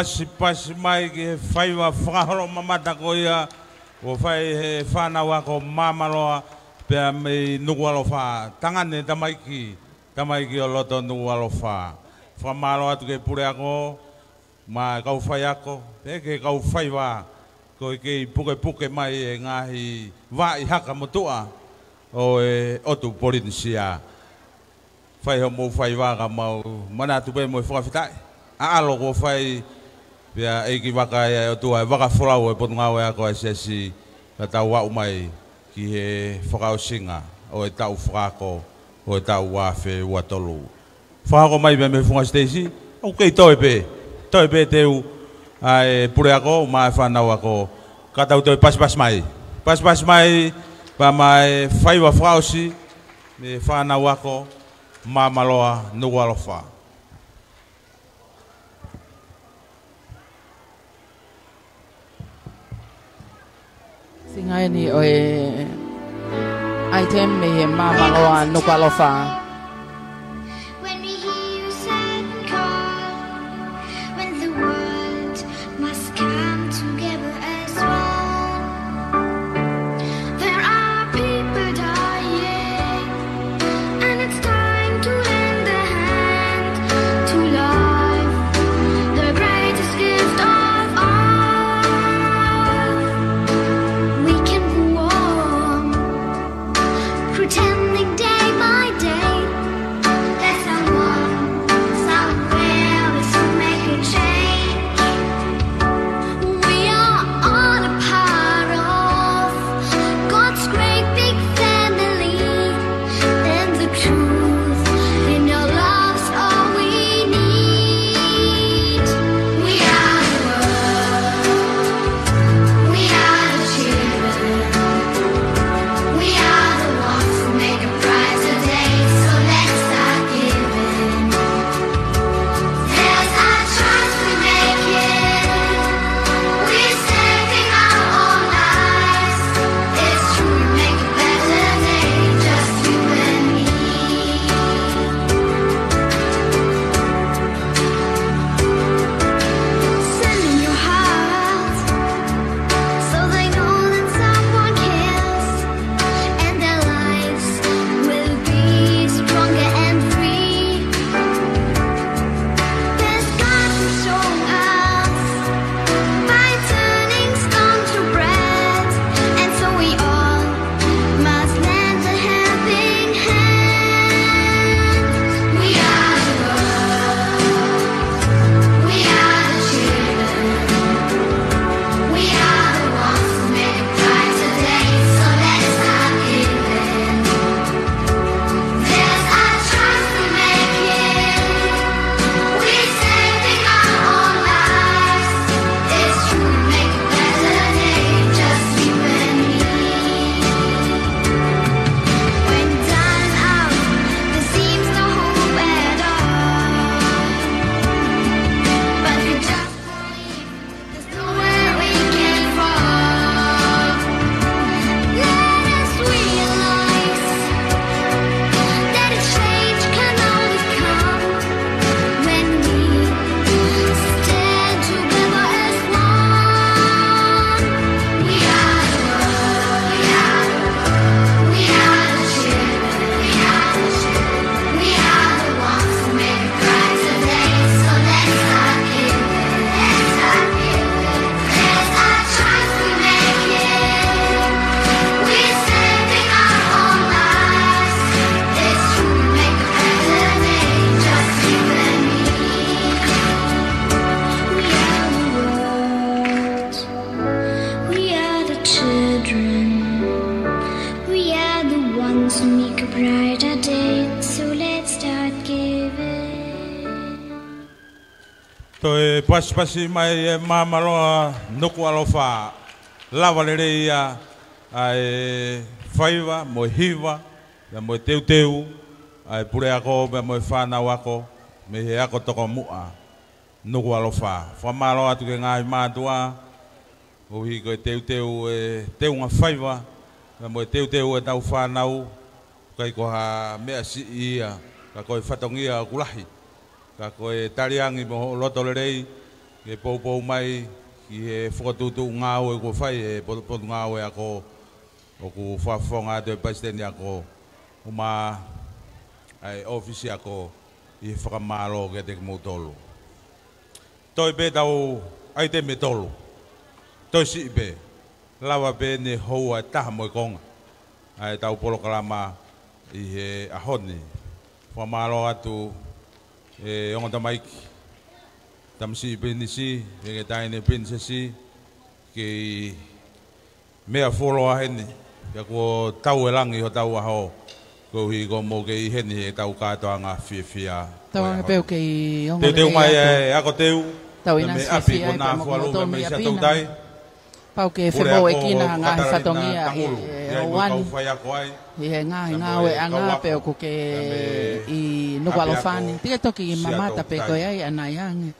Pasipasi mai ki he faiva fakaholo mamata ko ia ʻoku fai he fānau ako Māmaloa pea mei Nukuʻalofa, tangane tamaiki, tamaiki ʻo loto Nukuʻalofa. Fakamālō atu ki he puleako, mo e kau faiako, pea ki he kau faiva, ko e kei pukepuke mai e ngaahi vaʻi haka motuʻa ʻo e ʻotu Polinisia. Fai hoʻomou faiva ka mau manatu pē mo e fakafetaʻi. ʻAʻalo kuo fai, pea ʻEiki Vaka ʻa e ʻOtua ʻa e vaka folau ʻo e Potungāue Ako ʻa e Siasi, ka tau aʻu mai ki he fakaʻosinga ʻo e taʻu fakaako ʻo e taʻu ua afe ua tolu. Fakahoko mai pē mei he funga siteisi, ʻoku kei toe pē, toe pē teu ʻa e puleako mo e fānau ako, ka tau toe pasipasi mai. Pasipasi mai, pea mo e faiva fakaʻosi mei he fānau ako Māmaloa Nukuʻalofa. Singa eni ʻo e item mei he Māmaloa Nukuʻalofa. When we hear your certain call, when the world must come together as one. There are people dying, and it's time to lend a hand to life, the greatest gift of all. We can go on pretending day by day that someone somewhere will soon make a change. We are all a part of God's great big family, and the truth in our love's all we need. We are the world. We are the children. We are the ones who make a brighter day. So let's start giving. There's a choice we're making. We're saving our own lives. It's true, we make a better day, just you and me. Send in your heart, so they know that someone cares, and their lives will be stronger and free. There's God who showed us by turning stone to bread, and so we all must lend a helping hand. We are the world. We are the children. We are the ones who make a brighter day. So let's start giving. There's a choice we're making. We're saving our own lives. It's true, make a better day, just you and me. When done out, there seems no hope at all. But we just believe there's nowhere we can fall. Let us realize that a change can only come when we stand together as one. We are the world. We are the world. We are the children. We are the children. We are the ones who make a brighter day. So let's start giving. Let's start giving. There's a choice we're making. We're saving our own lives. It's true, we make a better day, just you and me. We are the world. We are the children. We are the ones who make a brighter day. So let's start giving. Toe pasipasi mai e Māmaloa Nukuʻalofa. Lava lelei ia ʻa e faiva mo e hiva, pea mo e teuteu ʻa e puleako, pea mo e fānau ako mei he ako tokomuʻa Nukuʻalofa. Fakamālō atu ki he ngaahi mātuʻa, ʻoku ʻi he ko e teuteu e teunga faiva, pea mo e teuteu e tau fānau, ʻikai ko ha meʻa siʻi ia, ka ko e fatongia ʻoku lahi. Ka ko e taliangi mo hoʻo loto lelei, ke poupou mai ki he fokotuʻutuʻu ngāue kuo fai ʻe he Potungāue Ako, ʻoku fakafofonga atu ʻe he Palesiteni Ako, ʻumaʻā ʻa e ʻōfisi ako, ʻi he fakamālō kiate kimoutolu. Toe pē ʻetau ʻaitemi ʻe tolu. Toe siʻi pē, lava pē ʻene houa ʻe taha mo e konga ʻa ʻetau polokalama ʻi he ʻaho ni. Fakamālō atu ʻe ongo tamaiki, tamasiʻi Pilinisi, ʻe ngaahi taʻahine Pilinisesi, kei meʻa fuoloa heni, pea kuo tau ʻi langi hotau ʻaho, koeʻuhi ko hoʻomou kei ʻi heni heʻetau kātoanga fiefia. Tau ange pē ʻoku kei ongo lelei atu. Teuteu mai ʻa e ako teu, tau ʻinasi fiefia ai pea mo kimoutolu mei ʻapi na. Pau ke femoʻuekina ʻa e ngaahi fatongia ʻi he houa ni, ʻi he ngaahi ngāueʻanga pē ʻoku kei ʻi Nukuʻalofa ni. Te ke toki mamata pē koe ai ʻanai ange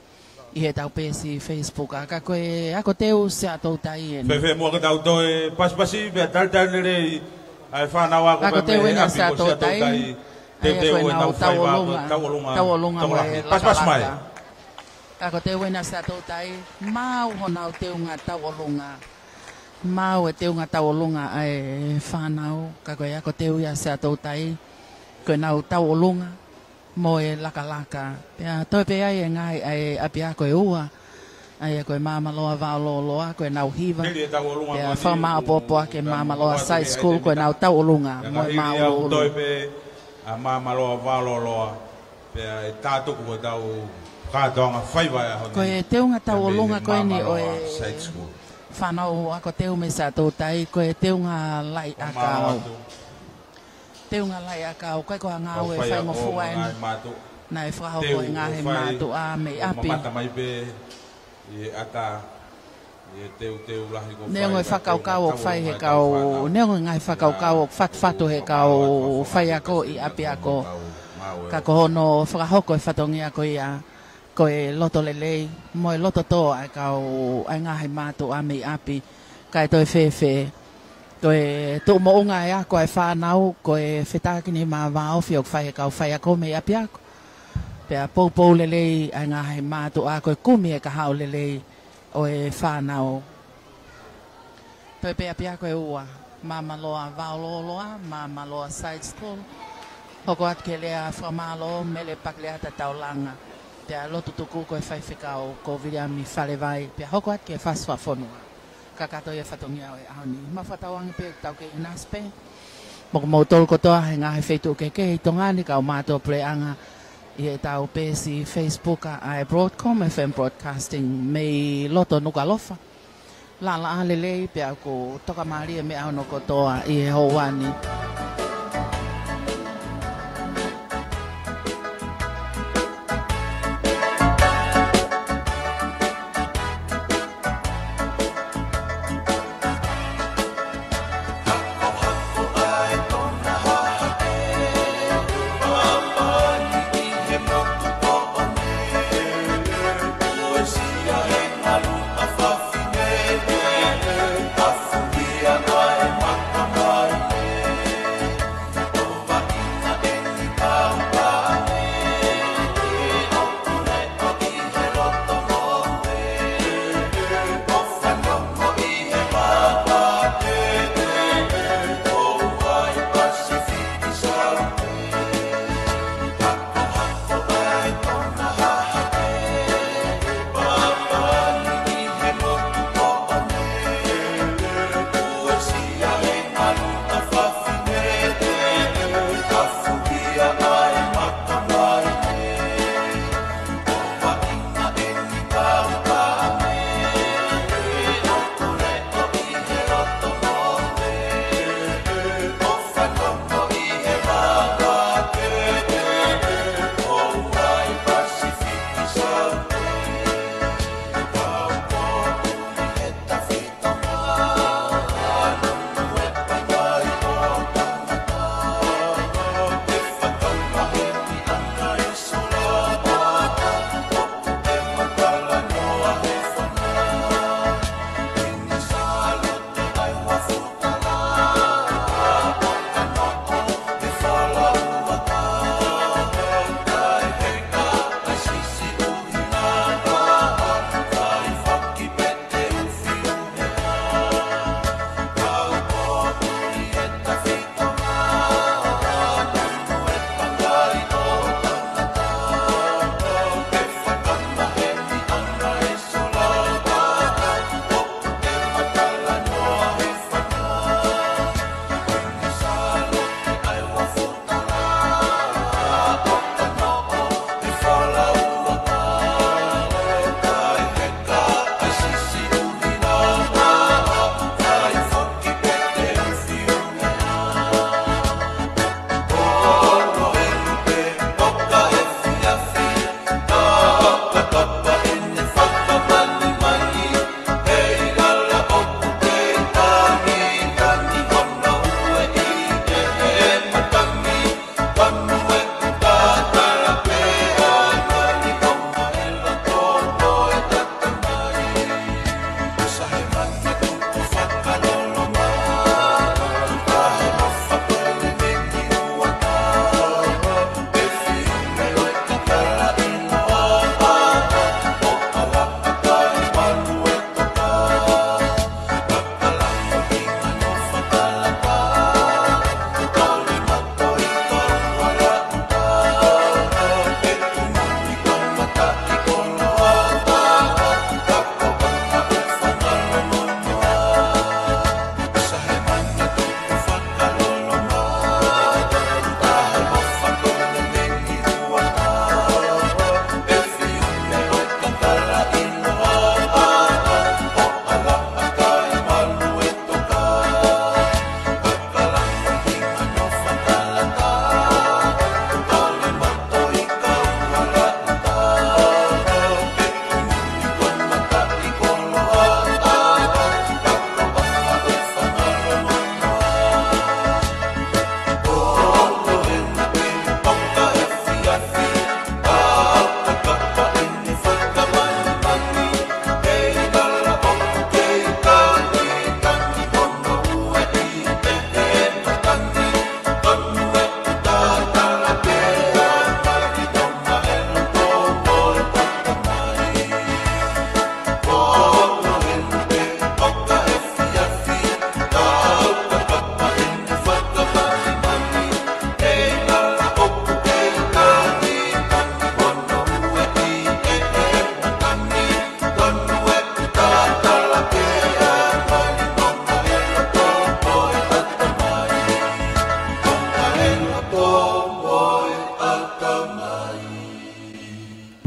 ʻi heʻetau peesi Facebook, ʻa, ka ko e ako teu Siaʻatoutai eni. Fēfē muʻa ke tau toe pasipasi pea talitali lelei ʻa e fānau ako pea mei he ʻapi ko Siaʻatoutai. Teuteu ʻenau faiva, tauʻolunga, tauʻolunga mo e lakalaka. Pasipasi mai. Ako teu ena Siaʻatoutai, maʻu honau teunga tauʻolunga. Maʻu e teunga tauʻolunga ʻa e fānau, ka ko e ako teu ia Siaʻatoutai, ko ʻenau tauʻolunga mo e lakalaka. Pea toe pē ai e ngaahi ʻa e ʻapiako ʻe ua, ʻa ia ko e Māmaloa Vaololoa, ko ʻenau hiva. Pea fakamāʻopoʻopo ʻa e Māmaloa Side School, ko ʻenau tauʻolunga mo e māʻuluʻulu. Toe pē ʻa Māmaloa Vaololoa, pea ʻe tātuku ʻetau kātoanga faiva ʻo e ʻaho ni. Ko e teunga tauʻolunga ko eni ʻo e fānau ako teu mei Siaʻatoutai, ko e teunga laʻiʻakau. Teunga laʻiʻakau, ko e ko e ngāue faingofua eni naʻe fakahoko ʻe he ngaahi mātuʻa mei ʻapi. Neongo e fakakaukau ʻoku fai he kau, neongo e ngaahi fakakaukau ʻoku fatufatu he kau faiako ʻi ʻapiako, ka ko hono fakahoko e fatongia ko ia, ko e loto lelei mo e loto tō ʻa e kau, ʻa e ngaahi mātuʻa mei ʻapi, kae toe fēfē. Ko e tuʻu moʻunga e ako ʻa e fānau, ko e fetākinima vāofi ʻoku fai he kau faiako mei ʻapiako. Pea poupou lelei ʻa e ngaahi mātuʻa, ko e kumi e kahaʻu lelei ʻo e fānau. Toe pē ʻapiako ʻe ua, Māmaloa Vaololoa, Māmaloa Side School. Hoko atu ki he lea fakamālō, Mele Pakeleata Taulanga. Pea lotu tuku ko e faifekau ko Viliami Falevai. Pea hoko atu ki he fasi fakafonua. Kakato ia e fatongia ʻo e ʻaho ni. Mau fakatauange pē ʻoku tau kei ʻinasi pē mo kimoutolu kotoa he ngaahi feituʻu kehekehe ʻi Tonga ni, kau mātuʻa puleʻanga ʻi heʻetau peesi Facebook ʻa e Broadcom F M Broadcasting mei loto Nukuʻalofa. Laʻalaʻā lelei pea ʻoku tokamālie e meʻa hono kotoa ʻi he houa ni.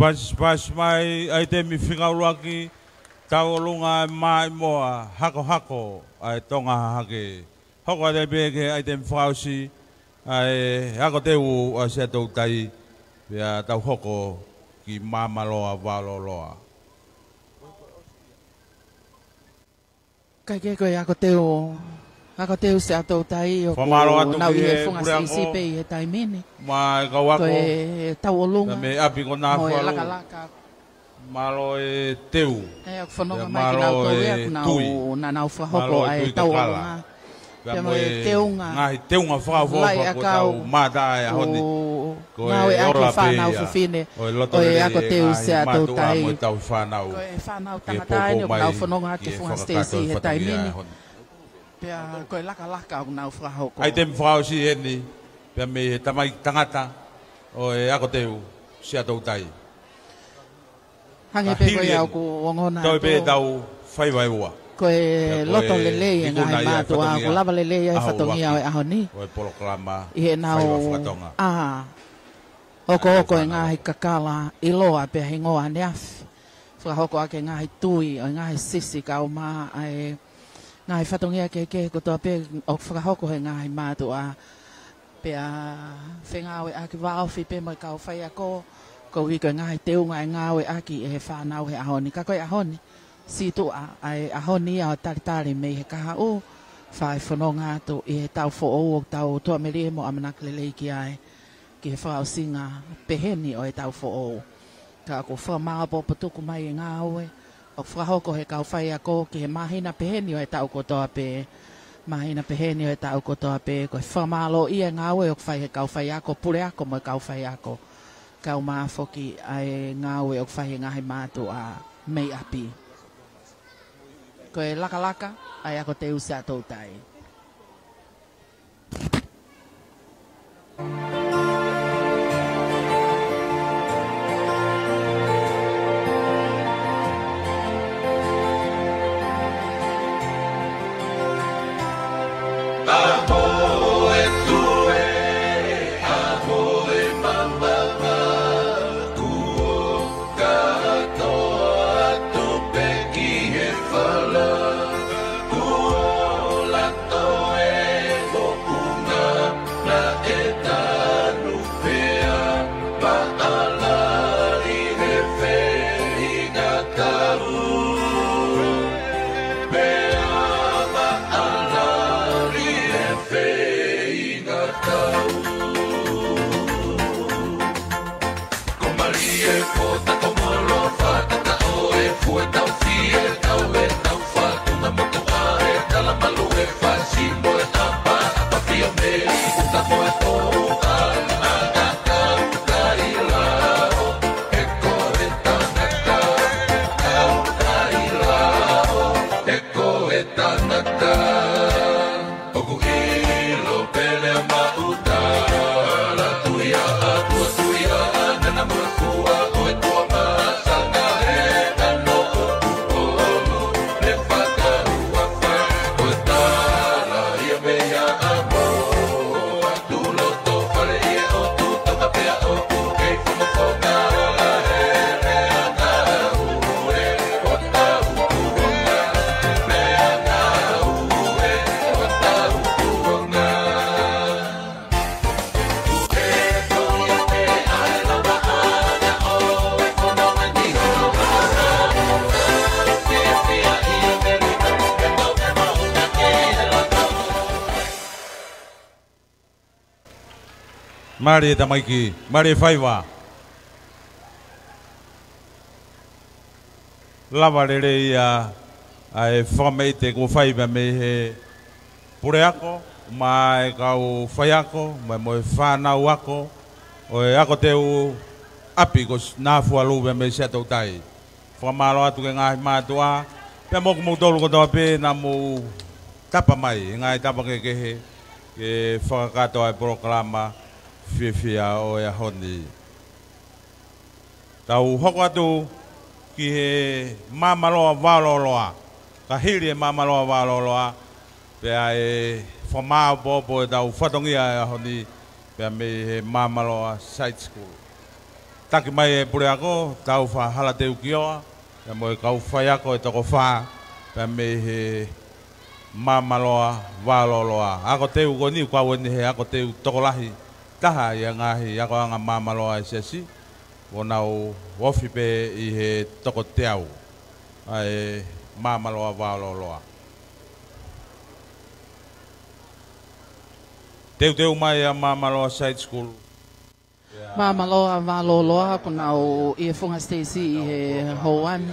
Pasipasi mai, ʻaitemi fika ʻuluaki, Tauʻolunga ʻa e Maʻimoa, Hakohako ʻa e Tonga Hahake. Hoko atu pē ki he ʻaitemi fakaʻosi, ʻa e ako teu ʻa Siaʻatoutai, pea tau hoko ki Māmaloa Vaololoa. Kae kehe ko e ako teu, ako teu Siaʻatoutai ʻoku nau ʻi he funga siʻisiʻi pē ʻi he taimi ni. Ko e Tauʻolunga, mo e Lakalaka. Mālō e teu. ʻOku fononga mai kinautolu ia ʻoku nau, naʻa nau fakahoko ʻa e Tauʻolunga. Pea mo e teunga. Ngaahi teunga fakaʻofoʻofa ʻoku tau mātā he ʻaho ni. Ko e ngāueʻaki e fānau fefine ʻo e ako teu Siaʻatoutai. Ko e fānau tangata eni ʻoku nau fononga atu he funga siʻisiʻi he taimi ni. Pea ko e Lakalaka ʻoku nau fakahoko. ʻAitemi fakaʻosi eni, pea mei he tamaiki tangata ʻo e ako teu Siaʻatoutai. Hangē pē ko ia ʻoku ongona atu. Toe pē tau faiva ʻe ua. Ko e loto lelei e ngaahi mātuʻa, ʻoku lava lelei ai e fatongia ʻo e ʻaho ni. ʻO e polokalama ʻi heʻenau faiva fakatonga. ʻA, okooko e ngaahi kakala ʻiloa pea hingoa ʻaneafi. Fakahoko ʻaki e ngaahi tui ʻo e ngaahi sisi kae ʻumaʻā ʻa e ngaahi fatongia kehekehe kotoa pē ʻoku fakahoko he ngaahi mātuʻa. Pea fengāueʻaki vāofi pē mo e kau faiako, koeʻuhi ko e ngaahi teunga ʻe ngāueʻaki ʻe he fānau he ʻaho ni. Ka ko e ʻaho ni, sītuʻa ʻa e ʻaho ni ʻo talitali mei he kahaʻu, fai fononga atu ʻi he taʻu foʻou ʻoku tau tuʻamelie mo ʻamanaki lelei ki ai, ki he fakaʻosinga peheni ʻo e taʻu foʻou. Ka ʻoku fakamāopoopo tuku mai e ngāue ʻoku fakahoko he kau faiako ki he māhina peheni ʻo e taʻu kotoa pē. Māhina peheni ʻo e taʻu kotoa pē, ko e fakamālōʻia e ngāue ʻoku fai he kau faiako, puleako mo e kau faiako. Kae ʻumaʻā foki ʻa e ngāue ʻoku fai he ngaahi mātuʻa mei ʻapi. Ko e Lakalaka ʻa e ako teu Siaʻatoutai. Kātoa atu pē ki he fala, kuo ola toe moʻunga, naʻe tanu pea maʻalali he feinga tau. Pea maʻalali he feinga tau. Ko Malie Fota, ko Molo Fata, ta o e fue tau fie, tau e tau fatu na moto a e tala malu e fasi mo e tapa, apa fia me, uta mo e tau a, a, a, tau kai lao, e ko e tangata, tau kai lao, e ko e tangata. ʻOku ʻilo pele a maʻuta, la tuia a, tua tuia a, nana mo e fua ʻo e tua masanga he kano ʻoku ʻolu, ne fakaʻuafa, ʻo e tala ia mei a amo, atu loto fale ia ʻo tu toka pea ʻoku kei fakafofonga la he, he anga ue, ʻo tau kuonga, he anga ue, ʻo tau kuonga. Mālie tamaiki, mālie faiva. Lava lelei ʻa, ʻa e fakameʻite kuo fai pea mei he puleako, mo e kau faiako, mo e, mo e fānau ako ʻo e ako teu ʻapi ko Nafualu pea mei Siaʻatoutai. Fakamālō atu ki he ngaahi mātuʻa, pea mo kimoutolu kotoa pē naʻa mou tapa mai, he ngaahi tapa kehekehe, ke fakakakato ʻa e polokalama fiefia ʻo e ʻaho ni. Tau hoko atu ki he Māmaloa Vaolooloa, ka hili e Māmaloa Vaolooloa, pea ʻe fakamāopoopo ʻetau fatongia ʻo e ʻaho ni, pea mei he Māmaloa Side School. Taki mai e puleako, Taufa Halateu Kioa, pea mo e kau faiako ʻe toko fā, pea mei he Māmaloa Vaololoa. Ako teu ko eni, kau eni he ako teu tokolahi taha ʻi he ngaahi akoʻanga māmaloa ʻa e Siasi, ʻo nau ofi pē ʻi he toko teau ʻa e Māmaloa Vaololoa. Teuteu mai ʻa Māmaloa Side School. Māmaloa Vaololoa, ʻoku nau ʻi he funga siteisi ʻi he houa ni.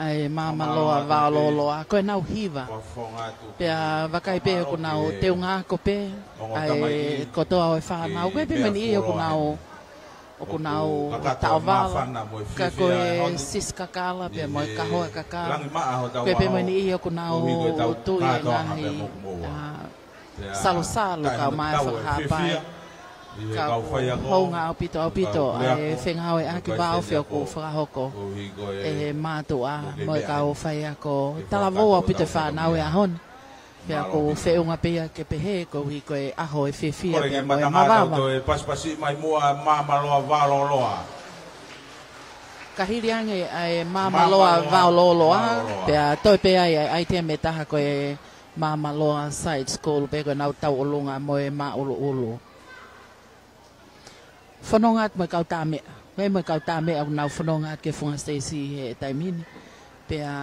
ʻA e Māmaloa Vaololoa, ko ʻenau hiva. Pea vakai pē ʻoku nau teunga ako pē ʻa e kotoa ʻo e fānau. Ko e pē meni ʻoku nau, ʻoku nau taʻovala, ka ko e sisi kakala pea mo e kahoa kakala. Ko e pē meni ʻoku nau tui e ngaahi, ʻa, salosalo kae ʻumaʻā e fakahāpai. Ka ʻoku hounga ʻaupito, ʻaupito ʻa e fengāueʻaki vāofi ʻoku fakahoko ʻe he mātuʻa mo e kau faiako. Talavou ʻaupito e fānau he ʻaho ni. Pea ʻoku feʻunga pē ia ke pehē koeʻuhi ko e ʻaho ʻe fiefia pea mo e mavava. Toe pasipasi mai muʻa Māmaloa Vaololoa. Ka hili ange ʻa e Māmaloa Vaololoa, pea toe pē ai ʻa e ʻaitemi ʻe taha ko e Māmaloa Side School pē ko ʻenau tauʻolunga mo e māʻuluʻulu. Fononga atu mo e kau tāmeʻa. Ko e mo e kau tāmeʻa ʻoku nau fononga atu ki he funga siteisi he taimi ni. Pea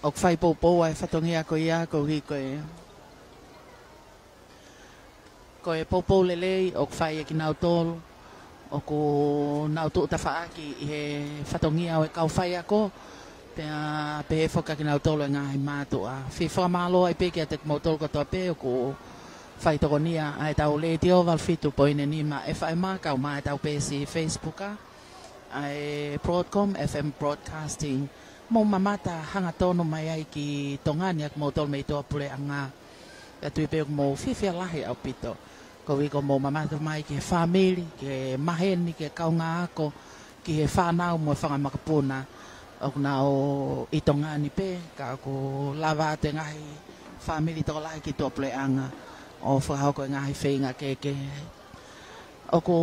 ʻoku fai poupou ʻa e fatongia ko ia koeʻuhi ko e, ko e poupou lelei ʻoku fai ʻe kinautolu, ʻoku nau tuʻu tafaʻaki ʻi he fatongia ʻo e kau faiako, pea pehē foki kia kinautolu e ngaahi mātuʻa. Fie fakamālō ai pē kiate kimoutolu kotoa pē ʻoku fai tokonia ʻa e tau Letiō valu fitu poini nima FM, kau mai e tau peesi Facebook ʻa e Broadcom FM Broadcasting. Mou mamata hangatonu mai ai ki Tonga ni ʻa kimoutolu mei tuʻapuleʻanga. Pea tui pē ʻoku mou fiefia lahi ʻaupito. Koeʻuhi ko hoʻomou mamata mai ki he fāmili, ki he maheni, ki he kaungāako, ki he fānau mo e fanga makapuna ʻoku nau ʻi Tonga ni pē, ka ʻoku lava atu e ngaahi fāmili tokolahi ki tuʻapuleʻanga ʻo fakahoko e ngaahi feinga kehekehe. ʻOku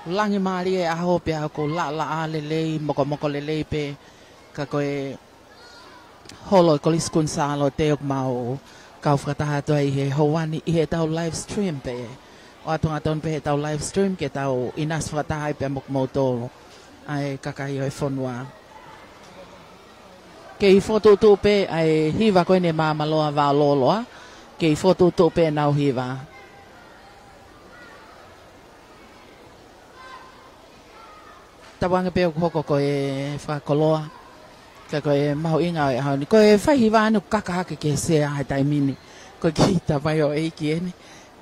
langi mālie e ʻaho pea ʻoku laʻalaʻā lelei, mokomoko lelei pē, ka ko e holo e Kolisi Kuini Sālote ʻoku mau kau fakataha atu ai he houa ni ʻi he tau live stream pē. ʻOatu hangatonu pē he tau live stream ke tau ʻinasi fakataha ai pea mo kimoutolu ʻa e kakai ʻo e fonua. Kei fokotuʻutuʻu pē ʻa e hiva ko eni Māmaloa Vaololoa, kei fokotuʻutuʻu pē ʻenau hiva. Tauange pē ʻoku hoko ko e fakakoloa, ka ko e mahuʻinga ʻo e ʻaho ni. Ko e fai hiva ʻoku kaka hake ki he sea he taimi ni. Ko e kiʻi tamaioʻeiki eni,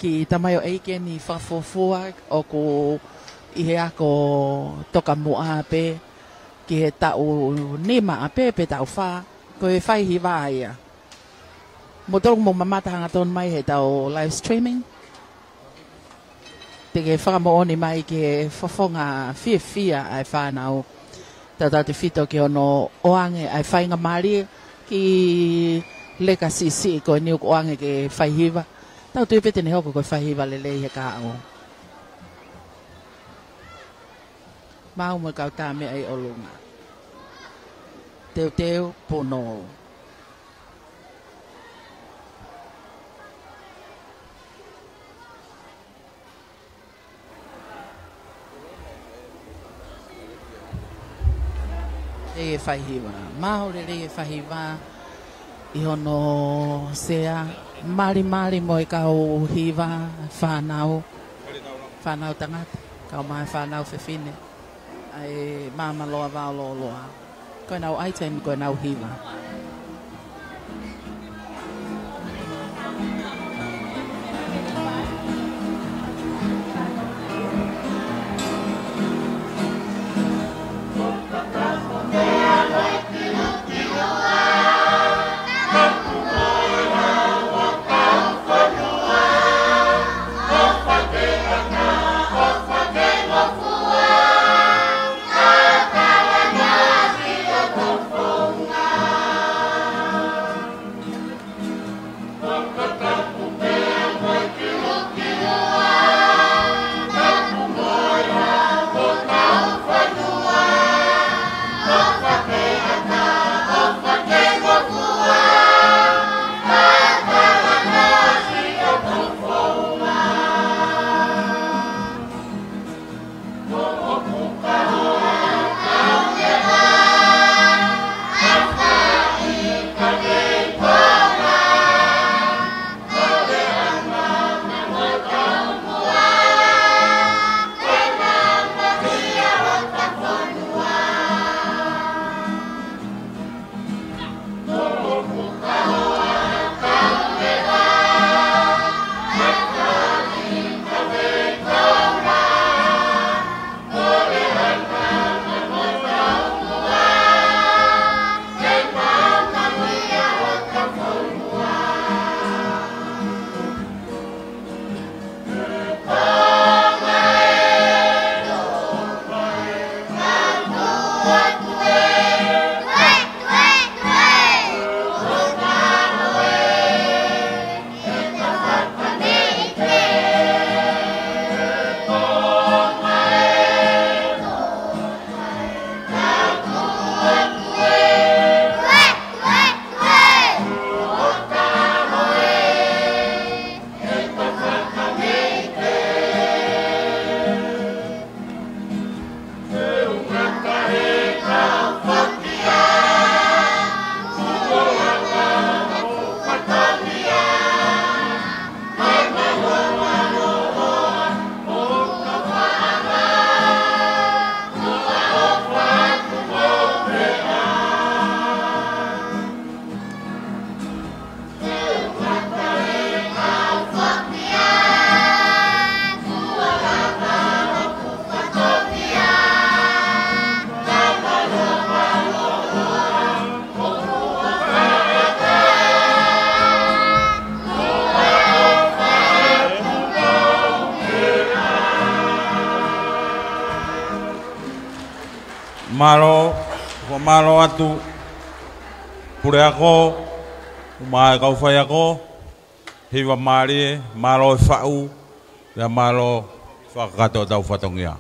kiʻi tamaioʻeiki eni fakafuofua ʻoku ʻi he ako tokamuʻa pē ki he taʻu nima ʻapē pe taʻu fā. Ko e fai hiva ia. Mou tolu mou mamata hangatonu mai he tau live streaming. Te ke fakamoʻoni mai ki he fofonga fiefia ʻa e fānau. Tautautefito ki hono ʻoange ʻa e faingamālie ki he leka siʻisiʻi ko eni ʻoku ʻoange ke fai hiva. Tau tui pē te ne hoko ko e fai hiva lelei he kahaʻu. Maʻu mo e kau tāmeʻa ʻi ʻolunga. Teuteu, punou. Lelei e fai hiva. Maʻu lelei e fai hiva ʻi hono sea. Malimali mo e kau hiva fānau. Fānau tangata, kau mai fānau fefine. ʻA e Māmaloa Vaololoa. Ko ʻenau item, ko ʻenau hiva. Mālō, fakamālō atu, puleako, mo e kau faiako, hiva mālie, mālō e faʻu, pea mālō fakakakato ʻetau fatongia.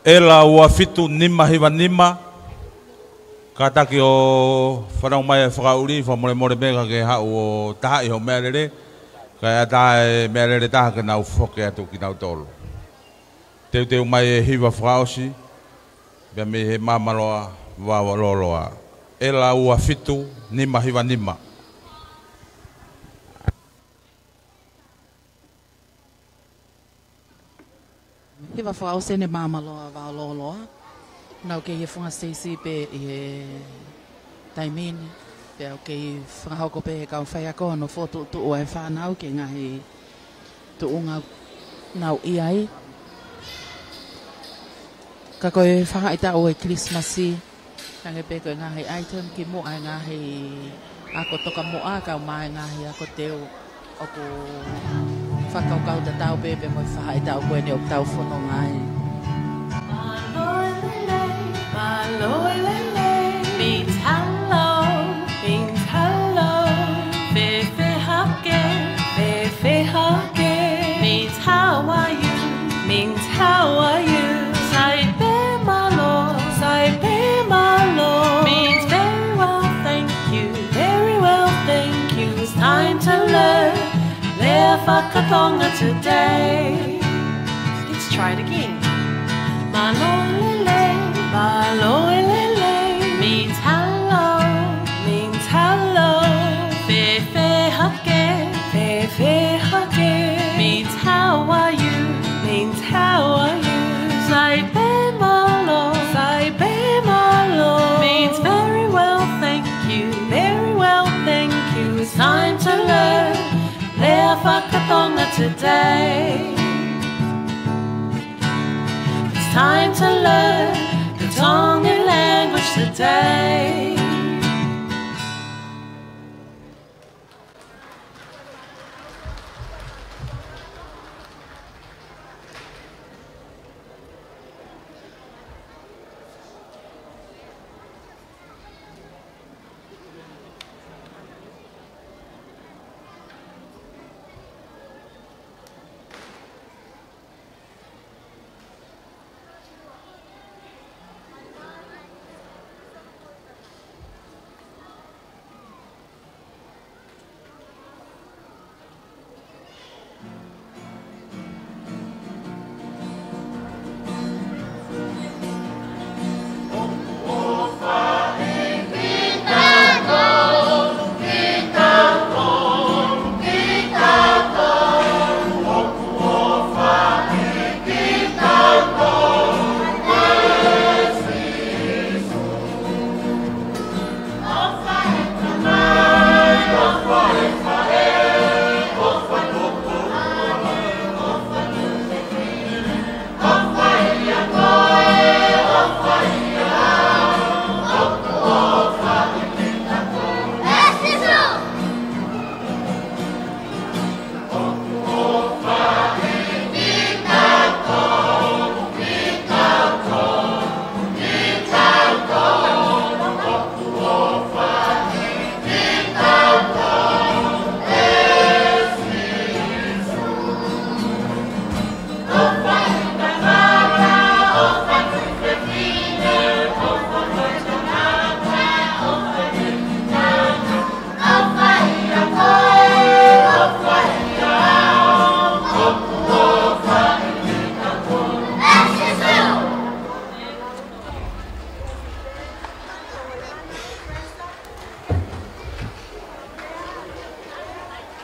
ʻEla ua fitu nima hiva nima, kātaki ʻo fanongo mai e fakaʻuli, fakamolemole pē ka ke haʻu ʻo tahaʻi hoʻo meʻalele, kae ʻatā e meʻalele ʻe taha ke nau foki atu kinautolu. Teuteu mai e hiva fakaʻosi, pea mei he Māmaloa Vaololoa. ʻEla ua fitu nima hiva nima. Hiva fakaʻosi ʻeni Māmaloa Vaololoa. Nau kei he funga siteisi pē ʻi he taimi ni. Pea ʻoku kei fakahoko pē he kau faiako hono fokotuʻutuʻu ʻa e fānau ki he ngaahi tuʻunga ʻoku nau ʻi ai. Ka ko e faʻahitaʻu ʻo e Kilisimasi, hangē pē ko e ngaahi item kimuʻa e ngaahi ako tokamuʻa, kae ʻumaʻā e ngaahi ako teu ʻoku fakakaukau tatau pē pea mo e faʻahitaʻu ko eni ʻoku tau fononga ai. Mālō e lelei, mālō e lelei, means hello, means hello. Fēfē hake, fēfē hake, means how are you, means how are you. Sai pē mālō, sai pē mālō, means very well, thank you, very well, thank you. It's time to learn. Lea fakatonga today. Let's try it again. Mālō e lelei, mālō e lelei, means hello, means hello. Fēfē hake, fēfē hake, means how are you, means how are you. Sai pē mālō, sai pē mālō, means very well, thank you, very well, thank you. It's time to learn. Lea fakatonga today. It's time to learn the Tongan language today.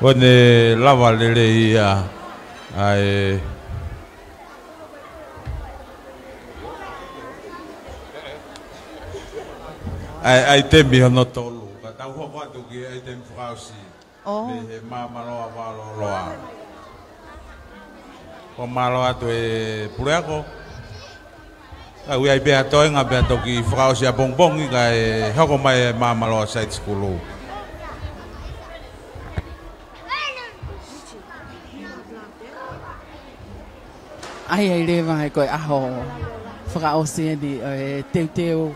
ʻO ne lava lelei ia ʻa e, ʻa e, ʻaitemi hono tolu. Ka tau hoko atu ki he ʻaitemi fakaʻosi. ʻO. Mei he Māmaloa Vaololoa. Fakamālō atu e puleako. Ka ʻoku ʻi ai pē ha toenga pea toki fakaʻosi ʻapongipongi kae hoko mai e Māmaloa Side School. ʻAi ai leva ē ko e ʻaho fakaʻosi eni ʻo e teuteu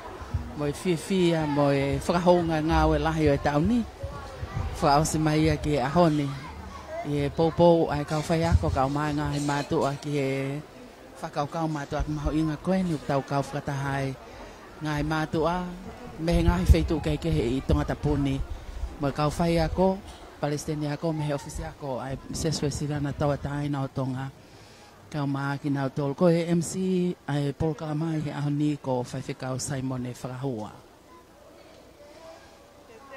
mo e fiefia mo e fakahounga ngāue lahi ʻo e taʻu ni. Fakaʻosi mai ia ki he ʻaho ni ʻi he poupou ʻa e kau faiako, kau mai ngaahi mātuʻa ki he fakakaukau mātuʻa ki mahuʻinga ko eni ʻoku tau kau fakataha ai ngaahi mātuʻa mei he ngaahi feituʻu kehekehe ʻi Tongatapu ni, mo e kau faiako, palesiteni ako mei he ʻōfisi ako ʻa e Siasi Uēsiliana Tauʻatāina ʻo Tonga. Kau mai kinautolu ko e M C ʻa e polokalama ʻi he ʻaho ni ko Faifekau Saimone Fakahua.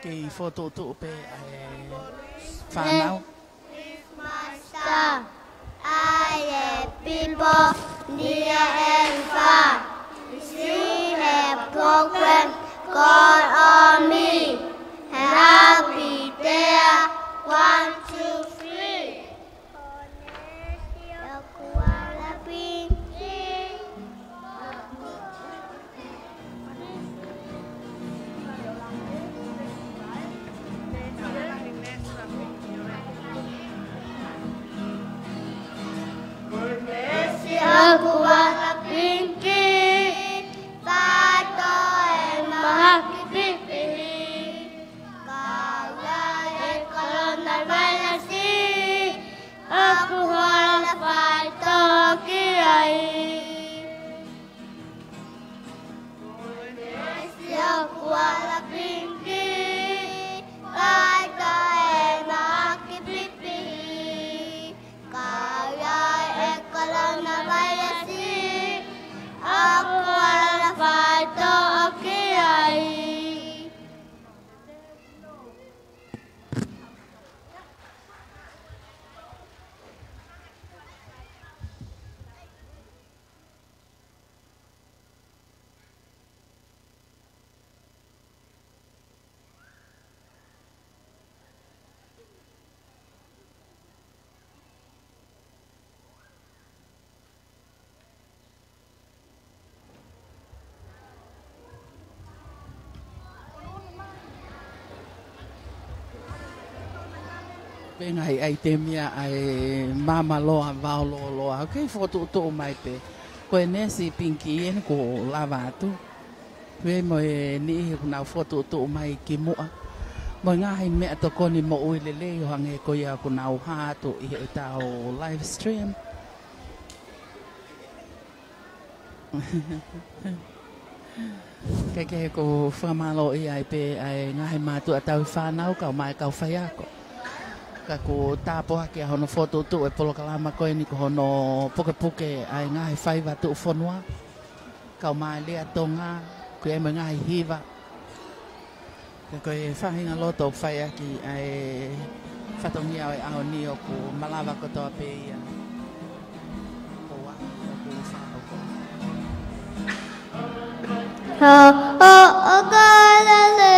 Kei fokotuʻutuʻu pē ʻa e fānau. Master, I am people near and far. See a program, call on me. And I'll be there. One, two, three. ʻOku hala faitoʻo ki ai. Esi ʻoku hala pinki, faitoʻo e mahaki pipihi. Kau ai e kolona vailasi, ʻoku hala faitoʻo ki ai. Pea ngaahi ʻaitemi ia ʻa e maama loa, vao lōloa. ʻOku kei fokotuʻutuʻu mai pē. Ko e neesi pinki eni kuo lava atu. Pea mo e niʻihi ʻoku nau fokotuʻutuʻu mai ki muʻa. Mo e ngaahi meʻatokoni moʻui lelei ʻo hangē ko ia ʻoku nau hā atu ʻi heʻetau live stream. Kehekehe ʻoku fakamālōʻia ai pē ʻa e ngaahi mātuʻa tauhi fānau, kau mai kau faiako. Ka kuo tāpuaki ʻa hono fokotuʻutuʻu e polokalama ko eni ko hono pukepuke ʻa e ngaahi faiva tuʻufonua. Kau mai Lea Tonga, ʻoku ʻi ai mo e ngaahi hiva. Ka ko e faʻahinga loto ʻoku fai ʻaki ʻa e fatongia ʻo e ʻaho ni ʻoku malava kotoa pē ia. Ko ua, ʻoku fakahoko. Ha, o, o, ka lale,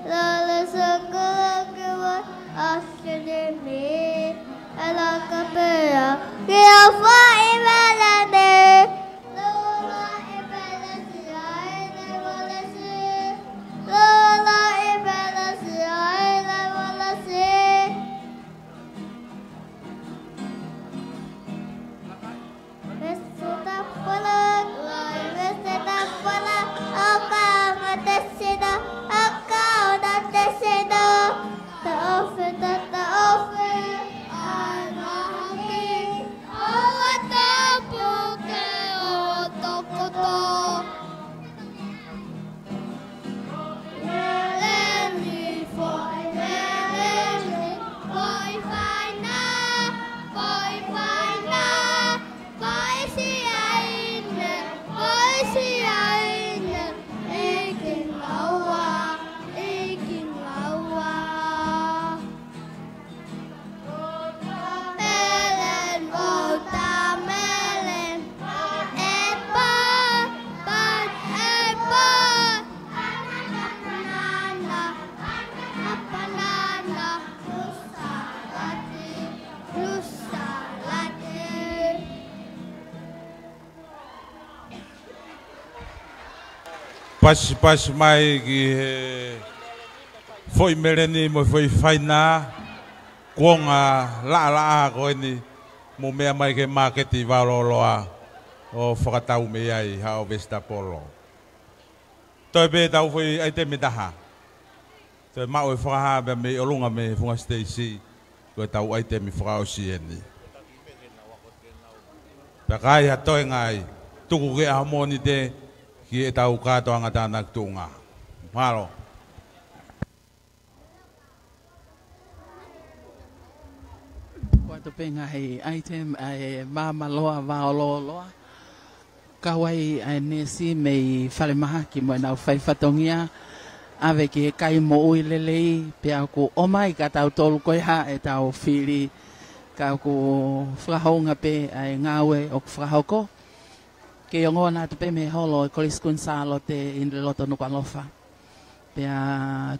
lale sa ka la ke wa, a se ne me, a la ka pe a, ke a fa i me la ne. ʻOua tāpuke ʻo tokoto. Meleni foʻi, meleni foʻi faina, foʻi faina, foʻi siaine, foʻi siaine, ʻEiki maua, ʻEiki maua. Pasipasi mai ki he foʻi meleni mo e foʻi faina, kuonga laʻalaʻā ko eni, Mou meʻa mai ki he māketi Vaololoa ʻo fakatau mei ai haʻo vesitapolo. Toe pē ʻetau foʻi ʻaitemi ʻe taha. Toe maʻu e fakahā pē mei ʻolunga mei he funga siteisi, ko ʻetau ʻaitemi fakaʻosi eni. Pea ka ai ha toe ngaahi tuku ki he ʻaho Mōnite ki heʻetau kātoanga tānaki tuʻunga. Mālō. Ko atu pē ngaahi ʻaitemi ʻa e Maama Loa Vaololoa. Kau ai ʻa e neesi mei falemahaki mo ʻenau fai fatongia. ʻAve ki he kai moʻui lelei, pea ʻoku ʻomai kia tautolu ko e hā ʻetau fili. Ka ʻoku fakahounga pē ʻa e ngāue ʻoku fakahoko. Kei ongoʻi atu pē mei he holo ʻo e Kolisi Kuini Sālote ʻi loto Nukuʻalofa. Pea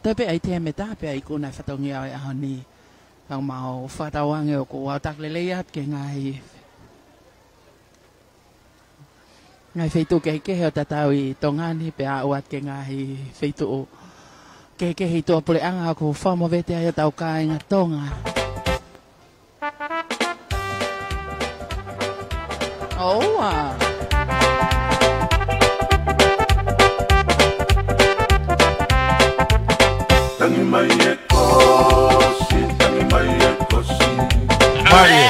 toe pē ʻaitemi ʻe taha pea ikuna e fatongia ʻo e ʻaho ni. Ka mau fakatauange ʻoku ʻaotaki lelei atu ki he ngaahi, ngaahi feituʻu kehekehe ʻo tatau ʻi Tonga ni pea aʻu atu ki he ngaahi feituʻu kehekehe ʻi tuʻapuleʻanga ʻoku fakamovete ai hotau kāinga Tonga. ʻOua. Tangi mai e kosi, tangi mai e kosi. Mālie.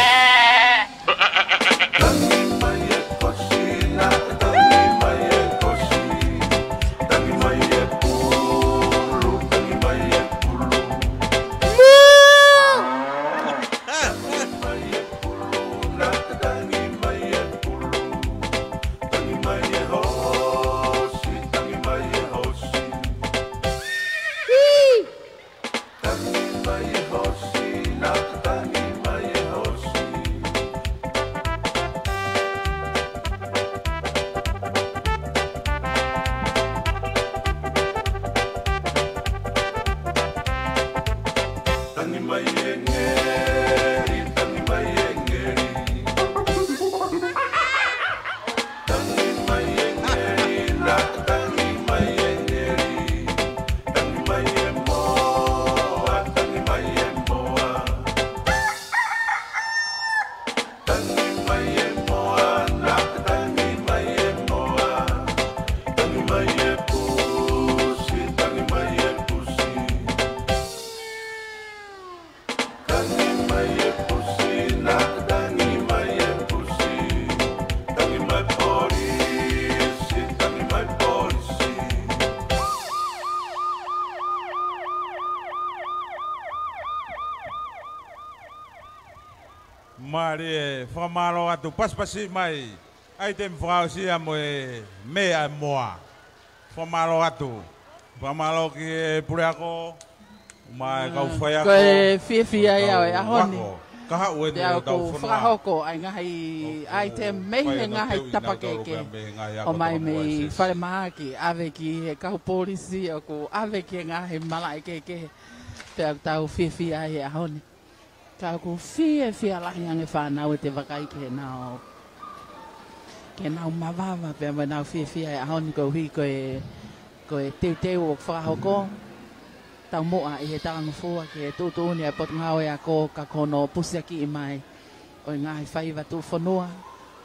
Tangi mai e kosi, naʻa tangi mai e kosi. Tangi mai e pulu, tangi mai e pulu. Tangi mai e pulu, naʻa tangi mai e pulu. Tangi mai e hosi, tangi mai e hosi. Tangi mai e hosi, naʻa tangi mai e hosi. Tangi mai e ngeli, tangi mai e ngeli. Tangi mai e ngeli, naʻa tangi mai e ngeli. Tangi mai e moa, tangi mai e moa. Tangi mai e moa, naʻa tangi mai e moa. Tangi mai e pusi, tangi mai e pusi. Tangi mai e pusi, naʻa tangi mai e pusi. Tangi mai polisi, tangi mai polisi. Mālie, fakamālō atu, pasipasi mai. ʻAitemi fakaʻosi ia mo e meʻa ʻe moa. Fakamālō atu. Fakamālō ki he puleako, mo e kau faiako, ko e fiefia ia ʻo e ʻaho ni. Ka haʻu eni ʻoku fakahoko ai ngaahi ʻaitemi mei he ngaahi tapa kehekehe. ʻOmai mei falemahaki, ʻave ki he kau polisi, ʻoku ʻave ki he ngaahi malaʻe kehekehe. Pea ʻoku tau fiefia ai he ʻaho ni. Ka ʻoku fiefia lahi ange fānau ʻete vakai ki heʻenau, ki heʻenau mavava pea mo ʻenau fiefia he ʻaho ni koeʻuhi ko e, ko e teuteu ʻoku fakahoko. Taumuʻa ʻi he talangofua ki he tuʻutuʻuni ʻa e Potungāue Ako ka ko hono pusiakiʻi mai ʻo e ngaahi faiva tuʻufonua.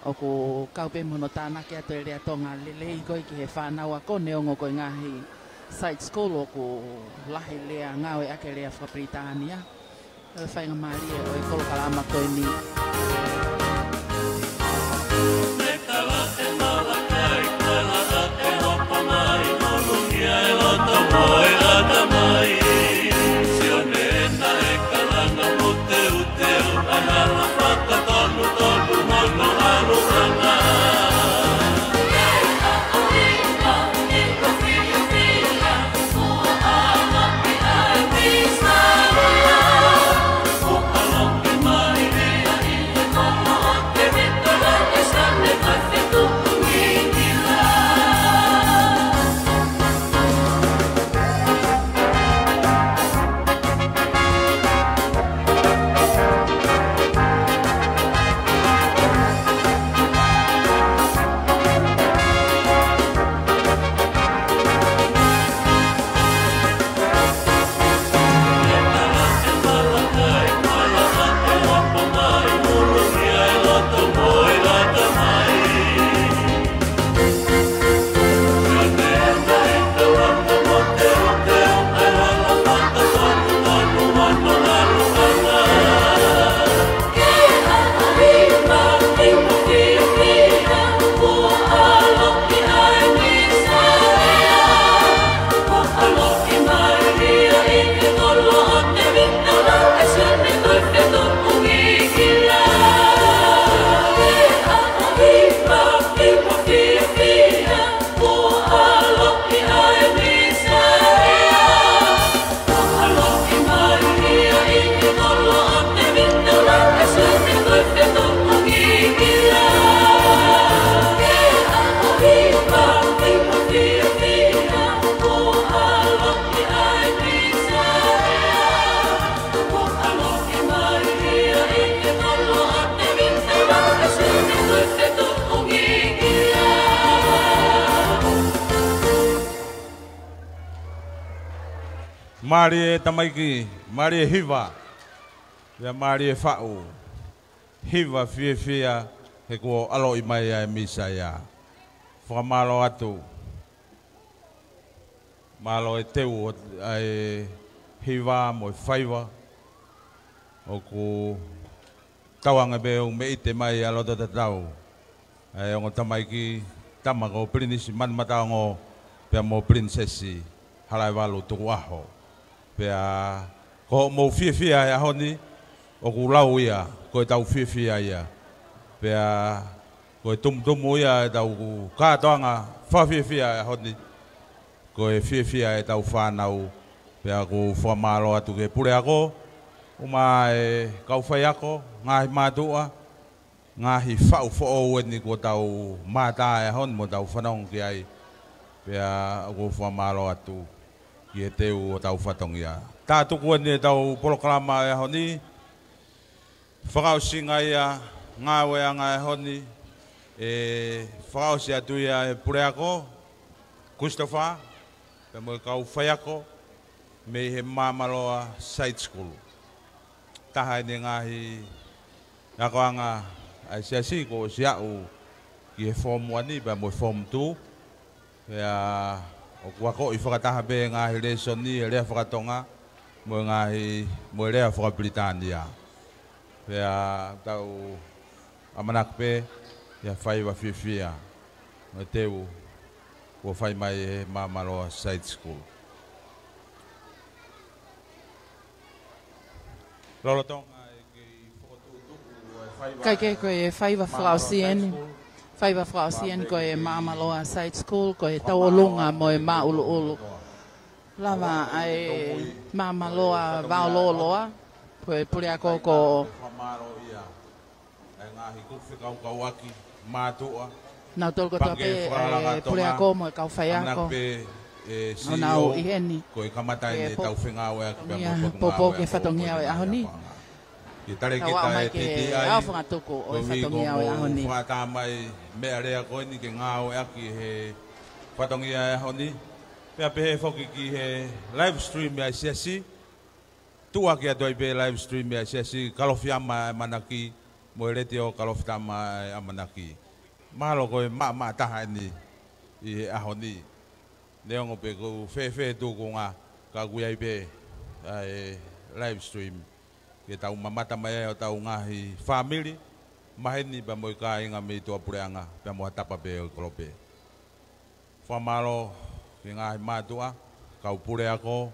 ʻOku kau pē mo hono tānaki atu e lea Tonga lelei ko ē ki he fānau ako neongo ko e ngaahi side school ʻoku lahi lea ngāueʻaki e lea fakapilitānia. ʻA e faingamālie ʻo e polokalama ko eni. Mālie tamaiki, mālie hiva, pea mālie faʻu. Hiva fiefia he kuo ʻaloʻi mai ʻa e Mīsaia. Fakamālō atu. Mālō e teu ʻa e hiva mo e faiva. ʻOku tauange pē ʻoku meʻite mai ʻa loto tatau ʻa e ongo tamaiki, tama ko Pilinisi Manumataongo pea mo Pilinisesi Halaevalu Tukuʻaho. Pea ko hoʻomou fiefia he ʻaho ni, ʻoku lau ia ko ʻetau fiefia ia. Pea ko e tumutumu ia ʻetau kātoanga fakafiefia he ʻaho ni, ko e fiefia ʻetau fānau. Pea ʻoku fakamālō atu ki he puleako, ʻumaʻā e kau faiako, ngaahi mātuʻa, ngaahi faʻu foʻou eni kuo tau mātā he ʻaho ni mo tau fanongo ki ai. Pea ʻoku fakamālō atu ki he teu hotau fatongia. Tā tuku eni ʻetau polokalama he ʻaho ni. Fakaʻosinga ia ngāueʻanga he ʻaho ni, ʻe fakaʻosi atu ia ʻe he puleako, Christopher, pea mo e kau faiako mei he Māmaloa Side School. Taha eni e ngaahi akoʻanga ʻa e siasi kuo ʻosi aʻu ki he Form One pea mo e Form Two. Pea ʻoku akoʻi fakataha pē ngaahi lēsoni he lea faka-Tonga mo e ngaahi, mo e lea faka-Pilitānia. Pea tau ʻamanaki pē ia faiva fiefia mo e teu kuo fai mai ʻe he Māmaloa Side School. Lolotonga e kei fokotuʻutuʻu ʻa e faiva, kae kehe ko e faiva fakaʻosi eni. Māmaloa Side School. Faiva fakaʻosi eni ko e Māmaloa Side School, ko e tauʻolunga mo e māʻuluʻulu. Lava ʻa e Māmaloa Vaololoa, ko e puleako ko e ngaahi kupu fekauʻaki, mātuʻa, nautolu kotoa pē, e puleako mo e kau faiako. ʻAmanaki pē, e, ʻo nau ʻi heni ko e kamata eni ʻetau fengāueʻaki pea mo e potungāue ki he fatongia ʻo e ʻaho ni. Ke tau aʻu mai ki he aofangatuku ʻo e fatongia ʻo e ʻaho ni. Fakaʻatā mai meʻalea ko eni ke ngāueʻaki he fatongia ʻo e ʻaho ni. Pea pehē foki ki he live stream ʻa e siasi. Tuʻuaki atu ai pē live stream ʻa e siasi, Kalofiama ʻa e ʻAmanaki, mo e Letiō Kalofiama ʻa e ʻAmanaki. Mahalo ko e maʻamaʻa taha eni ʻi he ʻaho ni. Neongo pē ʻoku fēfē tūkunga, ka ʻoku ʻi ai pē ʻa e live stream ke tau mamata mai ai hotau ngaahi fāmili, maheni pea mo e kāinga mei tuʻapuleʻanga, pea mo ha tapa pē ʻo e kolope. Fakamālō ki he ngaahi mātuʻa, kau puleako,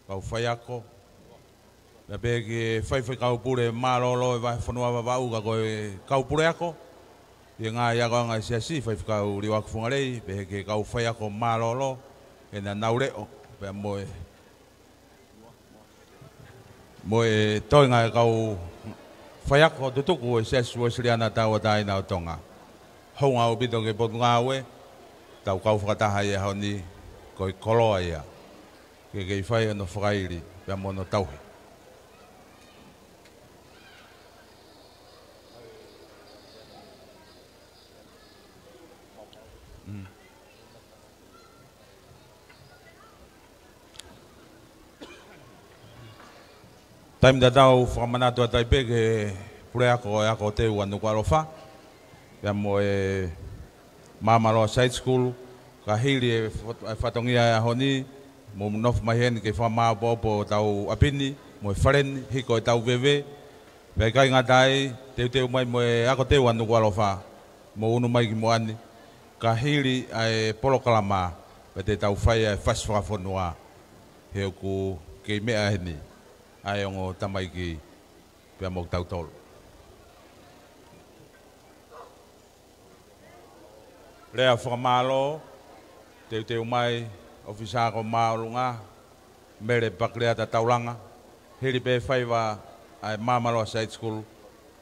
kau faiako, pea pehē ki he faifekau pule mālōlō ʻo e vahefonua Vavaʻu, ka ko e kau puleako ʻi he ngaahi akoʻanga ʻa e siasi, Faifekau Liuaki Fungalei, pehē ki he kau faiako mālōlō, ʻena nau leʻo, pea mo e, mo e toenga e kau faiako tutuku ʻo e Siasi Uēsiliana Tauʻatāina ʻo Tonga. Hounga ʻaupito ki he potungāue, tau kau fakataha ʻi he ʻaho ni, ko e koloa ia ke kei fai hono fakaili pea mo hono tauhi. Mm. Taimi tatau fakamanatu atu ai pē ki he puleako ʻo e Ako Teu ʻa Nukuʻalofa, pea mo e Māmaloa Side School, ka hili e fot-, e fatongia ʻo e ʻaho ni, mou nofo mai heni ke fakamāopoopo hotau ʻapi ni, mo e fale ni, hiko ʻetau veve, pea ʻikai ngata ai, teuteu mai mo e Ako Teu ʻa Nukuʻalofa, mou unu mai ki muʻa ni, ka hili ʻa e polokalama, pea te tau fai ʻa e fasi fakafonua, he ʻoku kei meʻa heni ʻa e ongo tamaiki pea mo kitautolu. Lea fakamālō, teuteu mai, ʻOfisa Ako Māʻolunga, Mele Pakileata Taulanga, hili pē faiva ʻa e Māmaloa Side School,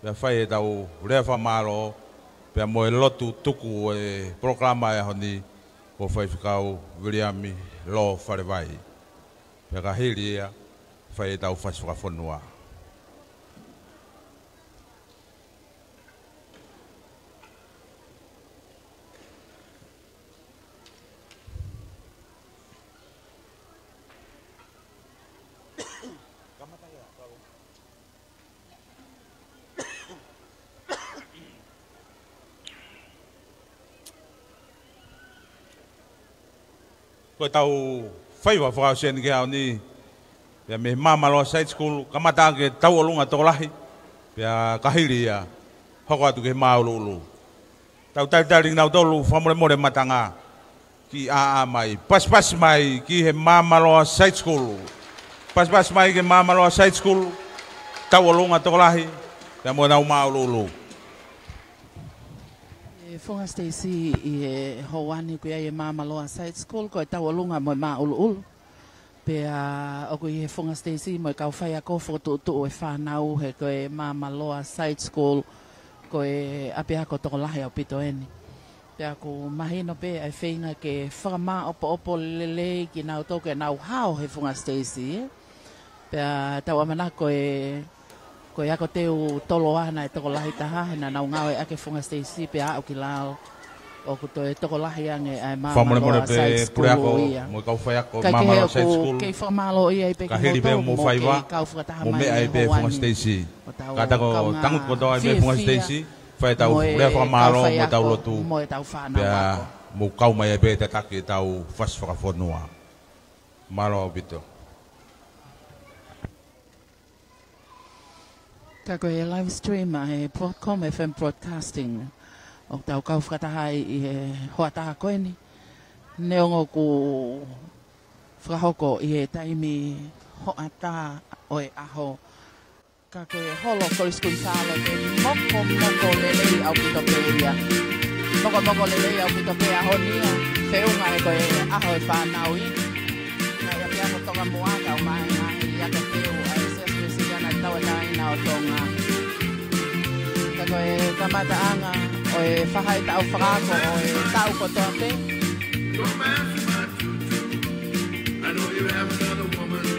pea fai ʻetau lea fakamālō, pea mo e lotu tuku e polokalama ʻo e ʻaho ni, ko Faifekau Viliami Lō Falevai. Pea ka hili ia, fai ʻetau fasi fakafonua. Ko ʻetau faiva fakaʻosi eni ki he ʻaho ni, pea mei he Māmaloa Side School, kamata ʻaki e tauʻolunga tokolahi, pea ka hili ia, hoko atu ki he māʻuluʻulu. Tau talitali kinautolu, fakamolemole matanga, kiʻi ʻāʻā mai. Pasipasi mai ki he Māmaloa Side School. Pasipasi mai ki he Māmaloa Side School, tauʻolunga tokolahi, pea mo ʻenau māʻuluʻulu. E Funga Stacy ʻi he houa ni ʻoku ʻi ai e Māmaloa Side School, ko e tauʻolunga mo e māʻuluʻulu. Pea ʻoku ʻi he Funga Stacy mo e kau faiako fokotuʻutuʻu e fānau he ko e Māmaloa Side School, ko e ʻapiako tokolahi ʻaupito eni. Pea ʻoku mahino pē ʻa e feinga ke fakamāʻopoʻopo lelei kinautolu ke nau hao he Funga Stacy, ē. Pea tau ʻamanaki ko e, ko e ako teu toloa ʻa e tokolahi taha, he naʻa nau ngāueʻaki e Funga Stacy pea aʻu ki lalo. ʻOku toe tokolahi ange ʻa e Māmaloa Side School ia. Fakamolemole pē puleako mo e kau faiako Māmaloa Side School. Kei fakamālō ia ai pē kimoutolu mo e kau fakataha mai he houa ni. Ka hili pē mo faiva, mo meʻa ai pē Funga Stacy. Ka ta ko tangutu kotoa ai pē Funga Stacy, fai ʻetau lea fakamālō mo ʻetau lotu. Pea mou kau mai ai pē tataki ʻetau fasi fakafonua. Mālō ʻaupito. Ka ko e live stream ʻa e Broadcom F M Broadcasting, ʻoku tau kau fakataha ai ʻi he hoʻatā ko eni. Neongo ʻoku fakahoko ʻi he taimi hoʻatā ʻo e ʻaho, ka ko e holo Kolisi Kuini Sālote, mokomoko lelei ʻaupito pē ia. Mokomoko lelei ʻaupito pē ʻaho ni ia, feʻunga he ko e ʻaho e fānau ia. Ngaahi ʻapiako tokamuʻa, kau mai ngaahi ako teu ʻa e Siasi Uēsiliana Tauʻatāina ʻo Tonga. Ka ko e kamataʻanga ʻo e faʻahi taʻu fakaako ʻo e taʻu kotoa pē.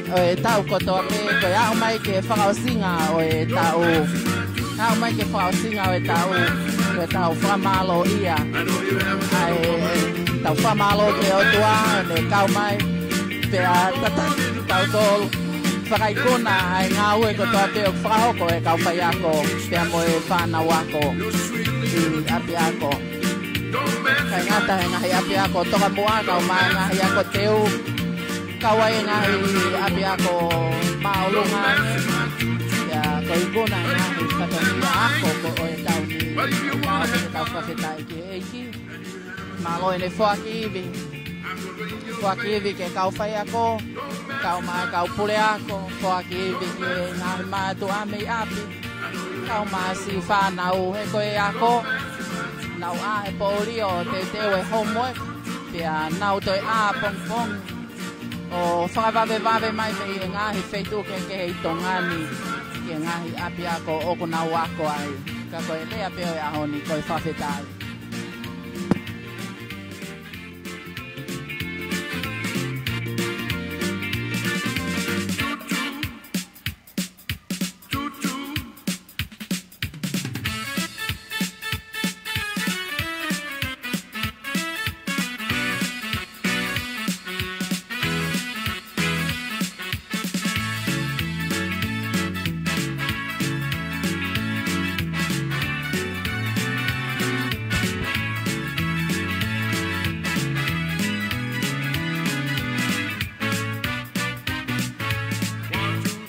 ʻO e taʻu kotoa pē, ko e aʻu mai ki he fakaʻosinga ʻo e taʻu. Aʻu mai ki he fakaʻosinga ʻo e taʻu, ko e tau fakamālō ia. ʻA e, tau fakamālō ki he ʻOtua, ʻene kau mai, pea tataki kitautolu. Fakaikuna ʻa e ngāue kotoa pē ʻoku fakahoko ʻe he kau faiako, pea mo e fānau ako ʻi ʻapiako. Kae ngata he ngaahi ʻapiako tokamuʻa, kau mai ngaahi ako teu, kau ai ngaahi ʻapiako māʻolunga, pea ko e ikuna ngaahi fatongia ako ko ʻo e taʻu ni, ʻoku tau fakafetaʻi ki he ʻEiki. Mālō ʻene foaki ivi. Foaki ivi ki he kau faiako, kau mai kau puleako, foaki ivi ki he ngaahi mātuʻa mei ʻapi. Kau mai siʻi fānau he ko e ako, nau ʻā he poʻuli ʻo teuteu e homework, pea nau toe ʻā pongipongi ʻo fakavavevave mai mei he ngaahi feituʻu kehekehe ʻi Tonga ni ki he ngaahi ʻapiako ʻoku nau ako ai. Ka ko e lea pē ʻo e ʻaho ni, ko e fakafetaʻi.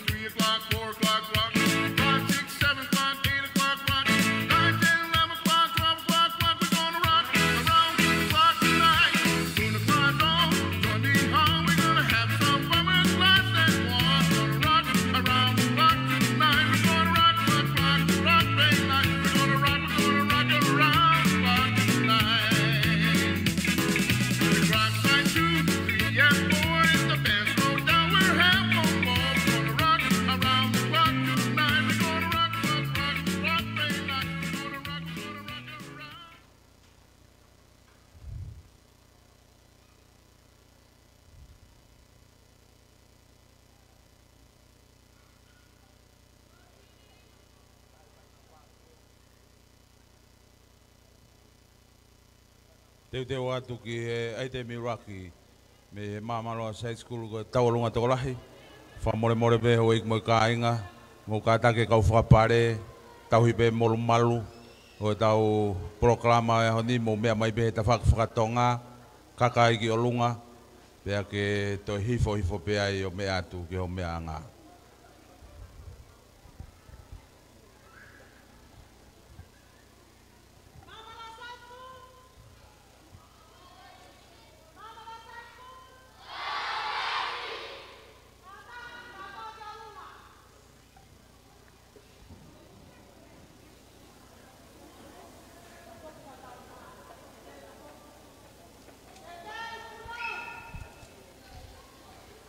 Three o'clock, four o'clock, rock. Five, six, seven o'clock, eight o'clock, rock. Nine, ten, eleven o'clock, twelve o'clock, rock. We're gonna rock around the clock tonight. Soon the clock on, join me home. We're gonna have some fun with glass and wine. Gonna rock around the clock tonight. We're gonna rock, rock, rock, rock, baby. We're gonna rock, we're gonna rock around the clock tonight. Teuteu atu ki he ʻaitemi ʻuluaki mei he Māmaloa Side School, ko e tauʻolunga tokolahi. Fakamolemole pē houʻeiki mo e kāinga, mou kātaki e kau fakapale, tauhi pē molumalu ʻo ʻetau polokalama ʻo e ʻaho ni, mou meʻa mai pē he tafaʻaki fakatonga, kaka ai ki ʻolunga, pea ke toe hifo hifo pē ai ʻo meʻa atu ki hoʻo meʻaʻanga.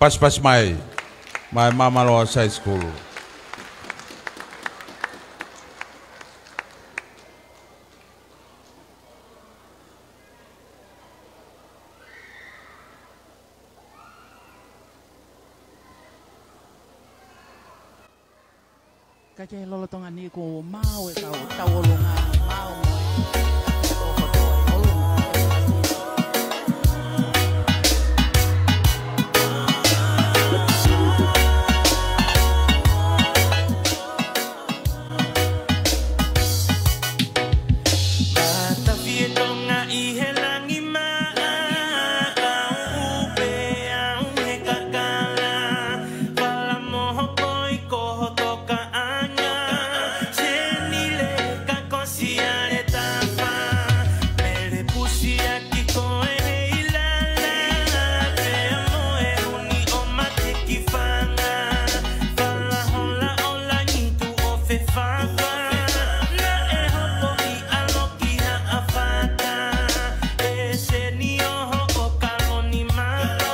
Pasipasi mai, mai Māmaloa High School. Ka ke lolotonga ni kuo maau e kau tauʻolunga, maau mo e ʻohoto ʻolunga. Matafietonga ʻi he langi maʻa, au ʻupe au he kakala. Fala moho koi ko ho tokaʻanga. Senile ka ko Siale Tafa. Mele pusi ʻaki koe he ilala. Pea mo e huni ʻo mate ki fanga. Fala hola ʻo langi tuʻo fefafa. Naʻe hopo ʻi ʻAlo ki Haʻafata. E seni ʻo hoʻo kaloni mapa.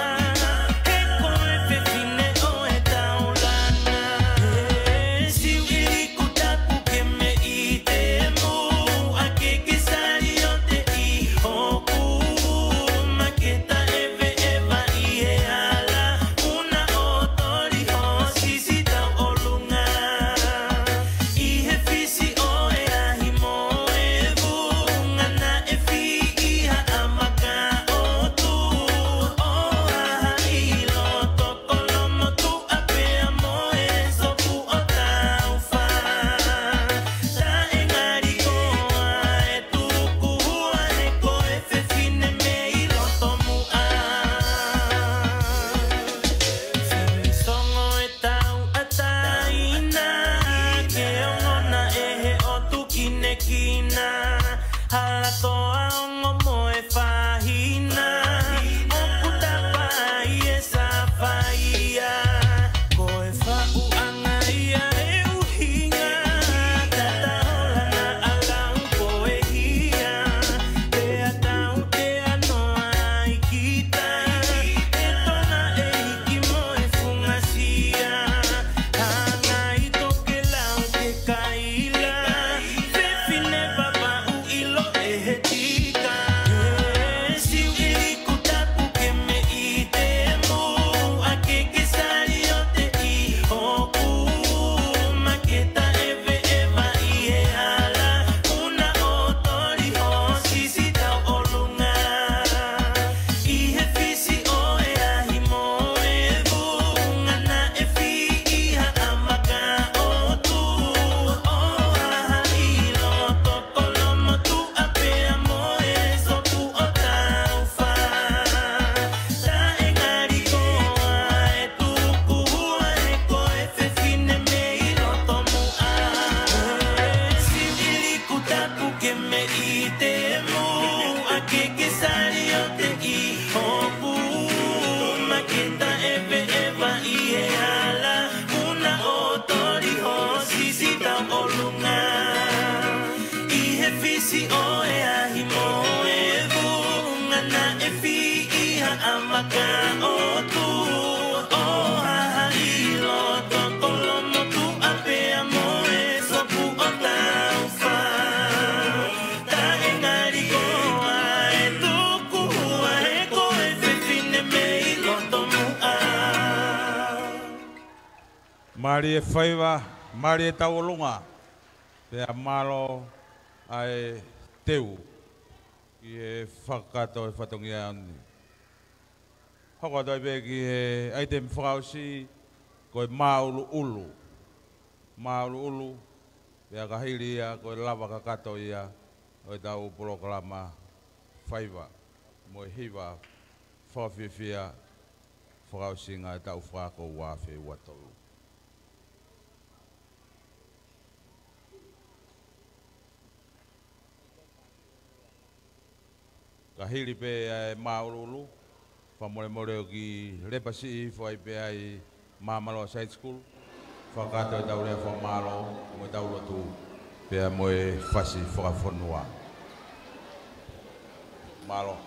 He ko e fefine ʻo e taulanga. E siu ʻi liku tapu ke me ʻite mo ake ke sali ʻo te ʻi hoku. Maketa ʻeveʻeva ʻi he ala. Una ʻo toli ho sisi tauʻolunga. ʻI he fisi ʻo e ahi mo e vunga naʻe fiʻi ha ʻamaka ʻo tu. ʻO haha ʻi loto kolomo tuʻa pea mo e sopu ʻo taufa. Taʻe ngali koa e tuku hua he ko e fefine mei loto muʻa. Femi songo e tauʻatāina, ke ongona ʻe he ʻotu kinekina. Hala toa ongo mo e fahina, ʻoku tapa ai e safaia. Ko e faʻuʻanga ia e ʻuhinga, tata hola na ʻalau ko e hia. Pea tau te ano ai kita, e tona e hiki mo e fungasia. Hanga ʻi tokelau ke kaila, fefine papaʻu ʻilo ʻe he tika. E siu ʻi liku tapu ke me ʻite mo ake ke sali ʻo te ʻi hoku. Maketa ʻeveʻeva ʻi he ala, una ʻo toli ho sisi tauʻolunga. ʻI he fisi ʻo e ahi mo e vunga naʻe fiʻi ha ʻamaka ʻo tu. ʻO haha ʻi loto kolomo tuʻa pea mo e sopu ʻo taufa. Taʻe ngali koa e tuku hua he ko e fefine mei loto muʻa. Siu ʻi liku tapu ke me ʻite mo ake ke sali ʻo te ʻi hoku. Maketa ʻeveʻeva ʻi he ala, una ʻo toli ho sisi tauʻolunga. ʻI he fisi ʻo e ahi mo e vunga naʻe fiʻi ha ʻamaka ʻo tu. ʻO haha ʻi loto kolomo tuʻa pea mo e sopu ʻo taufa. Taʻe ngali koa e tuku hua he ko e fefine mei loto muʻa. Mālie faiva, mālie tauʻolunga, pea mālō ʻa e teu ki he fakakakato e fatongia ni. Hoko atu ai pē ki he ʻaitemi fakaʻosi, ko e māʻuluʻulu. Māʻuluʻulu, pea ka hili ia, ko e lava kakato ia ʻo ʻetau polokalama faiva mo e hiva fakafiefia fakaʻosinga ʻetau fako ua afe ua tolu. Ka hili pē ʻa e māʻuluʻulu, fakamolemole ʻoku kiʻi lepa siʻi hifo ai pē ʻa e Māmaloa Side School, fakakakato ʻetau lea fakamālō, mo ʻetau lotu, pea mo e fasi fakafonua. Mālō.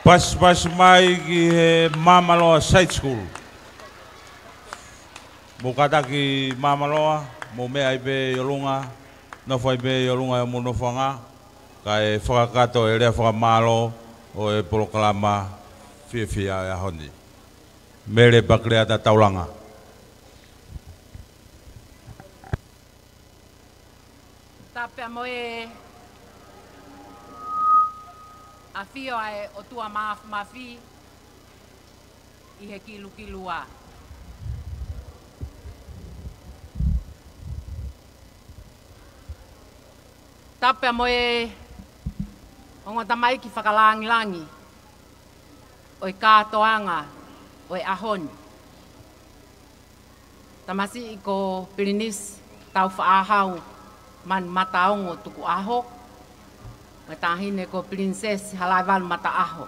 Pasipasi mai ki he Māmaloa Side School. Mou kātaki Māmaloa, mou meʻa ai pē ʻi ʻolunga, nofo ai pē ʻi ʻolunga ʻi homou nofoʻanga, kae fakakakato e lea fakamālō ʻo e polokalama fiefia ʻo e ʻaho ni. Mele Pakleata Taulanga. Tapu pea mo e ʻafio ʻa e ʻOtua Mafimafi ʻi he kilukilua. Tapu pea mo e ongo tamaiki fakalangilangi ʻo e kātoanga ʻo e ʻaho ni. Tamasiʻi ko Pilinisi Taufaʻāhau Manumataongo Tukuʻaho, mo e taʻahine ko Pilinisesi Halaevalu Mataʻaho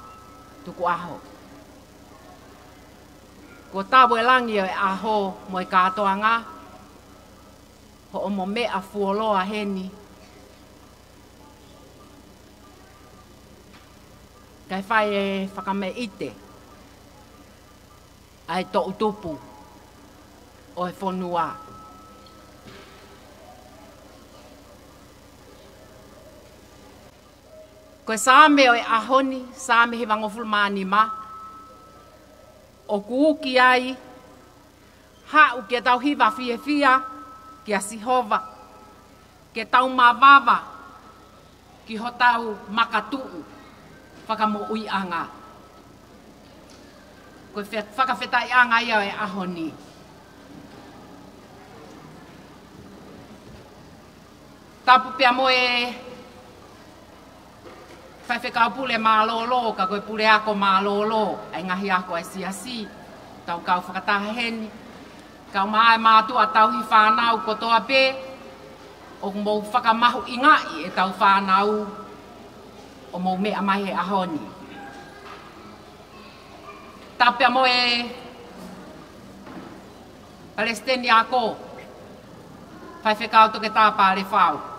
Tukuʻaho. Kuo tau ʻi langi ʻo e ʻaho mo e kātoanga, hoʻomo meʻa fuoloa heni, kae fai e fakameʻite ʻa e toʻutupu ʻo e fonua. Ko e Saame ʻo e ʻaho ni, Saame hivangofulu mā nima, ʻoku uki ai, haʻu ke tau hiva fiefia kia Sihova, ke tau mavava ki hotau makatuʻu fakamoʻuiʻanga. Ko e fe-, fakafetaʻiʻanga ia ʻo e ʻaho ni. Tapu pea mo e Faifekau Pule mālōlō, ka ko e Puleako mālōlō ʻa e ngaahi ako ʻa e Siasi, tau kau fakataha heni. Kau mai e mātuʻa tauhi fānau kotoa pē, ʻoku mou fakamahuʻingaʻi ʻetau fānau ʻo mou meʻa mai he ʻaho ni. Tapu pea mo e Palesiteni Ako, Faifekau Toketā Palefau.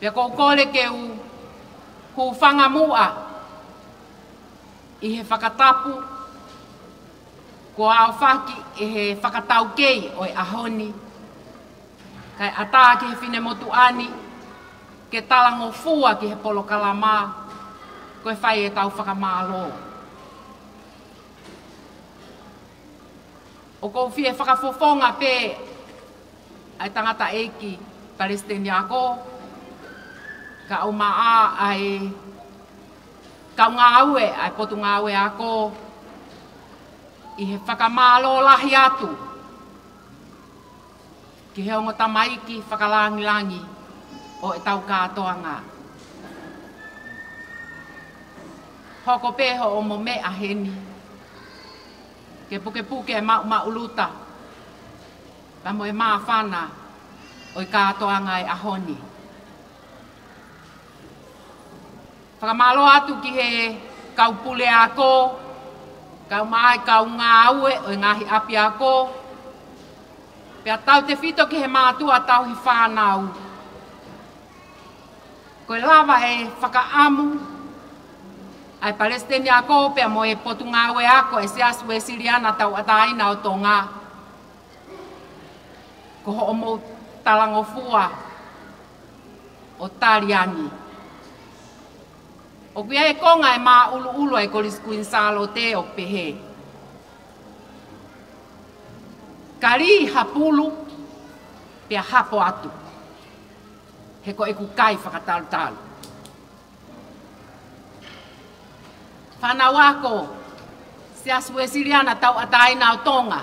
Pea ʻoku ou kole ke u hūfanga muʻa ʻi he fakatapu kuo aofaki ʻe he fakataukei ʻo e ʻaho ni, kae ʻatā ki he finemotuʻa ni ke talangofua ki he polokalama ko e fai ʻetau fakamālō. ʻOku ou fie fakafofonga pē ʻa e tangataʻeiki Palesiteni Ako, kae ʻumaʻā ʻa e kau ngāue ʻa e Potungāue Ako, ʻi he fakamālō lahi atu ki he ongo tamaiki fakalangilangi ʻo ʻetau kātoanga. Hoko pē hoʻomo meʻa heni, ke pukepuke e maʻumaʻuluta pea mo e māfana ʻo e kātoanga ʻo e ʻaho ni. Fakamālō atu ki he kau puleako, kau mai kau ngāue ʻo e ngaahi ʻapiako, pea tautefito ki he mātuʻa tauhi fānau. Ko e lava e fakaʻamu ʻa e Palesiteni Ako pea mo e Potungāue Ako ʻa e Siasi Uēsiliana Tauʻatāina ʻo Tonga, ko hoʻomou talangofua ʻo tali ange. ʻOku ʻi ai e konga ʻe māʻuluʻulu ʻa e Kolisi Kuini Sālote ʻoku pehē: Ka lī ha pulu, pea hapo atu, he ko ʻeku kai fakatalutalu. Fānau ako Siasi Uēsiliana Tauʻatāina ʻo Tonga,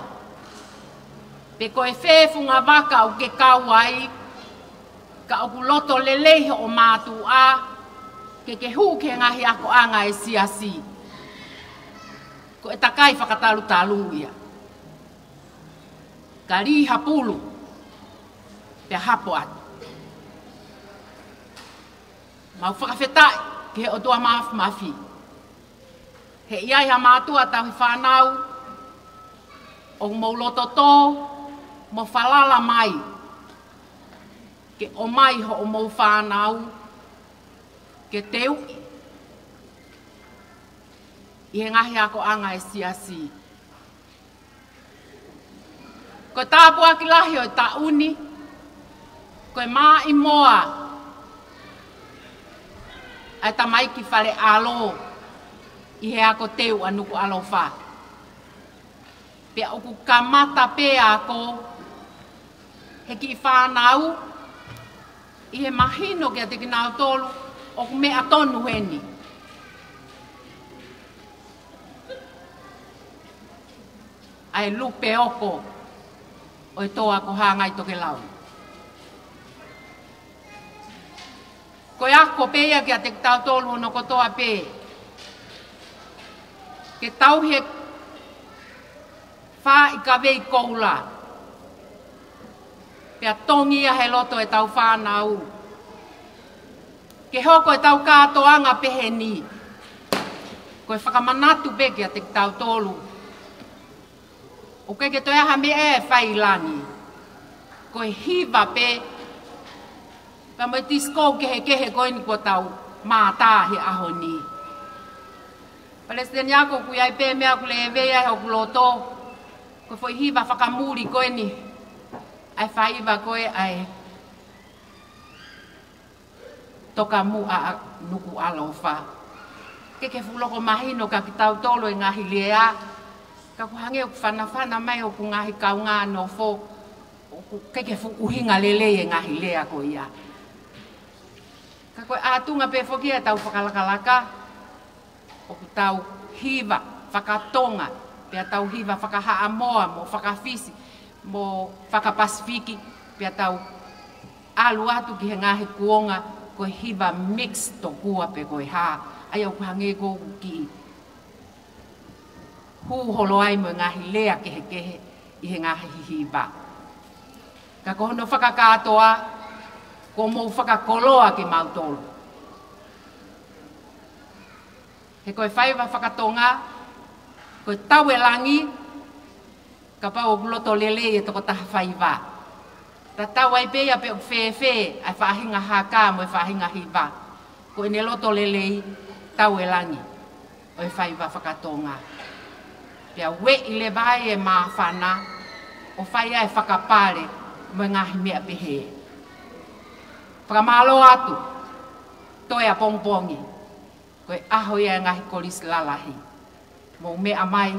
pe ko e fē funga vaka ʻoku ke kau ai, ka ʻoku loto lelei hoʻo mātuʻa ke ke hū ki he ngaahi akoʻanga ʻa e Siasi, ko ʻeta kai fakatalutalu ia. Ka lī ha pulu, pea hapo atu. Mau fakafetaʻi ki he ʻOtua Mafimafi, he ʻi ai ha mātuʻa tauhi fānau ʻoku mou loto tō mo falala mai ke ʻomai hoʻomou fānau ke teuʻi ʻi he ngaahi akoʻanga ʻa e siasi. Ko e tāpuaki lahi ʻo e taʻu ni, ko e maʻimoa ʻa e tamaiki fale ʻalo ʻi he ako teu ʻa Nukuʻalofa. Pea ʻoku kamata pē ako he kiʻi fānau ʻi he mahino kiate kinautolu ʻoku meʻa tonu heni ʻa e lupe oko ʻo e toa ko Hāngai Tokelau. Ko e ako pē ia kiate kitautolu hono kotoa pē. Ke tauhi e fā ʻi kavei koula. Pea tongi ia he loto ʻetau fānau. Ke hoko ʻetau kātoanga pehē ni. Ko e fakamanatu pē kiate kitautolu. ʻOku ʻikai ke toe ʻi ai ha meʻa ʻe fai ʻi langi. Ko e hiva pē. Pea mo e tisikō kehekehe ko eni kuo tau mātā he ʻaho ni. Palesiteni, ʻoku ʻi ai pē meʻa ʻoku lēvei ai hoku loto. Ko e foʻi hiva fakamuli ko eni. ʻA e faiva ko ē ʻa e Tokamuʻa ʻa Nukuʻalofa. ʻIkai ke fuʻu loko mahino kia kitautolu e ngaahi lea, ka ʻoku hangē ʻoku fanafana mai hoku ngaahi kaungā nofo, ʻoku ʻikai ke fuʻu ʻuhinga lelei e ngaahi lea ko ia. Ka ko e ʻātunga pē foki ʻetau fakalakalaka, ʻoku tau hiva fakatonga, pea tau hiva fakahaʻamoa, mo fakafisi, mo fakapasifiki, pea tau ʻalu atu ki he ngaahi kuonga ko e hiva mix tokua pe ko e hā, ʻa ia ʻoku hangē ko ʻoku kiʻi hū holo ai mo e ngaahi lea kehekehe ʻi he ngaahi hiva. Ka ko hono fakakātoa, ko mou fakakoloa kimautolu. He ko e faiva fakatonga, ko e tau e langi, kapau ʻoku loto lelei e tokotaha faiva. Tatau ai pē ia pe ʻoku fēfē ʻa e faʻahinga haka mo e faʻahinga hiva. Ko ʻene loto lelei, tau e langi ʻo e faiva fakatonga. Pea ueʻi leva ai e māfana, ʻo fai ai e fakapale mo e ngaahi meʻa pehē. Fakamālō atu, toe ʻapongipongi. Ko e ʻaho ia e ngaahi kolisi lalahi. Mou meʻa mai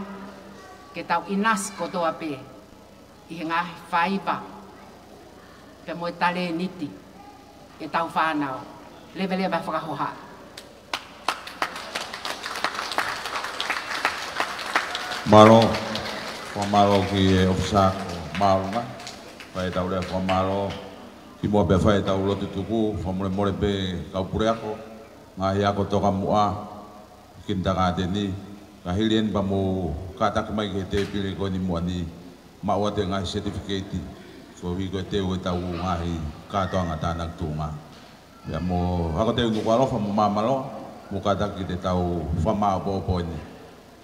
ke tau ʻinasi kotoa pē ʻi he ngaahi faiva pea mo e talēniti ʻetau fānau. Leveleva e fakahoha. Mālō, fakamālō ki he ʻōfisa ko Māʻolunga. Fai ʻetau lea fakamālō. Kimuʻa pea fai ʻetau lotu tuku, fakamolemole pē kau puleako, ngaahi ako tokamuʻa, kinitakāteni, ka hili eni pea mou kātaki mai ki he tēpile ko eni muʻa ni, maʻu atu e ngaahi certificate, koeʻuhi ko e teu ʻetau ngaahi kātoanga tānaki tuʻunga. Pea mo ako teu Nukuʻalofa mo Māmaloa, mou kātaki ki heʻetau fakamāʻopoʻopo eni,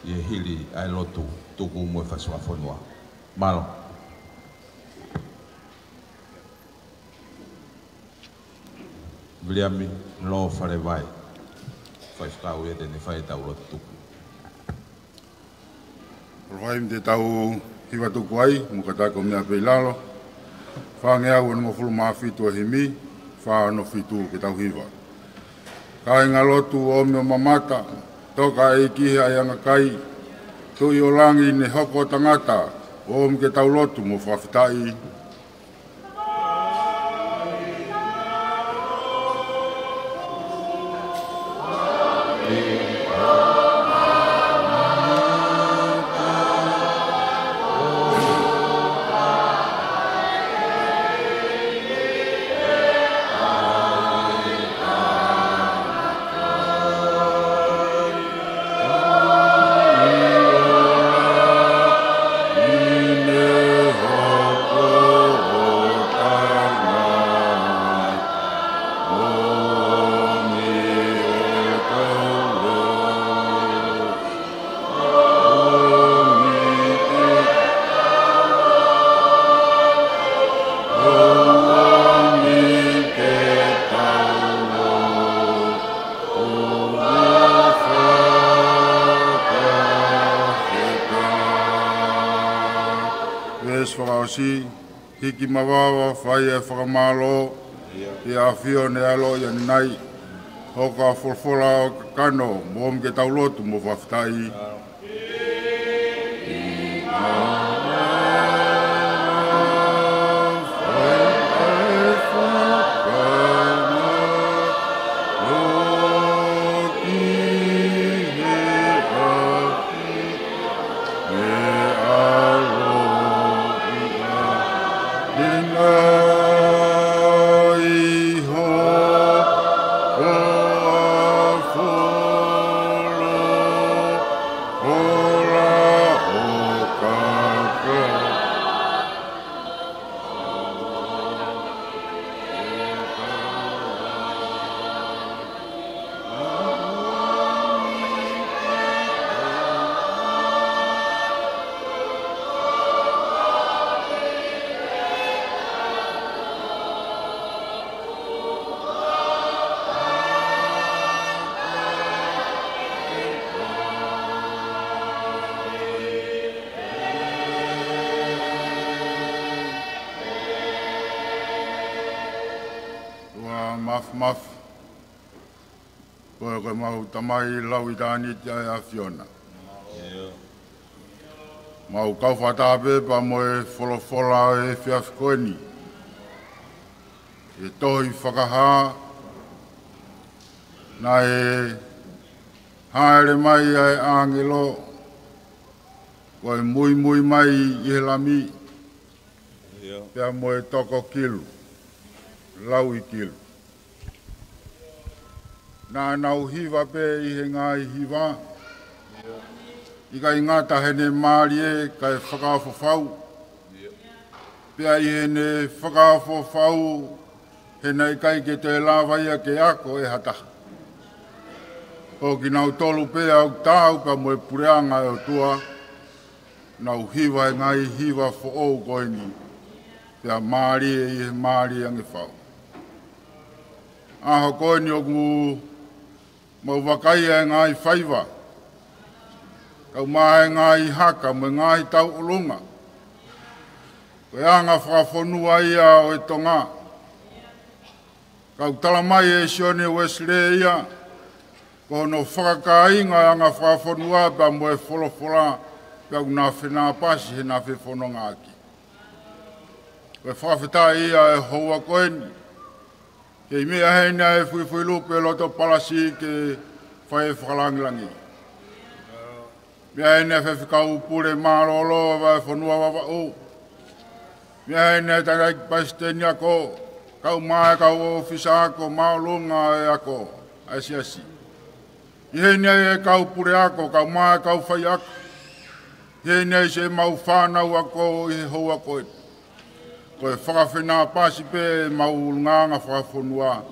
ʻi he hili ʻa e lotu tuku mo e fasi fakafonua. Mālō. Viliami Lō Falevai, faifekau ia te ne fai ʻetau lotu tuku. Falevai, mou te tau hiva tuku ai, mou kātaki ʻo meʻa pē ʻi lalo. Fāngeau onongofulu mā fitu e himi, fā ono fitu ke tau hiva. Kāinga lotu ʻomi ʻo mamata, toka ʻEiki he ʻaiʻanga kai, Tuʻi ʻo langi ne hoko ʻo tangata, ʻomi ke tau lotu mo fakafetaʻi. Si, hiki mavava, fai e fakamālō ki he ʻAfiona ʻi he ʻaho ni. Hoko ʻa e folofola ʻo e kakano, mou omi ke tau lotu mo fakafetaʻi. ʻOtua Māfimafi, ko koe ko ʻemau Tamai lau ʻitāniti ʻa e ʻAfiona. Mau kau fakataha pē pea mo e folofola ʻo e efiafi ko eni. ʻI he tohi Fakahā, naʻe hāʻele mai ʻa e ʻāngelo, ko e muimui mai ʻi he Lami, pea mo e toko kilu, lauʻi kilu. Naʻa nau hiva pē ʻi he ngaahi hiva, ʻikai ngata heʻene mālie kae fakaofo fau. Pea ʻi heʻene fakaofo fau, he naʻe ʻikai ke toe lava ia ke ako ʻe ha taha. Ko kinautolu pē ʻoku taau pea mo e puleʻanga ʻo e ʻOtua, nau hiva e ngaahi hiva foʻou ko eni, pea mālie ʻi he mālie ange fau. ʻAho ko eni ʻoku mau vakai ʻa e ngaahi faiva, kae ʻumaʻā e ngaahi haka mo e ngaahi tauʻolunga, ko e anga fakafonua ia ʻo e Tonga. Ka ʻoku tala mai ʻe Sione Uesilē ia, ko hono fakakāinga e anga fakafonua pea mo e folofola, pea ʻoku na fenāpasi he na fefonongaʻaki. Ko e fakafetaʻi ia ʻo e houa ko eni. Kei meʻa heni ʻa e fuifui lupe loto palasi ke fai e fakalangilangi. Meʻa heni ʻa e faifekau pule mālōlō ʻo e Vahefonua Vavaʻu. Meʻa heni ʻa e tangataʻeiki palesiteni ako, kae ʻumaʻā e kau ʻōfisa ako māʻolunga ʻo e ako ʻa e siasi. ʻI heni ʻa e kau pule ako, kae ʻumaʻā e kau faiako. ʻI heni ʻa e siʻemau fānau ako ʻi he houa ko eni. Ko e fakafenāpasi pē ʻemau ʻulungaanga fakafonua,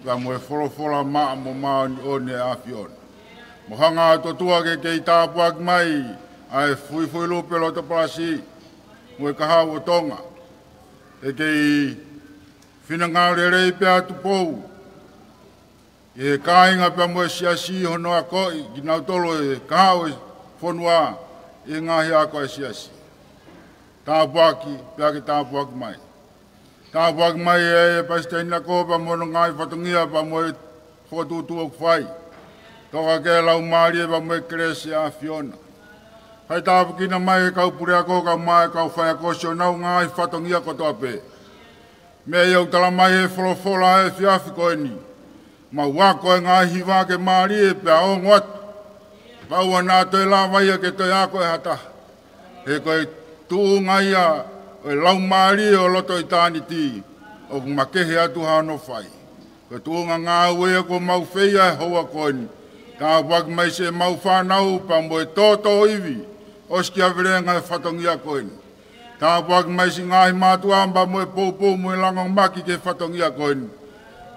pea mo e folofola maʻa mo māʻoniʻoni ʻa e ʻAfiona. Mo hanga atu ʻOtua ke kei tāpuaki mai ʻa e fuifui lupe loto palasi, mo e kahaʻu ʻo Tonga. He kei finangalo lelei pē ʻa Tupou, ʻi he kāinga pea mo e siasi hono akoʻi kinautolu ʻe he kahaʻu ʻo e fonua ʻi he ngaahi ako ʻa e siasi. Tāpuaki, pea ke tāpuaki mai. Tāpuaki mai ʻa e palesiteni ako pea mo hono ngaahi fatongia pea mo e fokotuʻutuʻu ʻoku fai. Toka ke laumālie pea mo e kelesi ʻa e ʻAfiona. Fai tāpuekina mai e kau pule ako kae ʻumaʻā e kau faiako siʻi honau ngaahi fatongia kotoa pē. Meʻa ia ʻoku tala mai he folofola ʻo e efiafi ko eni. Mau ako e ngaahi hiva ke mālie pea ongo atu. Pea ʻoua naʻa toe lava ia ke toe ako ʻe ha taha. He ko e tuʻunga ia ʻo e laumālie ʻo loto ʻitāniti ʻoku makehe atu hono fai. Ko e tuʻunga ngāue ia kuo mau fai ʻi he houa ko eni. Tāpuaki mai siʻemau fānau pea mo e toto ivi ʻo e siʻi kiʻi ʻavelenga e fatongia ko eni. Tāpuaki mai siʻi ngaahi mātuʻa pea mo e poupou mo e langomaki ki he fatongia ko eni.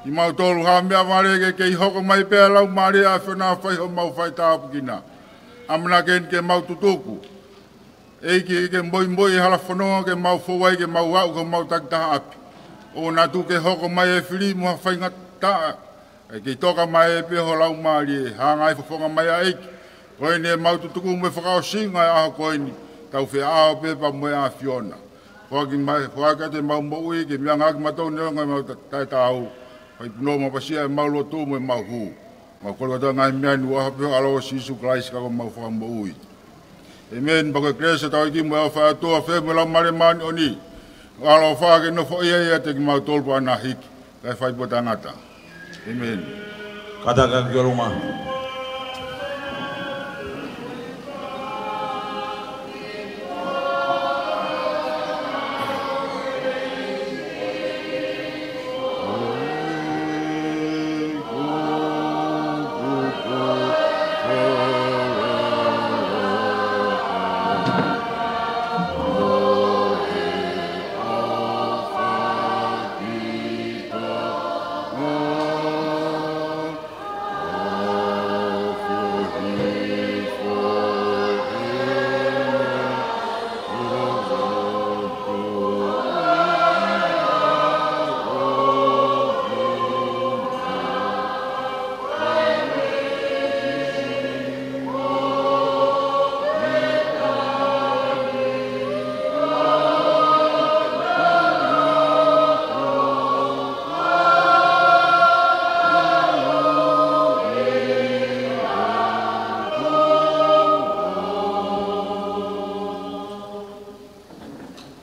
Kimautolu ha meʻavale ke kei hoko mai pē ʻa e laumālie ʻa e ʻAfiona ʻo fai homau fai tāpuekina. ʻAmanaki eni ke mau tutuku. ʻEiki ke moimoi e hala fononga ke mau fou ai ke mau aʻu ki homau takitaha ʻapi. ʻOua naʻa tuku ke hoko mai e fili mo ha faingataʻa. ʻE kei toka mai pē ho laumālie, hanga ʻo fofonga mai ʻa e ʻEiki. Ko eni ʻemau tutuku mo e fakaʻosinga ʻo e ʻaho ko eni, tau feʻao pē pea mo e ʻAfiona. Foaki mai, foaki atu ʻemau moʻui ke meʻangāueʻaki kimautolu ʻi he neongo ʻemau ta-, taʻetaau. Fai punou mo pasia ʻemau lotu mo ʻemau hū. Mau kole kotoa e ngaahi meʻa ni ʻi he huafa pē ho ʻAlo ko Sīsū Kalaisi ko homau Fakamoʻui. ʻĒmeni. Pea ko e kelesi ʻa hotau ʻEiki mo e ʻofa ʻa e ʻOtua, feohi mo e Laumālie Māʻoniʻoni, ʻaloʻofa ke nofoʻia ʻiate kimautolu pea na hiki kae fai pē ʻo taʻengata. ʻĒmeni. Kātaki ki ʻolunga.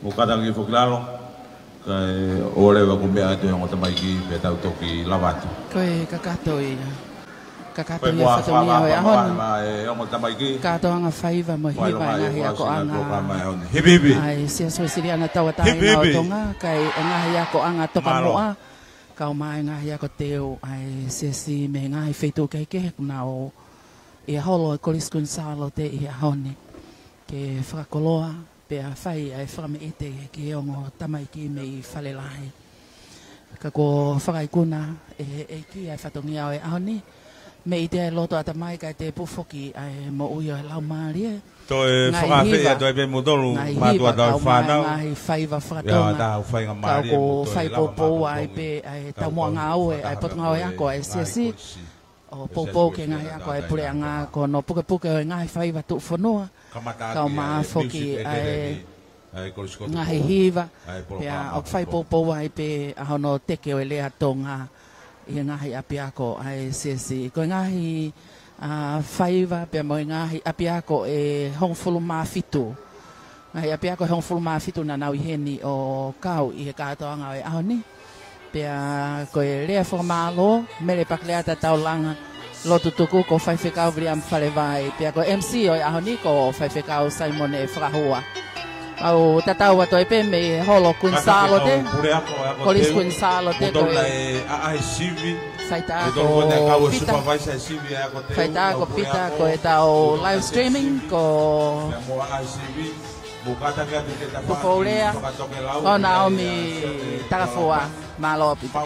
Mou kātaki foki ki lalo, kae ʻoua leva kuo meʻa atu e ongo tamaiki pea tau toki lava atu. Ko e kakato ia. Kakato ia e fatongia ʻo e ʻaho ni. Ko e muʻa fakaʻapaʻapa e ongo tamaiki. Kātoanga faiva mo e hiva e ngaahi akoʻanga ʻa e Siasi Uēsiliana Tauʻatāina ʻo Tonga, kae ʻi ai e ngaahi akoʻanga tokamuʻa, kau mai e ngaahi ako teu ʻa e Siasi mei he ngaahi feituʻu kehekehe kuo nau ʻi ai holo ʻi Kolisi Kuini Sālote ʻi he ʻaho ni ke fakakoloa pea fai ʻa e fakameʻite ki he ongo tamaiki mei Falelahi. Ka kuo fakaikuna ʻe he ʻEiki ʻa e fatongia ʻo e ʻaho ni, mei he loto ʻatamai kae tēpū foki ʻa e moʻui ʻo e laumālie. Toe fakaafeʻi atu ai pē moutolu, mātuʻa tau fānau, ngaahi faiva fakatonga, ka ʻoku fai poupou ai pē ʻa e taumuʻa ngāue ʻa e Potungāue Ako ʻa e Siasi, ʻo poupou ki he ngaahi ako ʻa e puleʻanga, ko hono pukepuke ʻo e ngaahi faiva tuʻufonua, kau mai foki ʻa e ngaahi hiva, pea ʻoku fai poupou ai pē ʻa hono teke ʻo e lea Tonga ʻi he ngaahi ʻapiako ʻa e Siasi. Ko e ngaahi, ʻa, faiva pea mo e ngaahi ʻapiako ʻe hongofulu mā fitu. Ngaahi ʻapiako ʻe hongofulu mā fitu naʻa nau ʻi heni ʻo kau ʻi he kātoanga ʻo e ʻaho ni. Pea ko e lea fakamālō, Mele Pakileata Taulanga Lotutuku, ko Faifekau Viliami Falevai. Pea ko e M C ʻo e ʻaho ni ko Faifekau Saimone Fakahua. Mau tatau atu ai pē mei he holo Kuini Sālote, Kolisi Kuini Sālote, ko e faitā ko Pita. Faitā ko Pita, ko ʻetau live streaming ko Tupoulea, ko Naomi Takafua. Mālō Pita.